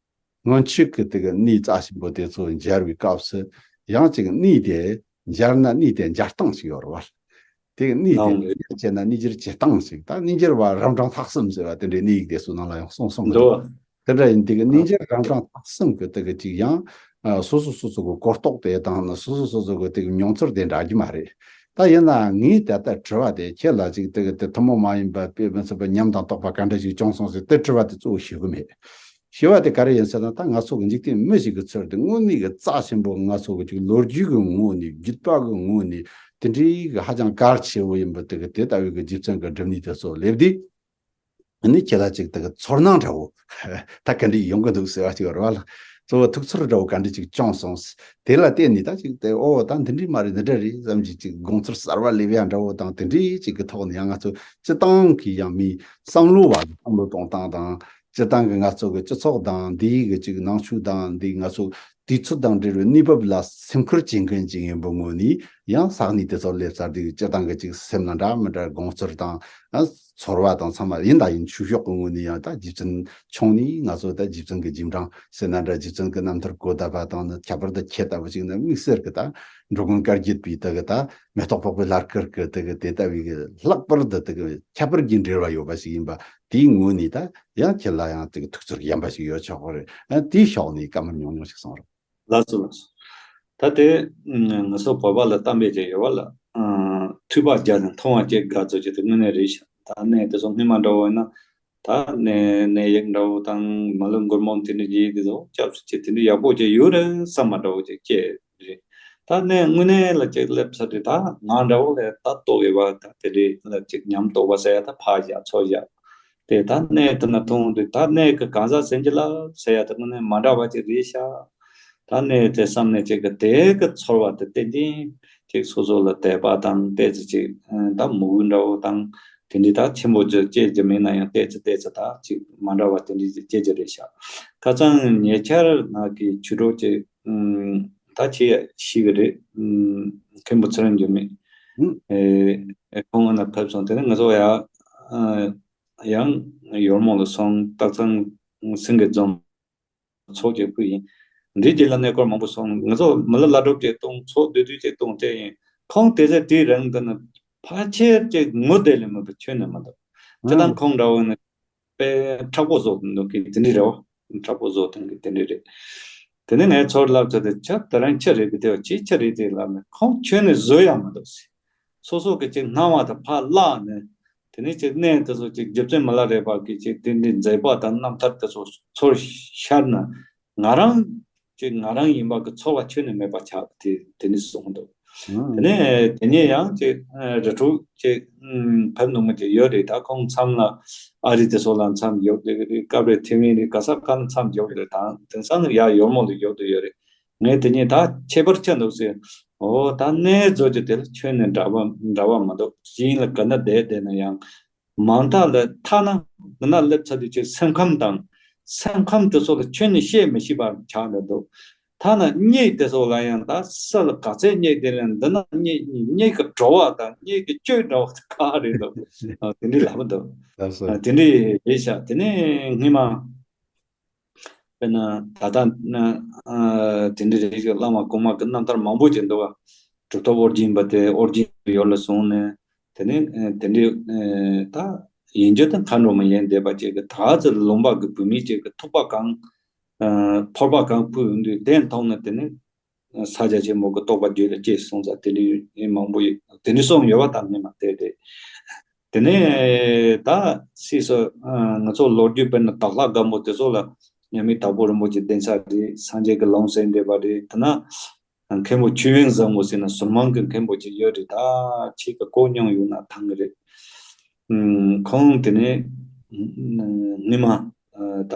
སྔོན་ཆད་ཀྱི་དེ་གི་གནས་རྩ་ཆེན་པོ་དེ་ཚོ་མཇལ་བའི་སྐབས་སུ་ཡང་ཅིག་གནས་དེ་མཇལ་ན་གནས་དེ་མཇལ་སྟངས་ཤིག་ཡོད་རེད་བ། དེ་གི་གནས་དེ་ནང་གི་གནས་མཇལ་བྱས་ན་གནས་མཇལ་བྱེད་སྟངས་ཤིག་ད་གནས་མཇལ་བ་རབ་འབྲིང་ཐ་གསུམ་ཟེར་བ་དེ་འདྲའི་གནས་ཡིག་དེ་ཚོ་ནང་ལ་ཡང་གསུངས་གསུངས་གི་འདུག་འདུག་དེ་འདྲ་ཡིན་དེ་གི་གནས་མཇལ་རབ་འབྲིང་ཐ་གསུམ་གི་དེ་གི་ཅིག་ཡང་ཨ་སོ་སོ་སོ་སོ་གི་གོ་རྟོགས་དེ་དང་ནི་སོ་སོ་སོ་སོ་གི་དེ་གི་མྱོང་ཚོར་དེ་འདྲ་རྒྱུ་མ་རེད། ད་ཡིན་ན་ངས་ད་ལྟ་དྲི་བ་དེ་ཁྱེད་ལ་ཅིག་དེ་གི་དེ་ཐུན་མོང་མ་ཡིན་པ་དཔེ་མི་སྲིད་པ་ཉམས་དང་རྟོགས་པ་ག་འདྲ་ཞིག་བྱུང་སོང་ཟེར་དེ་དྲི་བ་དེ་གཙོ་བོ་ཞུ་གི་མེད། ཞུ་བ་དེ་ག་རེ་ཡིན་ཟེར་ན། ད་ང་ཚོ་གི་འཇིག་རྟེན་མི་ཞིག་གི་ཚུལ་དུ་དངོས་གནས་གི་རྩ་ཆེན་པོ་ང་ཚོ་གི་ཅིག་ལོ་རྒྱུས་གི་ངོས་ནས་བརྒྱུད་པ་གི་ངོས་ནས་དེ་འདྲའི་གི་ཧ་ཅང་གལ་ཆེ་བོ་ཡིན་པ་དེ་གི་དེ་ལྟ་བུའི་གི་རྗེ་བཙུན་གི་སྒྲུབ་གནས་དེ་ཚོ་སླེབས་དུས། ཨ་ནི་ཁྱེད་ལ་ཅིག་དེ་གི་ཚོར་སྣང་འདྲ་བོ་ད་ག་འདྲ་ཡོང་གི་འདུག་ཟེར་བ་ཅིག་ཡོད་རེད་བ་ལ། གཙོ་བོ་ཐུགས་ཚོར་འདྲ་བོ་ག་འདྲ་ཅིག་བྱུང་སོང་། དེ་ལ་བརྟེན་ནས་ད་ཅིག་དེ་ཨོ་ད་འདི་འདྲའི་མ་རེད་འདི་འདྲ་རེད་བསམ་གྱི་ཅིག་དགོངས་ཚུལ་གསར་བ་སླེབས་ཡ་འདྲ་བོ་དང་དེ་འདྲའི་ཅིག་གི་ཐོག་ནས་ཡང་ང་ཚོ་སྤྱི་བཏང་གི་ཡང་མིའི་བསམ་བློ་བ་བསམ་བློ་གཏོང་སྟངས་དང་། སྤྱི་བཏང་གི་ང་ཚོ་གི་སྤྱི་ཚོགས་དང་འདིའི་གི་ཅིག་ནང་ཆོས་དང་འདིའི་ང་ཚོ་དུས་ཚོད་དང་འབྲེལ་བའི་གནས་བབ་ལ་སེམས་ཁུར་བྱེད་མཁན་ཅིག་ཡིན་པའི་ངོས་ནས་ཡང་ས་གནས་དེ་ཚོར་སླེབས་ཚར་དུས་སྤྱི་བཏང་གི་ཅིག་སེམས་ལ་འདྲ་མི་འདྲ་དགོངས་ཚུལ་དང་ཨ་ཚོར་བ་དང་ཚང་མ་ཡིན་ད་ཡིན་ཆོས་ཕྱོགས་ཀྱི་ངོས་ནས་ཡང་ད་རྗེ་བཙུན་ཆུང་ནས་ང་ཚོ་ད་རྗེ་བཙུན་གྱི་རྗེས་འབྲང་ཟེར་ན་འདྲ། རྗེ་བཙུན་གྱི་རྣམ་ཐར་གོ་བརྡ་པ་དང་ནི་ཁྱད་པར་དུ་ཁྱེད་ལྟ་བུ་ཅིག་ནི་དམིགས་བསལ་གྱི་ད་འགྲོ་མགོན་བཀའ་བརྒྱུད་པའི་དེ་གི་ད་མེ་ཏོག་ཕོག་པའི་ལྷ་སྐུར་གྱི་དེ་གི་དེ་ལྟ་བུའི་གི་ལྷག་པར་དུ་དེ་གི་ཁྱད་པར་གྱི་འབྲེལ་བ་ཡོད་པ་ཞིག་ཡིན་པ་དེའི་ངོས་ནས་ད་ཡང་ཁྱེད་ལ་ཡང་དེ་གི་ཐུགས་ཚོར་གཞན་པ་ཞིག་ཡོད་ཆོག་གི་རེད། ཨ་དེའི་ཕྱོགས་ནས་བཀའ་མོལ་ཉུང་ཉུང་ཞིག་གསུང་རོགས། ལགས་སོ་ལགས་སོ། ད་དེ་ང་ཚོ་བོད་པ་ལ་གཏམ་དཔེ་ཅིག་ཡོད་པ་ལ། ཨ་ཐོས་པ་བརྒྱ་དང་མཐོང་བ་གཅིག་དགའ་ཚོར་གྱི་དེ་དངོས་གནས་རེད་ཤག་ད་གནས་དེ་ཚོ་སྔོན་མ་འདྲ་བོ་ཡིན་ན། ད་གནས་གནས་ཡིག་འདྲ་བོ་དང་མ་ལུས་མགུར་མང་དེ་འདྲ་ཡིག་དེ་ཚོ་སྐྱབས་སུ་མཆི། དེ་འདྲ་ཡག་པོ་ཅིག་ཡོད་རེད་བསམ་པ་འདྲ་བོ་ཅིག་སྐྱེ་རེད། ད་གནས་དངོས་གནས་ལ་ཅིག་སླེབས་ཚར་དུས་ད་ང་འདྲ་བོ་ལ་ད་རྟོགས་ཡོད་པ་ད་དེ་འདྲ་ལ་ཅིག་ཉམས་རྟོགས་པ་ཟེར་ཡ་ད་ཕར་བཞག་ཚུར་བཞག་དེ་ད་གནས་དེ་ན་མཐོང་དུས་ད་གནས་ཀྱི་གང་ཟག་སེམས་ཅན་ལ་ཟེར་ཡ་ད་དངོས་གནས་མ་འདྲ་བ་ཅིག་རེད་ཤག་ད་གནས་དེ་བསམ་ནས་ཅིག་གི་དེ་གི་ཚོར་བ་དེ་ཏན་ཏན་ཅིག་སོ་སོ་ལ་དད་པ་དང་ཏོག་ཙམ་ཅིག་ད་མོས་གུས་འདྲ་བོ་དང་ དེ་འདྲའི་ད་ཆེན་པོ་ཅིག་སྐྱེ་རྒྱུ་མེད་ན་ཡང་ཏོག་ཙམ་ཏོག་ཙམ་ད་ཅིག་མ་འདྲ་བ་དེ་འདྲའི་ཅིག་སྐྱེ་རྒྱུ་རེད་ཤག་ཁ་སང་ཉེ་ཆར་ནང་གི་ཆོས་གྲོགས་ཅིག་ཨུམ། ད་ཁྱེད་ཤེས་ཀྱི་རེད། ཨུམ། མཁན་པོ་ཚེ་རིང་འགྱུར་མེད། ཨུམ། ཨེ། ཁོང་ཨ་ན་ཕེབས་སོང་། དེ་ནས་ང་ཚོ་ཡང་ཨ་ཡང་ཡོལ་མོ་ལ་སོང་། སྟག་ཚང་སེང་གེ་རྫོང་ཚོགས་ཀྱི་སྐུ་ཡིན། འདིའི་རྗེས་ལ་གནས་སྐོར་མང་པོ་སོང་། ང་ཚོ་མི་ལ་བླ་སྒྲུབ་ཅིག་གཏོང་། ཚོགས་བསྡུས་བསྡུས་ཅིག་གཏོང་། དེ་ཡིན། ཁོང་དེ་ཚེ་དེའི་རིང་དུ་ནི་ཕལ་ཆེར་ཅིག་ངུ་བསྡད་ལས་མ་གཏོགས་ཁྱོན་ནས་མ་འདུག་སྤྱིར་བཏང་ཁོང་འདྲ་བོ་ནི་དཔེ་མཁྲེགས་པོ་བཟོ་གི་འདུག་གི་དེ་འདྲ་རེད་བ། མཁྲེགས་པོ་བཟོ་གཏོང་གི་དེ་འདྲ་རེད། དེ་ནས་ངས་ཚུར་ལབ་ཚར་ཏེ། ཁྱོད་དེ་རིང་ཅི་རེད་གི་དེ་བ། ཅི་ཅི་རེད་དེ་ལབ་ནས། ཁོང་ཁྱོན་ནས་བཟོད་ཡག་མི་འདུག་ཟེར། སོ་སོ་གི་ཅིག་སྣང་བ་དང་ཕར་བརླག་ནས། དེ་ནས་ཅིག་གནས་དེ་ཚོ་ཅིག་རྗེ་བཙུན་མི་ལ་རས་པ་གི་ཅིག་དེ་འདྲའི་མཛད་པ་དང་རྣམ་ཐར་དེ་ཚོ་ཚུར་ཤར་ན། ང་རང་ཅིག་ང་རང་ཡིན་པ་གི་ཚོར་བ་ཁྱོན་ནས་མེད་པ་ཆགས། དེ་དེ་ནས་གསུངས་འདུག་དེ་ནས་དེ་ཉིན་ཡང་ཅིག་རི་ཁྲོད་ཅིག་ཕེབས་མྱོང་མི་ཅིག་ཡོད་རེད། ད་ཁོང་མཚམས་ལ་ཨ་རི་དེ་ཚོ་ལ་མཚམས་འཇོག་བསྡད་ཀྱི་རེད། སྐབས་རེ་ཐེ་ཝན་རེད། ག་ས་ག་ལ་མཚམས་འཇོག་གི་རེད། ད་དེང་སང་ཡ་ཡོལ་མོ་ལ་འཇོག་བསྡད་ཡོད་རེད། ངས་དེ་ཉིན་ད་ཁྱད་པར་ཆེ་འདུག་ཟེར། འོ་ད་གནས་བཟོ་རྒྱུ་དེ་ལ་ཁྱོན་ནས་འདྲ་བ་འདྲ་བ་མི་འདུག་གཞན་ལ་ག་ན་བསྡད་བསྡད་ན་ཡང་། མང་དག་ལ་ཐ་ན་འདི་ན་སླེབས་ཚར་དུས་ཅིག་སེམས་ཁམས་དང་། སེམས་ཁམས་དེ་ཚོ་ལ་ཁྱོན་ནས་བཤད་མི་ཤེས་པ་ཆགས་འདུག་ཐ་ན་གཉིད་དེ་ཚོ་ལ་ཡང་ད་ས་ལ་ག་ཚད་གཉིད་དེ་ལ་འདི་ན་གཉིད་གཉིད་ཀྱི་བྲོ་བ་དང་གཉིད་ཀྱི་བཅོས་འདྲ་བ་ཁག་རེད་འདུག་ཨ། དེ་འདྲའི་ལབ་འདུག་ལགས་སོ། ཨ། དེ་འདྲའི་རེད་ཤག་དེ་ནས་སྔོན་མ། དཔེར་ན་ད་ལྟ་ན་ཨ་དེ་འདྲའི་རིགས་ཀྱི་བླ་མ་གོང་མ་གི་རྣམ་ཐར་མང་པོ་ཅིག་འདུག་བ། གྲུབ་ཐོབ་ཨོ་རྒྱན་པ་དེ་ཨོ་རྒྱན་ཡུལ་ལ་སོང་ནས། དེ་ནས་ཨ་དེ་འདྲའི་ཨ་ད་ཡིན་རྒྱུ་དང་མཁའ་འགྲོ་མ་ཡིན་བསྡད་པ་ཅིག་གི། ད་ཚེ་ལུང་པ་གི་བུད་མེད་ཅིག་གི་ཐུག་པ་གང་ཨ་ཕོར་པ་གང་ཕུལ་ཡོང་དུས། དེ་མཐོང་ནས་དེ་ནས་ས་སྐྱ་ཆེན་པོ་གི་རྟོགས་པ་རྒྱུད་ལ་སྐྱེས་སོང་ཙང་། དེ་འདྲའི་མང་པོ་ཡོད། དེ་འདྲའི་གསུངས་ཡོད་པ་དང་། སྔོན་མ་དེ་དེ། དེ་ནས་ད་སྲིད་སོ་ང་ཚོ་ལོ་རྒྱུས་དཔེར་ན་དྭགས་ལྷ་སྒམ་པོ་དེ་ཚོ་ལ་མཉམ་མེད་དྭགས་པོ་རིན་པོ་ཆེ་གདན་ས་རེད། སངས་རྒྱས་ཀྱི་ལུང་གསན་བསྡད་པ་རེད། དེ་ན་མཁན་པོ་ཆོས་དབྱིངས་བཟང་པོ་ཟེར་ན་ཟུར་མང་གི་མཁན་པོ་ཅིག་ཡོད་རེད། ད་ཁྱེད་ཀྱི་གོ་མྱོང་ཡོད་ན་ཐང་གི་རེད། ཁོང་དེ་ནས་སྔོན་མ་ད་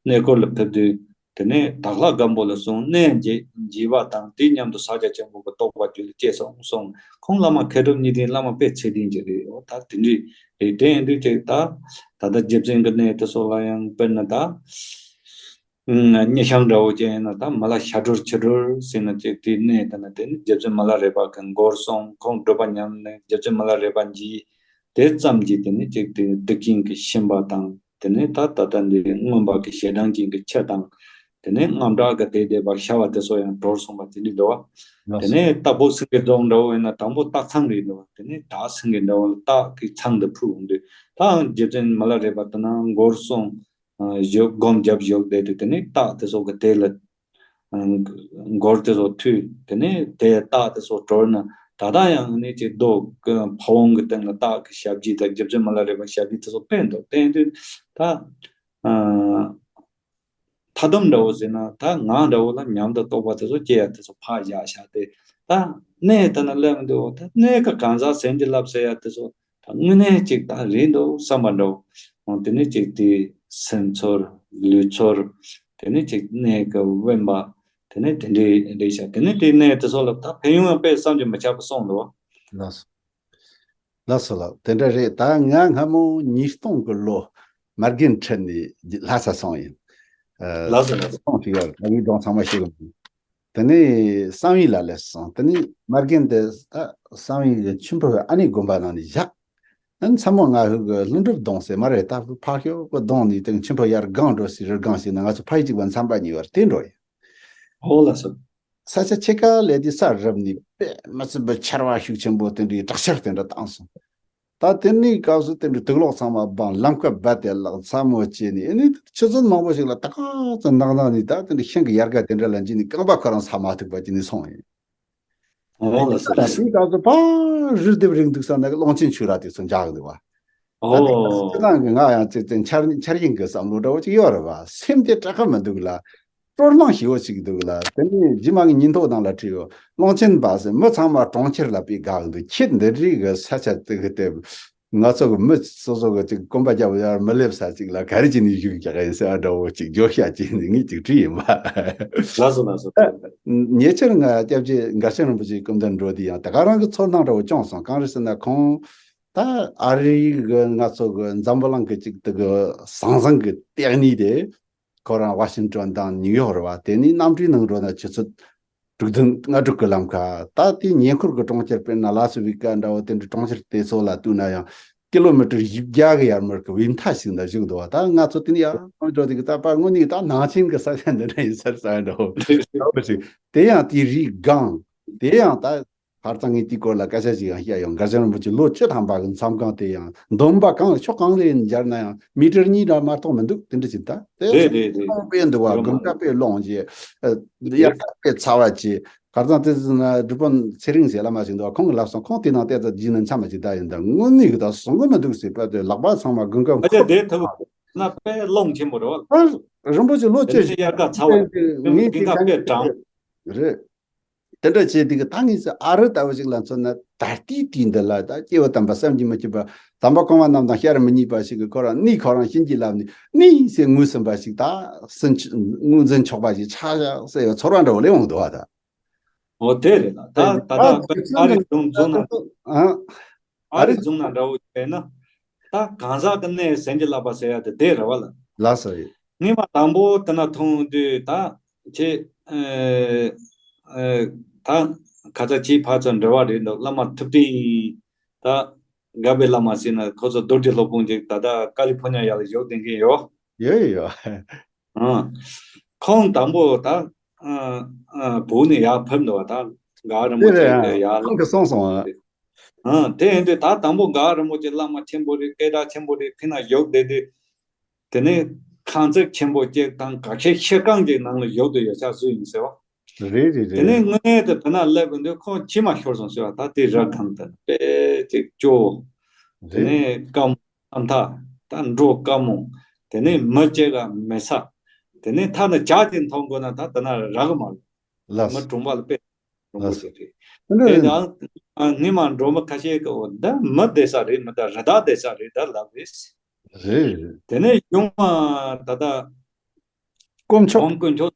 གནས་སྐོར་ལ་ཕེབས་དུས། དེ་ནས་དྭགས་ལྷ་སྒམ་པོ་ལ་སོང་། གནས་མཇལ་མཇལ་བ་དང་། དེ་མཉམ་དུ་ས་སྐྱ་ཆེན་པོ་གི་རྟོགས་པ་རྒྱུད་ལ་སྐྱེས་སོང་གསུངས། ཁོང་བླ་མ་མཁས་གྲུབ་གཉིས་ལྡན། བླ་མ་དཔེ་ཚད་ལྡན་ཅིག་རེད། འོ་ད་དེ་འདྲའི་རེད། དེ་ཡིན་དུས་ཅིག་ད་ད་ལྟ་རྗེ་བཙུན་གྱི་གནས་དེ་ཚོ་ལ་ཡང་དཔེར་ན་ད་ཨ་སྙེ་ཤང་འདྲ་བོ་ཅིག་ཡིན་ན། ད་མ་ལ་ཤ་སྒྲོལ་ཆུ་སྒྲོལ་ཟེར་ན་ཅིག་དེའི་གནས་དེ་ན། དེ་ནི་རྗེ་བཙུན་མི་ལ་རས་པ་གི་མགོར་སོང་། ཁོང་སྒྲུབ་པ་ཉམས་ནས་རྗེ་བཙུན་མི་ལ་རས་པ་མཇལ། དེ་ཙམ་གྱིས་དེ་ནི་ཅིག་དེ་སྡིག་ཅན་གྱི་ཤན་པ་དང་། དེ་ནས་ད་ད་ལྟ་འདི་རྔོན་པ་གི་ཞེ་སྡང་ཅན་གྱི་ཁྱི་དང་། དེ་ནས་རྔམ་དྲག་གི་དེ་དེ་བ་ཤ་བ་དེ་ཚོ་ཡང་གྲོལ་སོང་བ་དེ་འདྲ་འདུག་བ། དེ་ནས་སྟག་ཕུ་སེང་གེ་རྫོང་འདྲ་བོ་ཡིན་ན། དང་པོ་སྟག་ཚང་རེད་འདུག་བ། དེ་ནས་བྲག་སེང་གེ་འདྲ་བོ་ལ་སྟག་གི་ཚང་དུ་འཕུར་འོང་དུས། ད་རྗེ་བཙུན་མི་ལ་རས་པ་དེ་ན་མགོར་སོང་། བཞུགས། སྒོམ་རྒྱབ་བཞུགས་བསྡད་དུས། དེ་ནས་སྟག་དེ་ཚོ་གི་དེ་ལ་མགོར་དེ་ཚོ་ཐུག་དེ་ནས་དེ་སྟག་དེ་ཚོ་གྲོལ་ན། ད་ལྟ་ཡང་ནི་ཅིག་རྡོ་གི་ཕ་བོང་གི་སྟེང་ལ་སྟག་གི་ཞབས་རྗེས་དང་། རྗེ་བཙུན་མི་ལ་རས་པ་ཞབས་རྗེས་དེ་ཚོ་དཔེ་འདུག་དེ་ཡིན་དུས་ད་ཨ་ཐ་དམ་འདྲ་བོ་ཟེར་ན། ད་ང་འདྲ་བོ་ལ་ཉམས་དང་རྟོགས་པ་དེ་ཚོ་སྐྱེ་ཡ་དེ་ཚོ་ཕར་བཞག་བཞག་སྟེ། ད་གནས་དེ་ན་སླེབས་འདུག་ད་གནས་ཀྱི་གང་ཟག་ཟན་གྱི་ལབ་ཟེར་ཡ་དེ་ཚོ། ད་དངོས་གནས་ཅིག་ད་རེད་འདུག་བསམ་པ་འདྲ་བོ། འོ་དེ་ནས་ཅིག་དེ་སེམས་ཚོར་ལུས་ཚོར། དེ་ནས་ཅིག་གནས་ཀྱི་དབེན་པ། དེ་ནས་དེ་འདྲའི་རེད་ཤག་དེ་ནས་དེ་གནས་དེ་ཚོ་ལ་ད་ཕན་ཡོན་དཔེ་བསམ་གྱིས་མི་ཁྱབ་པ་གསུངས་འདུག་ལགས་སོ། ལགས་སོ་ལགས། དེ་འདྲ་རེད། ད་ང་སྔ་མོ་ཉིས་སྟོང་གི་ལོ་མ་རྒན་ཁྲིད་ནས་ལྷ་ས་སོང་ཡིན། ཨ། ལགས་སོ་ལགས་སོ། སོང་ཞིག་ཡོད། ད་ངའི་སྒྲུང་ཚང་མ་ཤེས་གི་མིན། དེ་ནས་བསམ་ཡས་ལ་སླེབས་སོང་། དེ་ནས་མ་རྒན་དེ་ད་བསམ་ཡས་ཀྱི་མཆིམས་ཕུ་ཨ་ནེ་དགོན་པ་ནང་ནས་བཞག་ཨ། མཚན་མོ་ང་ཧུ་གི་ལྷུན་གྲུབ་གདོང་ཟེར་མ་རེད། ད་ཕ་ཤོ་གི་གདོང་ནས་དེ་མཆིམས་ཕུ་ཡར་སྒང་འགྲོ་སའི་རི་སྒང་ཞིག་ན་ང་ཚོ་ཕ་ཡུལ་གཅིག་པ་མཚམས་པ་གཉིས་བར་དེ་འགྲོ་ཡིན། ཨོ་ལགས་སོ། ས་ཆ་ཕྱེད་ཀ་སླེབས་དུས་ས་རུབ་ནས་དཔེ་མི་སྲིད་པའི་ཆར་པ་ཤུགས་ཆེན་པོ་དེ་འདྲའི་དྲག་ཆར་དེ་འདྲ་བཏང་སོང་། ད་དེ་ནས་སྐབས་སུ་དེ་འདྲའི་དུག་ལོག་ཚང་མ་སྦངས། ལམ་ཁ་རྦད་དེ་བརླག་མཚན་མོ་བྱས་ནས། ཨ་ནི་ཆུ་ཚོད་མང་པོ་ཞིག་ལ་ད་ག་ཚོད་ནག་ནག་ནས། ད་དེ་འདྲའི་ཤིང་གི་ཡལ་ག་དེ་འདྲ་ལ་འཇིགས་ནས་རྐང་པ་ཁོ་རང་ས་མ་ཐུག་པ་བྱས་ནས་སོང་ཡིན། ཨོ་ལགས་སོ། ད་དེའི་སྐབས་སུ་ཕར་རི་ལྡེབས་རིང་འདུག་ས་ན་གླང་ཆེན་ཆུ་ར་དེ་ཚོ་འཇག་འདུག་བ། ད་དེ་ཨོ། སྤྱིར་བཏང་གི་ང་ཡང་ཅིག་ཅིག་འཆར་འཆར་ཡན་གྱི་བསམ་བློ་འདྲ་བོ་ཅིག་ཡོད་རེད་བ། སེམས་དེ་དྲག་ག་མི་འདུག་ལ། སྤྲོ་སྣང་ཞེ་པོ་ཅིག་འདུག་ལ། དེ་ནས་རྗེས་མ་གི་ཉིན་ཐོ་ནང་ལ་བྲིས་ཡོད། གླང་ཆེན་པ་ཟེར། མི་ཚང་མ་གྲོང་ཁྱེར་ལ་ཕེབས་དགའ་འདུག་ཁྱེད་འདི་རིགས་གི་ས་ཆ་དེ་གི་དེ་ང་ཚོ་གི་མི་སོ་སོ་གི་ཅིག་གོམ་པ་རྒྱབ་ཡར་མི་སླེབས་ས་ཅིག་ལ་ག་རེ་བྱས་ནས་བཞུགས་རྒྱག་ཡིན་ཟེར་བ་འདྲ་བོ་ཅིག་བརྗོད་བྱ་བྱས་ནས་ངས་ཅིག་བྲིས་ཡིན་པ། ལགས་སོ་ལགས་སོ། ཉེ་ཆར་ང་སྐྱབས་རྗེ་མགར་ཆེན་རིན་པོ་ཆེའི་སྐུ་མདུན་འགྲོ་དུས་ཡང་དེ་ག་རང་གི་ཚོར་སྣང་འདྲ་བོ་བྱུང་སོང་། གང་རེད་ཟེར་ན་ཁོང་ ད་ཨ་རིའི་གི་ང་ཚོ་གི་འཛམ་བུ་གླིང་གི་ཅིག་དེ་གི་ཟང་ཟིང་གི་ལྟེ་གནས་དེ། ཁོ་རང་ཝ་ཤིང་ཏོན་དང་ནིའུ་ཡོག་རེད་བ། དེ་ནས་གནམ་གྲུའི་ནང་འགྲོ་ན་ཆུ་ཚོད་དྲུག་བདུན་ལྔ་དྲུག་གི་ལམ་ཁ། ད་དེ་ཉེ་འཁོར་གྱི་གྲོང་ཁྱེར་དཔེར་ན་ལ་སི་ཝེ་ཀ་འདྲ་བོ་དེ་འདྲའི་གྲོང་ཁྱེར་དེ་ཚོ་ལ་བལྟས་ན་ཡང་ཀི་ལོ་མི་ཊར་བཞི་བརྒྱ་གི་ཡར་མར་གྱི་བས་མཐའ་ཞིག་འདྲ་བཞུགས་འདུག་བ། ད་ང་ཚོ་དེ་ནས་ཡར་འགྲོ་དུས་ཀྱི་ད་པ་དངོས་གནས་ད་ནང་ཆེན་གྱི་ས་ཆ་འདི་འདྲ་ཡིན་ས་རེད་ཟེར་འདྲ་བོ་འདྲ་བོ་ཞིག་དེ་ཡང་དེའི་རིགས་སྒང་། དེ་ཡང་ད་ཁར་སང་ངས་དེའི་སྐོར་ལ་སྐད་ཆ་ཞིག་ཡང་བཤད་ཡོང་། མགར་ཆེན་རིན་པོ་ཆེ་ལོ་བཅུ་ཐམ་པ་གི་མཚམས་སྒང་དེ་ཡང་འདོམ་པ་གང་ཕྱོགས་གང་ལ་ཡིན་སྦྱར་ན་ཡང་མི་ཊར་གཉིས་ར་མ་གཏོགས་མི་འདུག་དེ་འདྲ་ཞིག་ད་དེ་རེད་རེད་རེད། ཀློང་དཔེ་འདུག་བ། ཡོད་མ་དགུན་ཁ་རེད། དཔེ་ཀློང་བྱས། དབྱར་ཁ་དཔེ་ཚ་བ་བྱས། ཁར་སང་དེ་ཟིན་ན་སྒྲུབ་དཔོན་ཚེ་རིང་ཟེར་བླ་མ་ཞིག་འདུག་བ། ཁོང་གི་ལབ་སོང་། ཁོང་དེ་ནང་བལྟས་ཙང་རྗེས་ནས་འཆམ་མ་ཞིག་ད་ཡིན། ད་དངོས་གནས་གི་ད་བཟང་གི་མི་འདུག་ཟེར་པ་དེ་ལག་པ་ཚང་མ་དགུན་ཁ་ཨ་ཅག་དེ་ཐུབ་ན་དཔེ་ཀློང་ཆེན་པོ་རེད་བ། ཨ། རིན་པོ་ཆེ་ལོ་དེ་བཅུ་ནས་དབྱར་ཁ་ཚ་བ་ངས་དེ་དགུན་ཁ་དཔེ་གྲང་། རེད། དེ་འདྲ་བྱས་དུས་ཀྱི་ད་ངས་ཟེར་ཨ་རི་ལྟ་བུ་ཞིག་ལ་མཚོན་ན་ད་ལྟའི་དུས་འདི་ལ་ད་སྐྱེས་བུ་དམ་པ་བསམ་གྱིས་མི་ཁྱབ་པ། དམ་པ་གོང་མ་རྣམས་དང་བཤད་མི་ཉན་པ་ཞིག་གིས་ཁོ་རང་གནས་ཁོ་རང་བྱིན་གྱིས་བརླབས་ནས་གནས་ཟེར་ངོས་ཟིན་པ་ཞིག་ད་སུན་ཆ་ངོས་འཛིན་ཆོག་པ་ཞིག་ཆགས་བཞག་ཟེར་བའི་ཚོར་བ་འདྲ་བོ་སླེབས་འོང་འདུག་བ་ད། འོ་དེ་རེད་ལ། ད་ད་ད་ད་ཨ་རི་རྫོང་རྫོང་ན། ཨ། ཨ་ཨ་རི་རི་རྫོང་ན་འདྲ་བོ་བྱས་ན། ད་གང་ཟག་གི་གནས་ཟིན་གྱིས་བརླབས་པ་ཟེར་ཡ་དེ་དེ་རེད་བ་ལ། ལགས་སོ་ཡིན། ངས་མ་དང་པོ་དེ་ན་མཐོང་དུས་ད་ཁྱེད་ཨེ་ཨེ་ད་ཁ་ཚ་ཁྱེད་ཕར་ཚུར་འབྲེལ་བ་རེད་འདུག་བླ་མ་ཐུབ་བསྟན་ད་དགའ་བའི་བླ་མ་ཟེར་ན་ཁོ་ཚོ་རྡོ་རྗེ་སློབ་དཔོན་ཅིག་ད་ལྟ་ཀ་ལི་ཕོར་ཉ་ཡ་ལ་བཞུགས་བསྡད་མཁན་ཡོད། ཡོད་ཡོད། ཨ། ཁོང་དང་པོ་ད་ཨ་ཨ་བོད་ནས་ཡར་ཕེབས་འདུག་བ། ད་འགག་རིན་པོ་ཆེ་དེ་ཡར་ལ། ཁོང་གིས་གསུངས་སོང་ཨ། ཨ་དེ་ཡིན་དུས་ད་དང་པོ་འགག་རིན་པོ་ཆེ་བླ་མ་ཆེན་པོ་རེད། སྐད་གྲགས་ཆེན་པོ་རེད། ཕི་ན་བཞུགས་བསྡད་དུས་དེ་ནས་ཁང་བརྩེགས་ཆེན་པོ་གཅིག་དང་ག་ཁའི་ཤེལ་ཁང་གཅིག་ནང་ལ་བཞུགས་བསྡད་ཡོད་ཤག་སུ་ཡིན་ཟེར་བ། རེད་རེད་དེ་ནས་རེད། དངོས་གནས་དུ་དེ་ན་སླེབས་པ་འདི་ཁོང་ཕྱི་མ་ཤོར་སོང་ཟེར་བ། ད་དེ་ར་སྒང་དུ་དཔེ་ཅིག་སྐྱོ། དེ་རེད། ནས་དཀའ་མོ་ཨ་མཐའ་ད་འགྲོ་དཀའ་མོ། དེ་ནས་མི་སྐྱེ་ག་མེད་ས། དེ་ནས་ཐ་ན་ཇ་ཅིག་འཐུང་དགོས་ན་ད་དེ་ན་རག་གི་མ་རེད། ལགས། མི་གྲོང་པ་ལ་དཔེ་གྲོང་པ་ལགས། ཞིག་རེད། དེ་འདྲ་དེ་ཡང་ངས་མ་འགྲོ་མི་ཁ་ཤས་ཀྱིས་འོ་ད་མི་བསྡད་ས་རེད། མི་ད་རི་དྭགས་བསྡད་ས་རེད་ད་ལབ་རེད། རེད་རེད། དེ་ནས་གཞུང་མ་ད་ལྟ་དཀོན་མཆོག་གོང་དཀོན་མཆོག་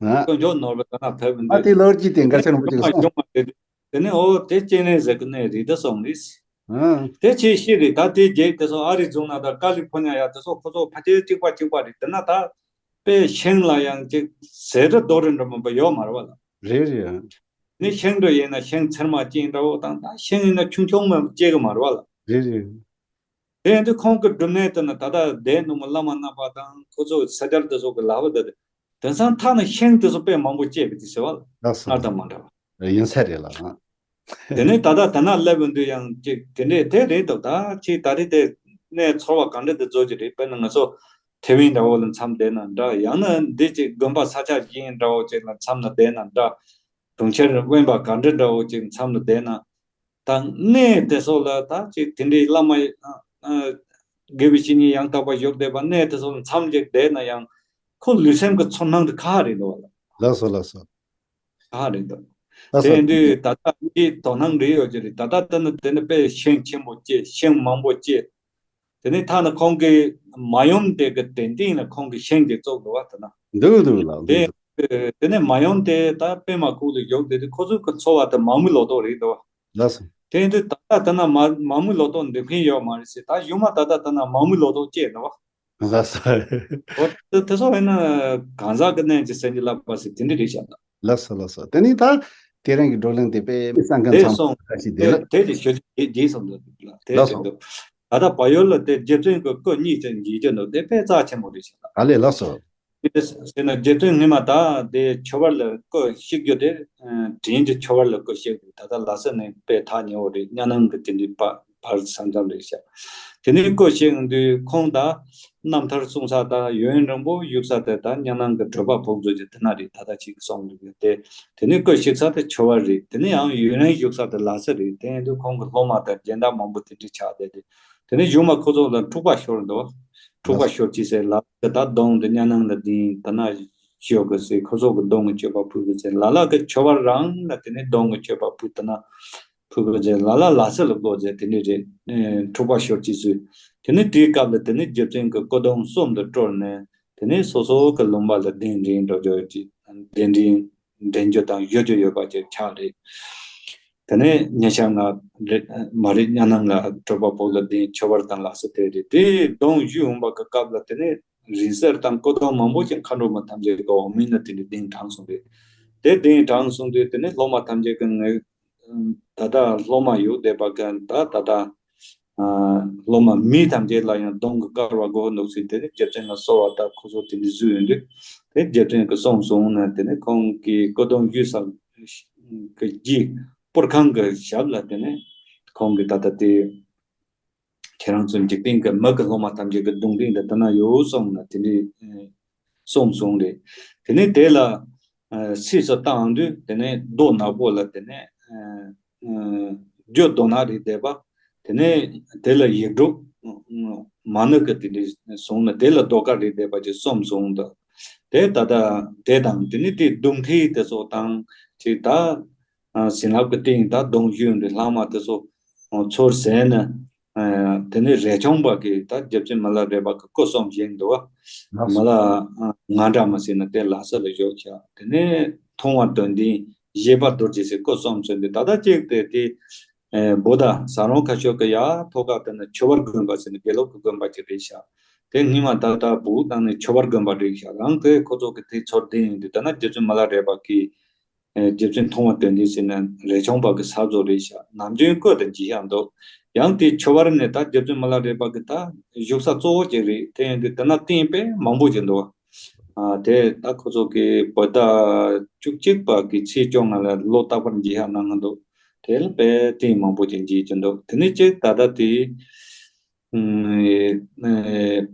ཨ། དཀོན་མཆོག་ནོར་བུ་ད་ལ་ཕེབས་ཨ་དེ་འདུག་ལོ་རྒྱུས་དེ་མགར་ཆེན་རིན་པོ་ཆེས་གསུངས། དེ་ནས་འོ་དེ་སྐྱེ་གནས་ཟེར་གི་གནས་རེད་ད་སོང་རེད། ཨ། དེ་ཆེ་ཤི་རེད། ད་དེ་རྒྱལ་དེ་ཚོ་ཨ་རི་རྫོང་ན་ད་ཀ་ལི་ཕོར་ཉ་ཡ་དེ་ཚོ་ཁོ་ཚོ་ཕལ་ཆེར་གཅིག་པ་གཅིག་པ་རེད། དེ་ན་ད་དཔེ་ཤིང་ལ་ཡང་གཅིག་ཟེར་ར་རྡོ་རིང་འགྲོ་མིན་པ་ཡོད་མ་རེད་བ་ལ། རེད་རེད། ནི་ཤིང་འགྲོ་ཡིན་ན་ཤིང་ཚེར་མ་ཅན་འདྲ་བོ་དང་ད་ཤིང་ཡིན་ན་ཆུང་ཆུང་མ་སྐྱེ་གི་མ་རེད་བ་ལ། རེད་རེད། དེ་ཡིན་དུས་ཁོང་གི་སྒྲུབ་གནས་དེ་ནི་ད་ལྟ་སྡེ་སྣོད་མི་བླ་མ་རྣམ་པ་དང་ཁོ་ཚོ་ས་སྐྱར་དེ་ཚོ་གི་ལག་པ་དེ་དེང་སང་ཐག་ནི་ཤིང་དེ་ཚོ་དཔེ་མང་པོ་སྐྱེས་པ་དེ་ཟེར་བ་ལ་ལགས་སོ། སྔར་དང་མ་འདྲ་བ། ཡིན་ས་རེད་ལ་ཨ། དེ་ནས་ད་ལྟ་ད་ན་སླེབས་ཡོང་དུས་ཡང་ཅིག་དེ་འདྲས་དེ་རེད་འདུག་ད་ཅིག་ད་རེས་དེ་གནས་ཚོར་བ་ག་འདྲ་དེ་བཟོ་གི་རེད། དཔེར་ན་ང་ཚོ་ཐེ་ཝན་འདྲ་བོ་ལ་མཚམས་བསྡད་ན་འདྲ། ཡང་ན་འདི་ཅིག་དགོན་པ་ས་ཆ་གཞན་འདྲ་བོ་ཅིག་ལ་མཚམས་ན་བསྡད་ན་འདྲ། གྲོང་ཁྱེར་དབེན་པ་ག་འདྲ་འདྲ་བོ་ཅིག་མཚམས་ལ་བསྡད་ན། ད་གནས་དེ་ཚོ་ལ་ད་ཅིག་དེ་འདྲའི་བླ་མ་ཨ་ཨ་དགེ་བའི་བཤེས་གཉེན་ཡང་དག་པ་བཞུགས་བསྡད་པ་གནས་དེ་ཚོ་ལ་མཚམས་ཅིག་བསྡད་ན་ཡང་ཁོ་ལུས་སེམས་ཀྱི་ཚོར་སྣང་དེ་ཁག་རེད་འདུག་བ་ལ། ལགས་སོ་ལགས་སོ། ཁག་རེད་འདུག་ལགས་སོ། དེ་ཡིན་དུས་ད་ལྟ་འདིའི་དོ་སྣང་རེ་ཡོད་ཀྱི་རེད། ད་ལྟ་ལྟ་ན་དེ་ནི་དཔེ་ཤིང་ཆེན་པོ་སྐྱེས། ཤིང་མང་པོ་སྐྱེས། དེ་ནས་ཐ་ན་ཁོང་གི་མ་ཡུམ་དེ་གི་གདན་སྟེང་ལ་ཁོང་གི་ཤིང་གཅིག་བཙུགས་འདུག་བ་དེ་ན། འདུག་འདུག་ལགས་འདུག་དེ་འདུག་དེ་ནས་མ་ཡུམ་དེ་ད་པད་མ་ཁུག་ལ་བཞུགས་བསྡད་དུས་ཁོ་ཚོ་གི་འཚོ་བ་དེ་མ་རྨོས་ལོ་ཏོག་རེད་འདུག་བ། ལགས་སོ། དེ་ཡིན་དུས་ད་ལྟ་དེ་ན་མ་མ་རྨོས་ལོ་ཏོག་འདེབས་མཁན་ཡོད་མ་རེད་ཟེར། ད་གཞུག་མ་ད་ལྟ་དེ་ན་མ་རྨོས་ལོ་ཏོག་སྐྱེས་འདུག་བ། ལགས་སོ། འོ་དེ་དེ་ཚོ་ཡིན་ན་གང་ཟག་གི་གནས་ཀྱི་སེམས་ཀྱི་བསླབ་པ་ཟེར་དེ་འདྲ་རེད་ཤག་ལགས། ལགས་སོ་ལགས་སོ། དེ་ནས་ད་དེ་རིང་གི་བགྲོ་གླེང་དེ་དཔེ་མི་སང་གི་དེ་མཚམས་སོང་ཁ་ཞིག་དེ་དེ་ལ། དེ་ཅིག་ཞུ་རྒྱུ་རྗེས་སོང་འདུག་ལ་དེ་ལགས་ཅིག་སོ། འདུག་ད་ལྟ་བལ་ཡུལ་ལ་དེ་རྗེ་བཙུན་གྱི་སྐུ་གཉིས་ཅིག་མཇལ་རྒྱུ་འདུག་དེ་དཔེ་རྩ་ཆེན་པོ་རེད་ཤག་ལགས། ཨ་ལས་ལགས་སོ། དེ་ཟེར་ན་རྗེ་བཙུན་སྔོན་མ་ད་དེ་ཆོས་བར་ལ་སྐུ་གཤེགས་རྒྱུ་དེ་དྲིན་གྱི་ཆོས་བར་ལ་སྐུ་གཤེགས་འདུག་ད་ལྟ་ལ་ས་ནས་དཔེ་ཐག་ཉེ་བོ་རེད། གཉའ་ནང་གི་དེ་འདྲའི་བར་བར་ས་མཚམས་རེད་ཤག་དེ་ནས་སྐུ་གཤེགས་དུས་ཁོང་ད་རྣམ་ཐར་གསུང་ས་དང་ཡུན་རིང་པོ་བཞུགས་ས་དེ་ད་གཉའ་ནང་གི་བགྲོད་པ་ཕོག་ཚོད་ཀྱི་དེ་ན་རེད། ད་ལྟ་ཅིག་གསུངས་འདུག་གི་དེ། དེ་ནས་སྐུ་གཤེགས་ས་དེ་ཆོས་བར་རེད། དེ་ནས་ཡང་ཡུན་རིང་བཞུགས་ས་དེ་ལ་ས་རེད། དེ་ཡིན་དུས་ཁོང་གི་སློབ་མ་དང་སྦྱིན་བདག་མང་པོ་དེ་འདྲ་ཆགས་བསྡད་དེ། དེ་ནས་གཞུག་མ་ཁོ་ཚོ་ལ་འཁྲུག་པ་ཤོར་འདུག་འཁྲུག་པ་ཤོར་ཅི་ཟེར་ལ་ད་གདོང་དེ་གཉའ་ནང་ལ་ལྡིང་ད་ན་ཞོག་གི་ཟེར། ཁོ་ཚོ་གི་གདོང་གི་སྤྱོད་པ་ཕུད་གི་ཟེར། ལ་ལ་གི་ཆོས་བར་རང་ལ་དེ་ནས་གདོང་གི་སྤྱོད་པ་ཕུད་ད་ན། ཕུལ་བ་ཟེར་ལ་ལ་ལ་ས་ལ་བློ་ཟེར་དེ་ནས་རེད། ཨེ་འཁྲུག་པ་ཤོར་ཅི་ཟེར། དེ་ནས་དེའི་སྐབས་ལ་དེ་ནས་རྗེ་བཙུན་གྱི་སྐུ་གདུང་གསུམ་དུ་དཀྲོལ་ནས་དེ་ནས་སོ་སོ་གི་ལུང་པ་ལ་གདན་འདྲེན་འགྲོ་རྒྱུ་ཅིག་གདན་འདྲེན་འདྲེན་རྒྱུ་དང་བཞུགས་རྒྱུ་ཡོད་པ་ཅིག་ཆགས་རེད། དེ་ནས་ཉེ་ཆར་ང་རེ་མ་རེད། གཉའ་ནང་ལ་གྲོད་པ་ཕོག་ལ་དེ་མཆོད་པར་དང་ལ་སོགས་དེ་རེད། དེ་གདོང་བཞུས་འོང་བ་གི་སྐབས་ལ་དེ་ནས་རིང་བསྲེལ་དང་སྐུ་གདུང་མང་པོ་ཅིག་མཁའ་འགྲོ་མ་ཐམས་ཅད་ཀྱི་འོག་མིན་ལ་དེ་ནས་གདན་དྲངས་སོང་རེད། དེ་གདན་དྲངས་སོང་དུས་དེ་ནས་སློབ་མ་ཐམས་ཅད་ཀྱི་ངས་ད་ལྟ་སློབ་མ་ཡོད་བསྡད་པ་གི་ད་ད་ལྟ་སློབ་མ་མི་ཐམས་ཅད་ལ་ཡང་གདོང་གི་དཀར་བ་དགོས་འདུག་ཟེར། དེ་ནས་རྗེ་བཙུན་ལ་གསོལ་བ་དང་ཁོ་ཚོ་དེ་འདྲ་བཟོས་ཡོད་འདུག་དེ་རྗེ་བཙུན་གྱིས་གསུངས་སོང་ན་དེ་ནས་ཁོང་གི་སྐུ་གདུང་བཞུས་ས་གི་རྒྱུ་སྤུར་ཁང་གི་ཞབས་ལ་དེ་ནས་ཁོང་གིས་ད་ལྟ་དེ་ཁྱེད་རང་ཚོ་འཇིག་རྟེན་གྱི་མི་གི་སློབ་མ་ཐམས་ཅད་ཀྱི་གདུང་རྟེན་དེ་དེ་ན་ཡོད་གསུངས་ན་དེ་འདྲའི་གསུངས་སོང་རེད། དེ་ནས་དེ་ལ་སྲིད་སུ་བཏང་དུས་དེ་ནས་རྡོ་ནག་པོ་ལ་དེ་ནས་རྒྱུ་རྡོ་ནག་རེད་བསྡད་པ། དེ་ནས་དེ་ལ་ཡིག་འབྲུ་མ་ཎི་གི་དེ་འདྲའི་བཟུང་ན་དེ་ལ་རྡོ་དཀར་རེད་བསྡད་པ་ཅིག་གསུངས་སོང་། ད་དེ་ད་ལྟ་དེ་དང་དེ་ནས་དེ་གདུང་ཐིག་དེ་ཚོ་དང་ཅིག་ད་བྱིན་རླབས་ཀྱི་སྟེང་ད་གདུང་བཞུས་འདི་ལྷག་མ་དེ་ཚོ་ཚུར་ཟས་ན། དེ་ནས་རས་ཆུང་པ་གིས་ད་རྗེ་བཙུན་མི་ལ་རས་པ་གི་སྐུ་གསུམ་བཞེངས་འདུག་བ། མི་ལ་ང་འདྲ་མ་ཟེར་ན་དེ་ལ་ས་ལ་བཞུགས་བྱ། དེ་ནས་མཐོང་བ་དོན་ལྡན་བཞད་པ་རྡོ་རྗེ་ཟེར་སྐུ་གསུམ་ཚོས་འདི་ད་ལྟ་གཅིག་དེ་དེ་བོད་ཟ་རོང་ཁ་ཤོར་གི་ཡ་ཐོག་ཁ་དེ་ནས་ཆོས་བར་དགོན་པ་ཟེར་ནས་དགེ་ལུགས་ཀྱི་དགོན་པ་ཅིག་རེད་ཤག་དེ་སྔོན་མ་ད་ལྟ་བོད་དང་ནས་ཆོས་བར་དགོན་པ་རེད་ཤག་རང་དེ་ཁོ་ཚོ་གི་དེ་ཚུར་བསྟན་ཡིན་དུས་ད་ན་རྗེ་བཙུན་མི་ལ་རས་པ་གི་རྗེ་བཙུན་མཐོང་བ་དོན་ལྡན་ཟེར་ན་རས་ཆུང་པ་གི་ས་བཟོ་རེད་ཤག་ནམ་རྒྱུན་བཀོད་དུ་འཇིག་ཡག་འདུག་ཡང་དེ་ཆོས་བར་ནས་ད་རྗེ་བཙུན་མི་ལ་རས་པ་གི་ད་བཞུགས་ས་གཙོ་བོ་ཅིག་རེད། དེ་ཡིན་དུས་ད་ན་རྟེན་དཔེ་མང་པོ་ཅིག་འདུག་ཨ་དེ་ད་ཁོ་ཚོ་གི་བོད་ཟླ་བཅུ་གཅིག་པ་གི་ཚེས་བཅོ་ལྔ་ལ་ལོ་རྟག་པར་འཇིག་ཡག་གནང་གི་འདུག་དེ་ལ་དཔེ་རྟེན་མང་པོ་ཅིག་འཇིག་ཀྱི་འདུག་དེ་ནས་ཅིག་ད་ལྟ་དེ།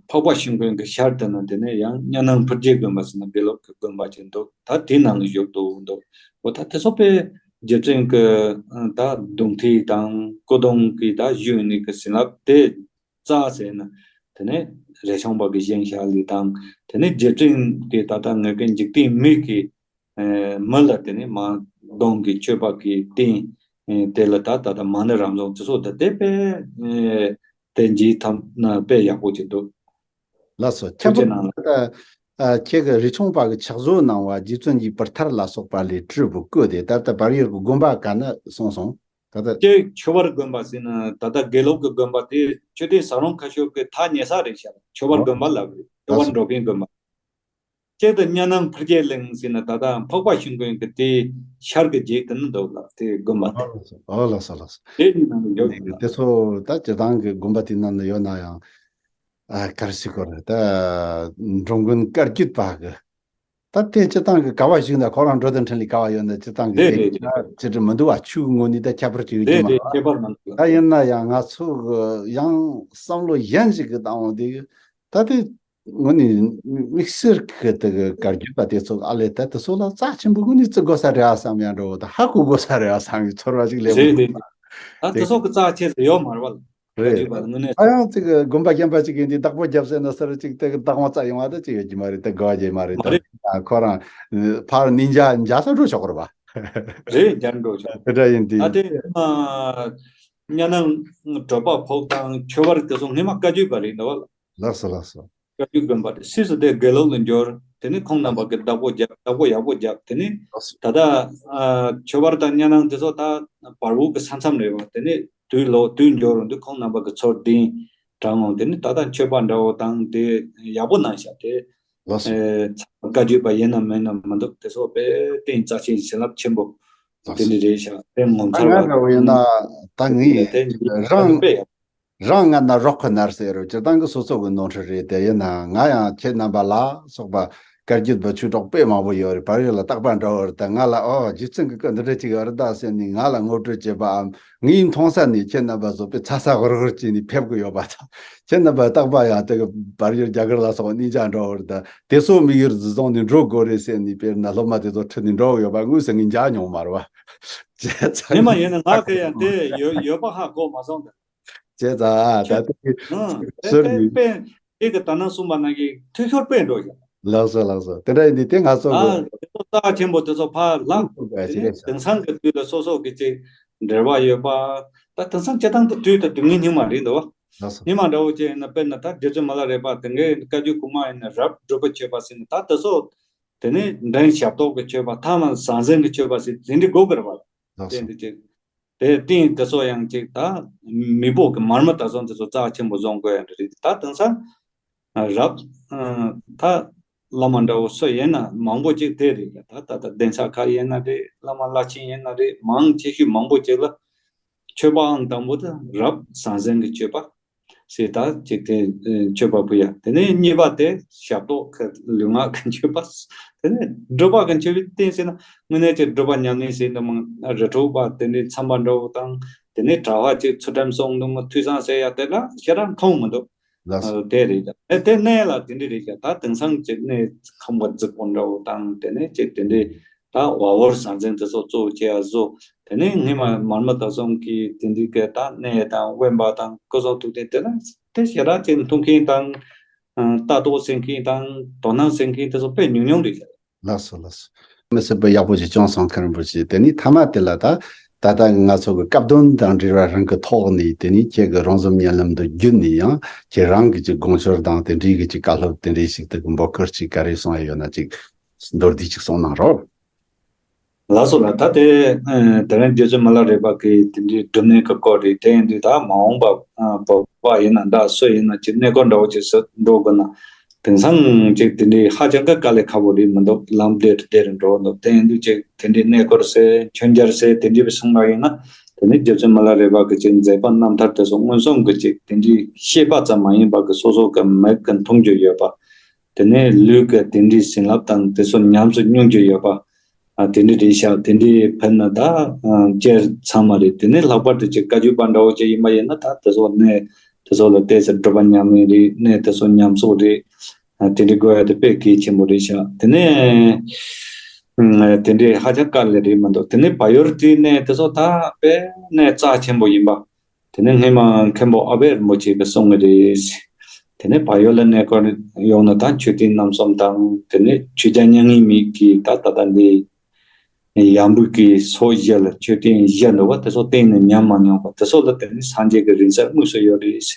འཕགས་པ་ཤིང་ཀུན་གྱི་ཤར་དུ་ན་དེ་ནས་ཡང་གཉའ་ནང་ཕུར་རྒྱལ་དགོན་པ་ཟེར་ན་དགེ་ལུགས་ཀྱི་དགོན་པ་ཅིག་འདུག་ད་དེའི་ནང་ལ་བཞུགས་འདུག་འདུག་འོ་ད་དེ་ཚོ་དཔེ་རྗེ་བཙུན་གྱི་ད་གདུང་ཐིག་དང་སྐུ་གདུང་གི་ད་བཞུགས་ནས་ཀྱི་བྱིན་རླབས་དེ་རྩ་ཟེར་ན་དེ་ནས་རས་ཆུང་པ་གི་བཞེངས་ཤག་ལི་དང་དེ་ནས་རྗེ་བཙུན་གྱི་ད་ལྟ་ངེད་ཀྱི་འཇིག་རྟེན་མི་གི་མི་ལ་དེ་ནས་མ་གདུང་གི་མཆོད་པ་གི་རྟེན་དེ་ལ་ད་ད་ད་མ་ཎི་རབ་བྱུང་དེ་ཚོ་ད་དེ་དཔེ་དེ་འཇིག་ཐབས་ན་དཔེ་ཡག་པོ་ཅིག་འདུག་ལགས་སོ། ཁྱད་པར་དུ་ད་ཁྱེད་ཀྱི་རས་ཆུང་པ་གི་ཕྱག་བཟོ་གནང་བ་རྗེ་བཙུན་གྱི་པུར་ཐར་ལ་སོགས་པ་ལས་སྤྲུལ་བུ་བཀོད་དེ་ད་ལྟ་བར་ཡོད་ཀྱི་དགོན་པ་ག་ན་སོང་སོང་ད་ལྟ། ཁྱེད་ཆོས་བར་དགོན་པ་ཟེར་ན་ད་ལྟ་དགེ་ལུགས་ཀྱི་དགོན་པ་དེ་ཆོས་སྡེ་ཟ་རོང་ཁ་ཤོར་གྱི་ཐག་ཉེ་ས་རེད་ཤག་ཆོས་བར་དགོན་པ་ལབ་རེད། ཆོས་བར་འགྲོ་ཕན་དགོན་པ། གཅིག་ཏུ་གཉའ་ནང་ཕུར་རྒྱལ་གླིང་ཟེར་ན་ད་ལྟ་འཕགས་པ་ཤིང་ཀུན་གྱི་དེ་ཤར་གྱི་རྗེས་དེ་ནི་འདུག་ལ་དེ་དགོན་པ་དེ། ཨོ་ལགས་སོ་ལགས་སོ། དེ་ནི་ནང་ལ་ཡོད་ཀྱི་ལ། དེ་ཚོ་ད་སྤྱིར་བཏང་གི་དགོན་པ་དེ་ནང་ན་ཡོད་ན་ཡང་ཨ་ག་རེ་ཟེར་དགོས་རེད། ད་འགྲོ་མགོན་བཀའ་བརྒྱུད་པ་གི་ད་དེ་སྤྱིར་བཏང་གི་ག་བ་བཞུགས་ན་ཁོ་རང་འགྲོ་དང་འཕྲིན་ལས་ག་བ་ཡོད་ན་སྤྱིར་བཏང་གི་རེད་དེ་རེད་རེད། ཅི་འདྲ་མི་འདུག་བ། ཆོས་དངོས་གནས་ད་ཁྱད་པར་ཅིག་ཡོད་ཀྱི་རེད་མ་རེད། རེད། ཁྱད་པར་མི་འདུག་ད་ཡིན་ན་ཡང་ང་ཚོ་གི་ཡང་བསམ་བློ་གཞན་ཞིག་གི་བཏང་བ་དེ་གི་ད་དེ། དངོས་གནས་དམིགས་བསལ་གྱི་དེ་གི་བཀའ་བརྒྱུད་པ་དེ་ཚོ་ཨ་ལས་ད་དེ་ཚོ་ལ་རྩ་ཆེན་པོ་དངོས་གནས་བརྩི་དགོས་ས་རེད་ཨ་བསམ་ཡང་འགྲོ་བ་དང་ཧ་གོ་དགོས་ས་རེད་ཨ་བསམ་གྱི་ཚོར་བ་ཞིག་སླེབས་རེད་འདུག་རེད། ད་དེ་དེ་ཚོ་གི་རྩ་ཆེ་ཟེར་ཡོད་མ་རེད་བ་ལ། བཀའ་བརྒྱུད་པ་དངོས་གནས་ད་ཡང་དེ་གི་དགོན་པ་རྒན་པ་ཅིག་ཡིན་དུས་བདག་པོ་རྒྱབ་ཟེར་ན་ས་རུ་ཅིག་དེ་གི་བདག་དབང་རྩ་ཡོང་བ་ད་ཅིག་ཡོད་ཀྱི་མ་རེད། ད་དགའ་བ་རྒྱས་མ་རེད། མ་རེད། ད་ཁོ་རང་ཕར་ནིན་ཇ་འཇའ་ས་འགྲོ་ཆོག་གི་རེད་བ། རེད། འཇར་འགྲོ་ཆོག་དེ་འདྲ་ཡིན་དུས། ད་དེ་ཨ་གཉའ་ནང་གྲོད་པ་ཕོག་དང་ཆོས་བར་དེ་ཚོ་སྔོན་མ་བཀའ་བརྒྱུད་པ་རེད་འདུག་བ་ལ། ལགས་སོ་ལགས་སོ། བཀའ་བརྒྱུད་དགོན་པ་དེ་སྲིད་སུ་དེ་དགེ་ལུགས་ལ་འབྱོར། དེ་ནས་ཁོང་རྣམ་པ་གི་བདག་པོ་རྒྱབ། བདག་པོ་ཡག་པོ་རྒྱབ། དེ་ནས་ལགས་སོ། ད་ལྟ་ཨ་ཆོས་བར་དང་གཉའ་ནང་དེ་ཚོ་ད་བར་བུ་གི་ས་མཚམས་རེད་བ། དེ་ནས་དུས་ལོ་དུས་འབྱོར་རུང་དུས་ཁོང་རྣམ་པ་གི་ཚུར་གདན་དྲངས་འོང་། དེ་ནས་ད་ལྟ་མཆོད་པ་འདྲ་བོ་དང་དེ་ཡག་པོ་གནང་ཤག་དེ། ལགས་སོ། ཨེ་བཀའ་བརྒྱུད་པ་ཡིན་ནམ་མིན་ནམ་མི་འདུག་དེ་ཚོ་དཔེ་བརྟན་རྩ་ཆེན་བྱིན་རླབས་ཆེན་པོ་ལགས་དེ་སོ། འདྲ་རེད་ཤག་དེ་ངོ་ད་མཚར་ང་བ་འདྲ་བོ་ཡིན་ན་ད་ངས་དེ་རང་དཔེ་ཡག་རང་ང་ན་རོགས་ཁོ་ནར་ཟེར་རོ། སྤྱིར་བཏང་གི་སོ་སོ་གི་ནོར་འཁྲུལ་རེད། དེ་ཡིན་ན་ང་ཡང་ཁྱེད་རྣམ་པ་ལ་སོགས་པ་བཀའ་བརྒྱུད་པ་ཆོས་གྲོགས་དཔེ་མང་པོ་ཡོད་རེད། བར་ཡོད་ལ་རྟག་པར་འདྲ་བོ་རེད། ད་ང་ལ་ཨོ་རྗེ་བཙུན་གི་སྐུ་འདི་འདྲ་ཅིག་ཡོད་རེད་ད་ཟེར་ནས་ང་ལ་ངོ་སྤྲོད་བྱེད་པའམ་ངའི་མཐོང་ས་ནས་ཁྱེད་རྣམ་པ་ཚོ་དཔེ་ཚ་ཚ་འུར་འུར་བྱས་ནས་ཕེབས་གི་ཡོད་པ་དང་། ཁྱེད་རྣམ་པ་རྟག་པར་ཡང་དེ་གི་བར་ཡོད་རྒྱ་གར་ལ་སོགས་གནས་མཇལ་འགྲོ་བ་རེད། ད་དེ་ཚོ་དམིགས་ཡུལ་འདི་བཟུང་ནས་འགྲོ་དགོས་རེད་ཟེར་ནས་དཔེར་ན་སློབ་མ་དེ་ཚོ་ཁྲིད་ནས་འགྲོ་གི་ཡོད་པ་དངོས་སུ་ངས་མཇལ་མྱོང་མ་རེད་བ། བྱས་ཙང་ངས་མ་ཡིན་ན་ང་གི་ཡང་དེ་ཡོད་ཡོད་པ་ཧ་གོ་མ་སོང་ད། བྱས་ཙང་ཨ་ད་ཁྱོད་ལྟ་དེ་ཨང་དཔེ་ཟེར་དཔེ་ནི། དཔེ་དེ་གི་ད་ནང་གསུངས་པ་ནང་གི་འཐུས་ཤོར་དཔེ་འགྲོ་ཞིང་། ལགས་སོ་ལགས་སོ། དེ་འདྲ་ཡིན་དུས་དེ་ང་ཚོ་ཨ་གི་དེ་ཚོ་རྩ་ཆེན་པོ་དེ་ཚོ་ཕར་ལངས། དེ་ནས་དེང་སང་གི་དུས་ལ་སོ་སོ་གི་ཅིག་འབྲེལ་བ་ཡོད་པ། ད་དེང་སང་སྤྱིར་བཏང་དུ་དུས་དང་དུས་ངན་སྙིགས་མ་རེད་འདུག་བ། ལགས་སོ། སྙིགས་མ་འདྲ་བོ་ཅིག་ཡིན་ན་དཔེར་ན་ད་རྗེ་བཙུན་མི་ལ་རས་པ་དེ་འགའི་བཀའ་བརྒྱུད་གོང་མ་ཡིན་ན་རབ་སྒྲུབ་པའི་མཆོད་པ་ཟེར་ནས་ད་དེ་ཚོ་དེ་ནས་མགྲིན་ཞབས་ཏོག་གི་མཆོད་པ་ཐ་མ་ཟང་ཟིང་གི་མཆོད་པ་ཟེར་དེ་འདྲ་དགོས་ཀྱི་རེད་བ། ལགས་སོ། དེ་འདྲ་ཅིག་དེ་རྟེན་དེ་ཚོ་ཡང་ཅིག་ད་མི་འབོར་གྱི་མར་མེ་དང་གསུམ་དེ་ཚོ་རྩ་ཆེན་པོ་བཟོ་དགོས་ཡ་འདྲ་རེད། ད་དེང་སང་རབ་ད་བླ་མ་འདྲ་བོ་སུ་ཡིན་ན་མང་པོ་ཅིག་དེ་རེད། ད་ད་ད་གདན་ས་ཁག་ཡིན་ན་རེད། བླ་མ་བླ་ཆེན་ཡིན་ན་རེད། མང་ཆེ་ཤོས་མང་པོ་ཅིག་ལ་མཆོད་པའང་དང་པོ་དེ་རབ་ཟང་ཟིང་གི་མཆོད་པ། ཞེས་ད་ཅིག་དེ་མཆོད་པ་ཕུལ་ཡ། དེ་ནས་གཉིས་པ་དེ་ཞབས་ཏོག་གི་ལུས་ངག་གི་མཆོད་པ། དེ་ནས་སྒྲུབ་པ་གི་མཆོད་པའི་རྟེན་ཟེར་ན་དངོས་གནས་ཀྱི་སྒྲུབ་པ་ཉམས་ལེན་ཟེར་འདུག་མ། རི་ཁྲོད་པ་དེ་འདྲའི་མཚམས་པ་འདྲ་བོ་དང་། དེ་ནས་གྲྭ་བ་ཅིག་ཚུལ་ཁྲིམས་སྲུང་འདུག་མ། ཐོས་བསམ་ཟེར་ཡ་དེ་ལ་ཞེ་དྲག་མཐོང་མི་འདུག་ལགས་སོ། དེ་རེད། ཨེ་དེ་གནས་ལ་དེ་འདྲ་རེད་ཤག་ད་དེང་སང་ཅིག་གནས་ཁང་པ་རྫིག་པོ་འདྲ་བོ་དང་། དེ་ནས་ཅིག་དེ་འདྲའི་ད་བ་འོར་ཟང་ཟིང་དེ་ཚོ་གཙོ་བོ་བྱས་ཡ་བཟོ། དེ་ནས་སྔས་མ་མར་མེ་དྭགས་གསུམ་གྱི་དེ་འདྲའི་གི་ད་གནས་དང་དབེན་པ་དང་སྐུ་གསུང་ཐུགས་རྟེན་དེ་ལ་དེ་ཞེ་དྲག་ཅིག་མཐོང་མཁན་དང་། ལྟ་རྟོག་བྱེད་མཁན་དང་དོ་སྣང་བྱེད་མཁན་དེ་ཚོ་དཔེ་ཉུང་ཉུང་རེད་ཤག་ལགས་སོ། ལགས་སོ། མི་སྲིད་པའི་ཡག་པོ་ཞིག་བྱུང་སོང་། མཁན་རིན་པོ་ཆེ། དེ་ནས་མཐའ་མ་དེ་ལ་ད་ད་ལྟ་ང་ཚོ་གི་སྐབས་དོན་དང་འབྲེལ་བ་རང་གི་ཐོག་ནས། དེ་ནས་ཁྱེད་ཀྱི་རང་བཟོ་བརྙན་ལམ་དུ་བརྒྱུད་ནས་ཡང་ཁྱེད་རང་གི་ཅིག་དགོངས་ཞོར་དང་དེ་འདྲའི་གི་ཅིག་བཀའ་སློབ་དེ་འདྲའི་ཞིག་ཏུ་འབོད་སྐུལ་ཅིག་ག་རེ་གསུང་ཡ་ཡོད་ན་ཅིག་མདོར་བསྡུས་ཅིག་གསུང་གནང་རོགས། ལགས་སོ་ལགས། ད་དེ་ཨ་དེ་རིང་རྗེ་བཙུན་མི་ལ་རས་པ་གི་དེ་འདྲའི་སྒྲུབ་གནས་ཀྱི་སྐོར་རེད། དེ་ཡིན་དུས་ད་མ་འོངས་པ་ཨ་བོད་པ་ཡིན་ན་འདྲ། སུ་ཡིན་ན་ཅིག་གནས་སྐོར་འདྲ་བོ་ཅིག་སུ་འགྲོ་དགོས་ན། དེང་སང་ཅིག་དེ་འདྲའི་ཧ་ཅང་གི་དཀའ་ལས་ཁག་པོ་རེད་མི་འདུག་ལམ་བདེ་རུ་བདེ་རུ་འགྲོ་འདུག་དེ་ཡིན་དུས་ཅིག་དེ་འདྲའི་གནས་སྐོར་ཟེར་མཆོད་མཇལ་ཟེར་དེ་འདྲའི་བཟུང་བ་ཡིན་ན། དེ་ནི་རྗེ་བཙུན་མི་ལ་རས་པ་གི་ཅིག་མཛད་པ་རྣམ་ཐར་དེ་ཚོ་མངོན་སུམ་གྱི་ཅིག་དེ་འདྲའི་ཤེས་པ་ཙམ་མ་ཡིན་པ་གི་སོ་སོ་གི་མིག་གི་མཐོང་རྒྱུ་ཡོད་པ། དེ་ནས་ལུས་ཀྱི་དེ་འདྲའི་བྱིན་རླབས་དང་དེ་ཚོ་ཉམས་སུ་མྱོང་རྒྱུ་ཡོད་པ། ཨ་དེ་འདྲ་རེད་ཤག་དེ་འདྲའི་ཕན་ན་ད་ཨ་སྐྱེ་ཚང་མ་རེད། དེ་ནས་ལྷག་པར་དུ་ཅིག་བཀའ་བརྒྱུད་པ་འདྲ་བོ་ཅིག་ཡིན་པ་ཡིན་ན། ད་དེ་ཚོ་གནས་དེ་ཚོ་ལ་ཏོག་ཙམ་སྒྲུབ་པ་ཉམས་ལེན་རེད། གནས་དེ་ཚོ་ཉམས་གསོ་རེད། ཨ་དེ་འདྲའི་དགོས་ཡ་དེ་དཔེ་གལ་ཆེན་པོ་རེད་ཤག་དེ་ནས་ཨ་དེ་འདྲའི་ཧ་ཅང་དཀའ་ལས་རེད་མི་འདུག་དེ་ནས་བལ་ཡུལ་དེའི་གནས་དེ་ཚོ་ད་དཔེ་གནས་རྩ་ཆེན་པོ་ཡིན་པ། དེ་ནས་སྔས་མ་མཁན་པོ་ཨ་བྷེ་རིན་པོ་ཆེ་གིས་གསུང་གི་རེད། དེ་ནས་བལ་ཡུལ་ལ་གནས་སྐོར་ཡོང་ན་ད་མཆོད་རྟེན་རྣམ་གསུམ་དང་། དེ་ནས་ཆོས་རྒྱལ་མྱ་ངན་མེད་ཀྱི་ད་ད་ལྟ་འདི་ཡམ་བུ་གི་སོ་བཞི་ལ་མཆོད་རྟེན་བཞི་འདུག་པ། དེ་ཚོ་གཏན་ནས་ཉམས་མ་མྱོང་པ། དེ་ཚོ་ལ་དེ་ནས་སངས་རྒྱས་ཀྱི་རིང་བསྲེལ་དངོས་སུ་ཡོད་རེད།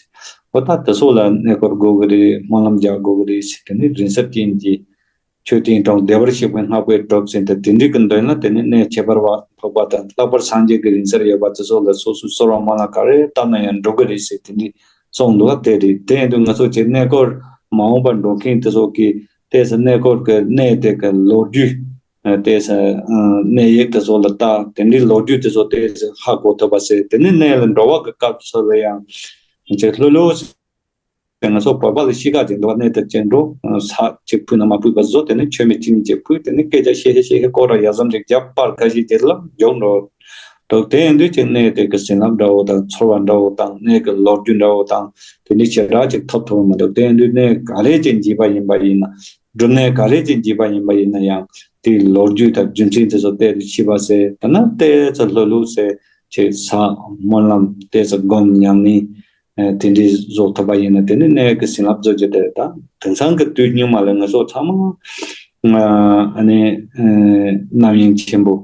འོ་ད་དེ་ཚོ་ལ་གནས་སྐོར་དགོས་ཀྱི་རེད། སྨོན་ལམ་རྒྱག་དགོས་ཀྱི་རེད། དེ་ནས་རིང་བསྲེལ་ཅན་གྱི་མཆོད་རྟེན་དང་བདེ་བར་གཤེགས་པའི་སྔགས་པས་སྒྲུབ་ཟིན་ཏེ་དེ་འདྲའི་གི་མདུན་ལ་དེ་ནས་གནས་ཁྱད་པར་བ་འཕགས་པ་དང་། ལྷག་པར་སངས་རྒྱས་ཀྱི་རིང་བསྲེལ་ཡོད་པ་དེ་ཚོ་ལ་སོ་སོའི་གསོལ་བ་སྨོན་ལམ་ག་རེ་བཏབ་ན་ཡང་འགྲུབ་ཀྱི་རེད་ཟེར་དེ་འདྲའི་གསུངས་འདུག་པ། དེ་རེད། དེ་ཡིན་དུས་ང་ཚོ་ཅིག་གནས་སྐོར་མ་འོངས་པར་འགྲོ་མཁན་དེ་ཚོ་གིས་ཏོག་ཙམ་གནས་སྐོར་གྱི་གནས་དེ་གི་ལོ་རྒྱུས། ཏོག་ཙམ་གནས་ཡིག་དེ་ཚོ་ལ་ལྟ། དེ་འདྲའི་ལོ་རྒྱུས་དེ་ཚོ་ཏོག་ཙམ་ཧ་གོ་ཐུབ་པ་ཟེར། དེ་ནས་གནས་ལ་འགྲོ་བ་གི་སྐབས་སུ་ལ་ཡང་ཅིག་ལྷོད་ལྷོད་ང་ཚོ་བོད་པ་ལ་གཤིས་ཀ་ཅིག་འདུག་པ། གནས་དེར་ཅིག་འགྲོ། ས་ཅིག་ཕུལ་ན་མ་ཕུལ་བ་བཟོ། དེ་ནས་མཆོད་མེ་གཅིག་གཉིས་ཅིག་ཕུལ། དེ་ནས་སྐད་ཆ་བཤད་བཤད་བཤད་བཤད་སྐོར་ར་ཡ་ཙམ་ཅིག་བརྒྱབ། པར་ཁ་ཤས་དེ་ལ་མགྱོགས་འགྲོ་འདུག་དེ་ཡིན་དུས་ཅིག་གནས་དེ་གི་བྱིན་རླབས་འདྲ་བོ་དང་། ཚོར་བ་འདྲ་བོ་དང་། གནས་ཀྱི་ལོ་རྒྱུས་འདྲ་བོ་དང་། དེ་འདྲའི་ཞེ་དྲག་ཅིག་ཐོབ་ཐུབ་མི་འདུག་དེ་ཡིན་དུས་གནས་ག་རེ་ཅིག་མཇལ་བ་ཡིན་པ་ཡིན་ན། སྒྲུབ་གནས་ག་རེ་ཅིག་མཇལ་བ་ཡིན་པ་ཡིན་ན་ཡང་དེའི་ལོ་རྒྱུས་དང་རྒྱུ་མཚན་དེ་ཚོ་ཏོག་ཙམ་ཤེས་པ་ཟེར། དེ་ན་ཏོག་ཙམ་ལྷོད་ལྷོད་ཟེར་ཅིག་ས་སྨོན་ལམ་ཏོག་ཙམ་སྒོམ་ཉམས་ལེན། ཨ་དེ་འདྲའི་བཟོ་ཐུབ་པ་ཡིན་ན་དེ་ནི་གནས་ཀྱི་བྱིན་རླབས་བཟོ་རྒྱུ་དེ། ད་དེང་སང་གི་དུས་སྙིགས་མ་ལ་ང་ཚོ་ཚང་མ་ཨ་ནི་ཨ་རྣམ་གཡེང་ཆེན་པོ།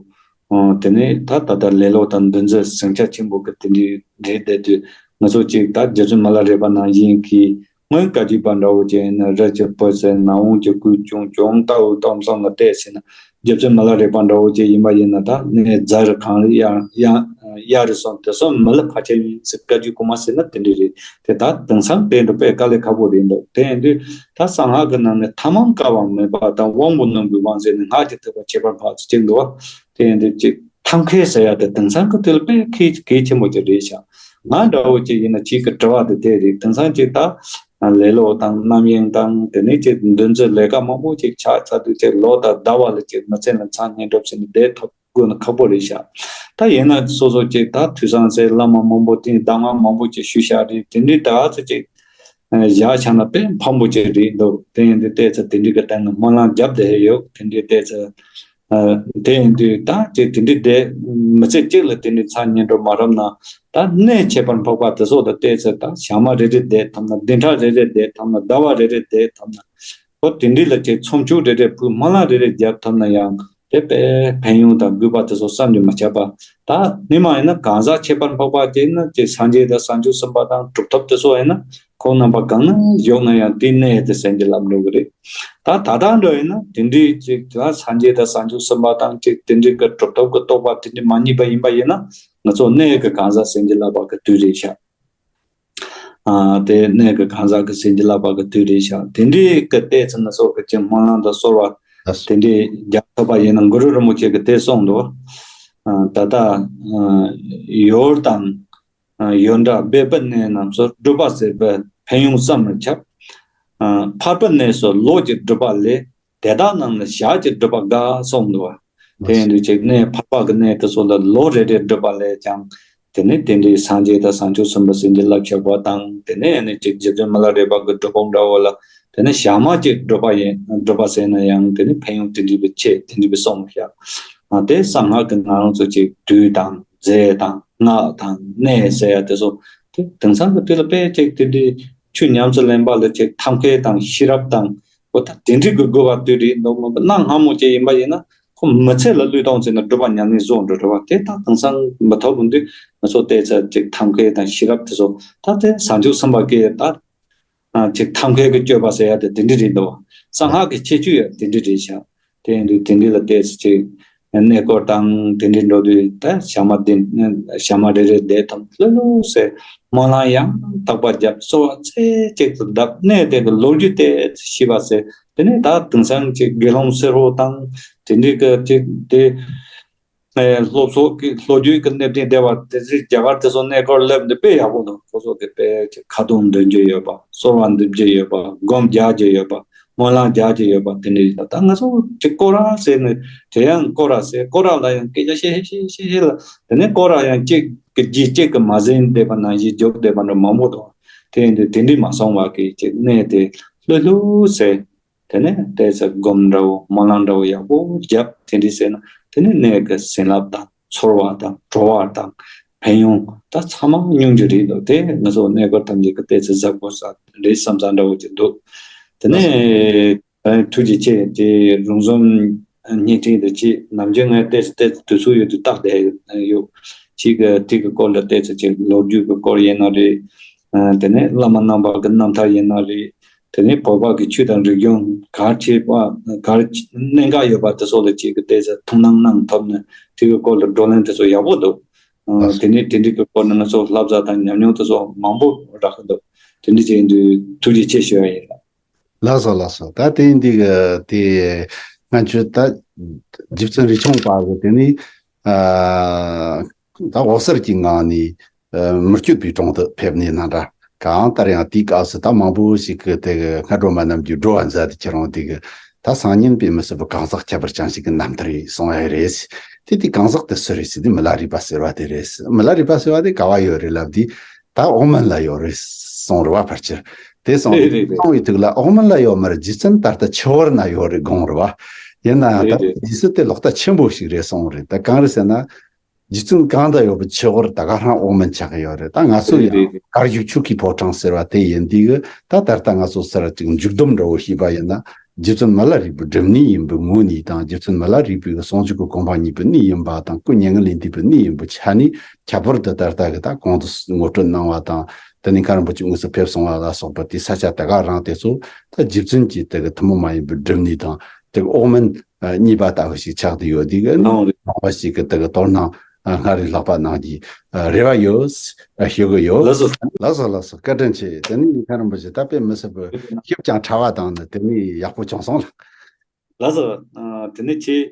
ཨ་དེ་ནི་ད་ད་ལྟ་ལེ་ལོ་དང་འདུ་འཛི་ཟིང་ཆ་ཆེན་པོ་གི་དེ་འདྲའི་རེད་བསྡད་དུས། ང་ཚོ་ཅིག་ད་རྗེ་བཙུན་མི་ལ་རས་པ་ནང་བཞིན་གྱི་སྔོན་བཀའ་བརྒྱུད་པ་འདྲ་བོ་ཅིག་ཡིན་ན། རི་གི་བུ་ཟེར། ནམ་འོང་གི་སྐུ་བྱུང་། བྱུང་ལྟ་བུ་སྟོང་བསམ་ལ་བལྟས་ཟེར་ན། རྗེ་བཙུན་མི་ལ་རས་པ་འདྲ་བོ་ཅིག་ཡིན་པ་ཡིན་ན། ད་ནས་རྫ་རུ་གངས་རུ་གཡའ་གཡའ་གཡའ་རུ་སོང་། དེ་སོང་མི་ལ་ཕལ་ཆེར་ཡིན་ཟེར་བཀའ་བརྒྱུད་གོང་མ་ཟེར་ན་དེ་འདྲ་རེད། དེ་ད་དེང་སང་དེ་འདྲ་དཔེ་དཀའ་ལས་ཁག་པོ་རེད་འདུག་དེ་ཡིན་དུས་ད་གསང་སྔགས་ཀྱི་ནང་ནས་ཐ་མལ་དཀའ་བ་མེད་པ་དང་། དབང་པོ་རྣོན་པོའི་དབང་ཟེར་ནས་སྔགས་ཀྱི་ཐེག་པ་ཁྱད་པར་འཕགས་ཚུལ་གཅིག་འདུག་པ། དེ་ཡིན་དུས་ཅིག་ཐབས་མཁས་ཟེར་ཡ་དེ་དེང་སང་གི་དུས་ལ་དཔེ་གལ་གལ་ཆེན་པོ་ཅིག་རེད་ཤག་ང་འདྲ་བོ་ཅིག་ཡིན་ན་ཁྱེད་ཀྱི་དྲི་བ་དེ་དེ་རེད། དེང་སང་ཅིག་ད་ལེ་ལོ་དང་རྣམ་གཡེང་དང་། དེ་ནས་ཅིག་འདུ་འཛི་ལས་ཀ་མང་པོ་ཅིག་ཆགས་ཚར་དུས། ཅིག་ལོ་དང་ཟླ་བ་ལ་ཅིག་མི་ཚེ་ལ་མཚན་སྙན་སྒྲུབ་བྱས་ནས་བསྡད་ཐུབ་དགོས་ན་ཁག་པོ་རེད་ཤག་ད་ཡིན་ན་སོ་སོ་ཅིག་ད་ཐོས་བསམ་ཟེར་བླ་མ་མང་པོ་དང་གདམས་ངག་མང་པོ་ཅིག་ཞུས་བཞག་རེད། དེ་འདྲའི་ད་ཚོ་ཅིག་བཞག་བཞག་ན་དཔེ་ཕངས་པོ་ཅིག་རེད་འདུག་དེ་ཡིན་དུས་ཏོག་ཙམ་དེ་འདྲའི་གི་སྟེང་ནས་སྨོན་ལམ་བརྒྱབ་བསྡད་ཡོད། དེ་འདྲའི་ཏོག་ཙམ། ཨ་དེ་ཡིན་དུས་ད་ཅིག་དེ་འདྲའི་བསྡད་མི་ཚེ་གཅིག་ལ་དེ་འདྲའི་མཚན་སྙན་སྒྲུབ་མ་རབ་ན། ད་གནས་ཁྱད་པར་འཕགས་པ་དེ་ཚོ་ལ་ཏོག་ཙམ་ད་ཞག་མ་རེ་རེ་བསྡད་ཐུབ་ན། བདུན་ཕྲག་རེ་རེ་བསྡད་ཐུབ་ན། ཟླ་བ་རེ་རེ་བསྡད་ཐུབ་ན། ཨོ་དེ་འདྲའི་ལ་ཅིག་ཚོམས་ཆོས་རེ་རེ་ཕུལ། སྨོན་ལམ་རེ་རེ་བརྒྱབ་ཐུབ་ན་ཡང་དེ་དཔེ་ཕན་ཡོན་དང་དགོས་པ་དེ་ཚོ་བསམ་གྱིས་མི་ཁྱབ་པ། ད་སྔོན་མ་ཡིན་ན་གང་ཟག་ཁྱད་པར་འཕགས་པ་ཅིག་ཡིན་ན་ཅིག་སངས་རྒྱས་དང་བྱང་ཆུབ་སེམས་དཔའ་དང་གྲུབ་ཐོབ་དེ་ཚོ་ཡིན་ན། ཁོང་རྣམ་པ་གང་ན་བཞུགས་ན་ཡང་དེའི་གནས་དེ་ཟེར་གྱི་ལབ་འགྲོ་གི་རེད། ད་ད་ལྟ་འདྲ་ཡིན་ན་དེ་འདྲའི་ཅིག་ད་སངས་རྒྱས་དང་བྱང་ཆུབ་སེམས་དཔའ་དང་ཅིག་དེ་འདྲའི་གི་གྲུབ་ཐོབ་ཀྱི་རྟོགས་པ་དེ་འདྲའི་མ་རྙེད་པ་ཡིན་པ་ཡིན་ན་ང་ཚོ་གནས་ཀྱི་གང་ཟག་ཟེར་གྱི་ལབ་པ་གི་དུས་རེད་ཤག་ཨ། དེ་གནས་ཀྱི་གང་ཟག་གི་ཟིན་གྱི་ལབ་པ་གི་དུས་རེད་ཤག་དེ་འདྲའི་གི་ལྟས་ཚུལ་སྣ་ཚོགས་ཀྱི་ཅིག་སྨོན་ལམ་དང་གསོལ་བ་ལགས་སོ། དེ་འདྲའི་རྒྱག་ཐུབ་པ་ཡིན་ན་གུ་རུ་རིན་པོ་ཆེ་གི་དེ་གསུངས་འདུག་ཨ། ད་ལྟ་ཨ། ཡུལ་དང་ཨ། ཡུལ་འདྲ་སྦས་པའི་གནས་རྣམས་སུ། སྒྲུབ་པ་ཟད་པས་ཕན་ཡོན་བསམ་མི་ཁྱབ། ཨ། ཕལ་པའི་གནས་སུ་ལོ་གཅིག་སྒྲུབ་པ་ལས། དེ་དག་རྣམས་ནི་ཞག་གཅིག་སྒྲུབ་པ་དགའ་གསུངས་འདུག་བ། དེ་ཡིན་དུས་ཅིག་གནས་ཕལ་པ་གི་གནས་དེ་ཚོ་ལ་ལོ་རེ་རེ་སྒྲུབ་པ་ལས་ཀྱང་། དེ་ནས་དེ་འདྲའི་སངས་རྒྱས་དང་བྱང་ཆུབ་སེམས་དཔའ་ཟིན་གྱི་ལབ་ཆགས་པ་དང་། དེ་ནས་ནི་ཅིག་རྗེ་བཙུན་མི་ལ་རས་པ་གི་སྒྲུབ་ཕུག་འདྲ་བོ་ལ་དེ་ནས་ཞག་མ་གཅིག་སྒྲུབ་པ་ཡིན་སྒྲུབ་པ་ཟེར་ན་ཡང་དེ་ནས་ཕན་ཡོན་དེ་འདྲའི་བའི་ཆེ་དེ་འདྲའི་བའི་སོང་ཤག་ཨ། དེ་གསང་སྔགས་ཀྱི་ནང་ལོགས་སུ་ཅིག་དུས་དང་རྫས་དང་སྔགས་དང་གནས་ཟེར་ཡ་དེ་ཚོ་དེ་དེང་སང་གི་དུས་ལ་དཔེ་ཅིག་དེ་འདྲའི་ཆོས་ཉམས་སུ་ལེན་པ་ལ་ཅིག་ཐབས་མཁས་དང་ཤེས་རབ་དང་། འོ་ད་དེ་འདྲའི་གི་དགོས་པ་དུས་རེད་འདུག་མ་གནའ་སྔ་མོ་ཅིག་ཡིན་པ་ཡིན་ན་ཁོ་མི་ཚེ་ལ་བློས་གཏོང་བྱས་ན་སྒྲུབ་པ་ཉམས་ལེན་བཟོ་འགྲོ་འགྲོ་བ་དེ་ད་དེང་སང་མི་ཐོབ་པ་འདུག་ང་ཚོ་བལྟས་ཚར་ཅིག་ཐབས་མཁས་དང་ཤེས་རབ་དེ་ཚོ་ད་དེ་བྱང་ཆུབ་སེམས་དཔའ་སྐད་ད་ཅིག་ཐབས་མཁས་ཀྱི་སྤྱོད་པ་ཟེར་ཡ་དེ་དེ་འདྲ་རེད་འདུག་གསང་སྔགས་ཀྱི་ཁྱད་ཆོས་ཡ་དེ་འདྲ་རེད་ཤག་དེ་ཡིན་དུས་དེ་འདྲ་ལ་བལྟས་ཚེ་ཅིག་གནས་སྐོར་དང་དེ་འདྲ་འགྲོ་དུས་ད་ཞག་མ་དེ་ཞག་མ་རེ་རེ་བསྡད་ཐུབ་ལྷོད་ལྷོད་ཟེར་སྨོན་ལམ་ཡང་དག་པར་བརྒྱབ་གསོལ་བ་རྩེ་གཅིག་ཏུ་གདབ་གནས་དེ་གི་ལོ་རྒྱུས་དེ་ཤེས་པ་ཟེར་དེ་ནས་ད་དེང་སང་ཅིག་དགེ་སློང་སེར་པོ་དང་དེ་འདྲའི་གི་ཅིག་དེ་ཨེ་སློབ་གསོ་གི་ལོ་རྒྱུས་ཀྱི་གནས་བརྟན་བསྡད་པ་དེ་ཚོའི་རྒྱ་གར་དེ་ཚོ་གནས་སྐོར་སླེབས་འདི་དཔེ་ཡག་པོ་འདུག་ཁོ་ཚོ་གི་དཔེ་ཅིག་ཁ་རྡུང་འདོན་རྒྱུ་ཡོད་པ་གསོལ་བ་འདེབས་རྒྱུ་ཡོད་པ་སྒོམ་རྒྱག་རྒྱུ་ཡོད་པ། སྨོན་ལམ་རྒྱག་གི་ཡོད་པ་དེ་འདྲ་ཡིན་ད་ང་ཚོ་དེ་སྐོར་ར་ཟེར་ནས་དེ་ཡང་སྐོར་ར་ཟེར་སྐོར་ར་ལ་ཡང་སྐད་ཆ་བཤད་བཤད་བཤད་བཤད་ལ་དེ་ནས་སྐོར་ར་ཡང་གཅིག་གི་རྗེས་གཅིག་གི་མ་ཟིན་བསྡད་པ་ནང་བཞིན་རྒྱུགས་བསྡད་པ་འདྲ་མང་པོ་འདུག་དེ་ཡིན་དུས་དེ་འདྲ་མ་སོང་བ་གི་ཅིག་གནས་དེ་ལྷོད་ལྷོད་ཟེར་དེ་ནས་བལྟས་ཚེ་སྒོམ་འདྲ་བོ་སྨོན་ལམ་འདྲ་བོ་ཡག་པོ་བརྒྱབ་དེ་འདྲ་ཟེར་ན་དེ་ནས་གནས་ཀྱི་བྱིན་རླབས་དང་། ཚོར་བ་དང་བྲོ་བ་དང་ཕན་ཡོན་ད་ཚང་མ་མྱོང་རྒྱུ་རེད་འདུག་དེ་ང་ཚོ་གནས་སྐོར་ཐམས་ཅད་ཀྱི་ལྟས་ཚེ་གཟབ་དགོས་ས་རེད་བསམ་ས་འདྲ་བོ་ཅིག་འདུག་དེ་ནས་ཐུགས་རྗེ་ཆེ་དེ་རོང་ཟོམ་བརྙན་འཕྲིན་དུ་ཅིག་ནམ་རྒྱུན་ངས་ལྟས་ཚེ་ལྟས་ཚེ་དུས་ཚོད་ཡོད་དུས་བལྟ་བསྡད་ཡོད་ཅིག་གི་དེ་གི་སྐོར་ལ་ལྟས་ཚེ་ཅིག་ལོ་རྒྱུས་ཀྱི་སྐོར་ཡིན་ན་རེད། དེ་ནས་བླ་མ་རྣམ་པ་གི་རྣམ་ཐར་ཡིན་ན་རེད། དེ་ནས་བོད་པ་གི་ཆོས་དང་རིག་གཞུང་ག་རེ་བྱེད་པ་ག་རེ་གནད་འགག་ཡོད་པ་དེ་ཚོ་ལ་ཅིག་གི་ལྟས་ཚེ་ཐུགས་སྣང་གནང་ཐུབ་ན་དེ་གི་སྐོར་ལ་བགྲོ་གླེང་དེ་ཚོ་ཡག་པོ་འདུག་ལགས་སོ། དེ་ནས་དེ་འདྲའི་གི་སྐོར་ནས་ང་ཚོ་བསླབ་བྱ་དང་ཉམས་མྱོང་དེ་ཚོ་མང་པོ་རག་གི་འདུག་དེ་འདྲ་བྱས་ཡིན་དུས་ཐུགས་རྗེ་ཆེ་ཞུ་ཡ་ཡིན། ལགས་སོ་ལགས་སོ། ད་དེ་འདི་གི་དེ་ང་ཚོས་ད་རྗེ་བཙུན་རས་ཆུང་པ་གི་དེ་ནི་ཨ་ད་འོད་གསལ་གྱི་ངང་ནས་ཨ་མི་བསྐྱོད་པའི་དྲུང་དུ་ཕེབས་ནས་ན་འདྲ། གང་ལྟར་ཡང་དེའི་སྐབས་སུ་ད་མང་པོ་ཞིག་གི་དེ་གི་སྔ་དྲོ་མ་རྣམས་ཀྱིས་འགྲོ་བ་མཛད་དེ་ཁྱེད་རང་དེ་གི་ད་སང་ཉིན་པའི་མི་སྲིད་པའི་གང་ཟག་ཁྱད་པར་ཅན་ཞིག་གི་རྣམ་ཐར་ཡིན་གསུང་ཡ་རེད། དེ་དེ་གང་ཟག་དེ་སུ་རེད་ཟེར་དུས་མི་ལ་རས་པ་ཟེར་བ་དེ་རེད། མི་ལ་རས་པ་ཟེར་བ་དེ་ག་བ་ཡོད་རེད་ལབ་དུས། ད་འོག་མིན་ལ་ཡོད་རེད་གསུངས་རེད་བ། ཕལ་ཆེར་དེ་གསུངས་རེད་རེད་རེད། གསུངས་པའི་དུས་ལ་འོག་མིན་ལ་ཡོད་མ་རེད། རྗེ་བཙུན་ད་ལྟ་ཆུ་བུར་ན་ཡོད་རེད་དགོངས་རེད་བ། ཡིན་ན་རེད་ད་རེད། རྗེ་བཙུན་དེ་ལོག་ལྟ་ཆེན་པོ་ཞིག་རེད་གསུངས་རེད། ད་གང་རེད་ཟེར་ན། རྗེ་བཙུན་གང་དུ་ཡོད་པའི་ཆུ་བུར་ད་ག་རང་འོག་མིན་ཆགས་ཀྱི་ཡོད་རེད། ད་ང་ཚོ་རེད་ཡང་རེད་རེད། གར་བཞུགས་ཆོས་ཀྱི་ཕོ་བྲང་ཟེར་བ་དེ་ཡིན་དུས་ད་ད་ལྟ་ང་ཚོ་སར་ཅིག་མཇུག་སྡོམ་འདྲ་བོ་ཞུས་པ་ཡིན་ན། རྗེ་བཙུན་མི་ལ་རས་པའི་སྒྲུབ་གནས་ཡིན་པའི་ངོས་ནས་དང་། རྗེ་བཙུན་མི་ལ་རས་པའི་གསུང་ཆོས་ཀྱི་གོ་འཕང་བརྙེས་པའི་གནས་ཡིན་པ་དང་། སྐུ་མྱ་ངན་ལས་འདས་པའི་གནས་ཡིན་པའི་ཆ་ནས་ཁྱད་པར་དུ་ད་ལྟ་གི་ད་གོང་དུ་ངོ་སྤྲོད་གནང་བ་དང་། དེ་ནས་མཁན་རིན་པོ་ཆེ་དངོས་སུ་ཕེབས་སོང་བ་ལ་སོགས་པ་དེ་ས་ཆ་དེ་ག་རང་དེ་ཚོ་ད་རྗེ་བཙུན་གྱི་དེ་གི་ཐུན་མོང་མ་ཡིན་པའི་སྒྲུབ་གནས་དང་། དེ་གི་འོག་མིན་གཉིས་པ་ལྟ་བུ་ཞིག་ཆགས་བསྡད་ཡོད། དེ་གི་ནང་རེད། ནང་པ་ཞིག་གི་དེ་གི་དོ་སྣང་སྔར་རེ་ལྷག་པ་གནང་རྒྱུའི་རེ་བ་ཡོད་ཞུ་གི་ཡོད། ལགས་སོ། ལགས་སོ་ལགས་སོ། བཀའ་དྲིན་ཆེ། དེ་ནས་མཁན་རིན་པོ་ཆེ་ད་དཔེ་མི་སྲིད་པའི་ཞིབ་ཅིང་ཕྲ་བ་དང་ནི་དེ་ནས་ཡག་པོ་བྱུང་སོང་ལགས། ལགས་སོ། ཨ། དེ་ནས་ཁྱེད་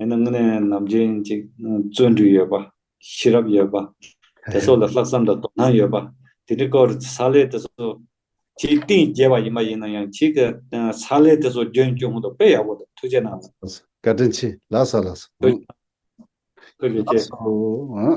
ཡིན་ན་དངོས་གནས་ནམ་རྒྱུན་ཅིག་བརྩོན་འགྲུས་ཡོད་པ། ཤེས་རབ་ཡོད་པ། དེ་ཚོ་ལ་ལྷག་བསམ་དང་དོ་སྣང་ཡོད་པ། དེ་འདྲའི་སྐོར་ཕྱག་ལས་དེ་ཚོ་ཁྱེད་གཏིང་རྒྱས་པ་ཡིན་པ་ཡིན་ན་ཡང་ཁྱེད་ཀྱི་ཕྱག་ལས་དེ་ཚོ་རྒྱུན་སྐྱོང་དུ་དཔེ་ཡག་པོ་དང་ཐུགས་རྗེ་གནང་། བཀའ་དྲིན་ཆེ། ལགས་སོ་ལགས་སོ། ཐུགས་རྗེ་ཆེ། ལགས་སོ།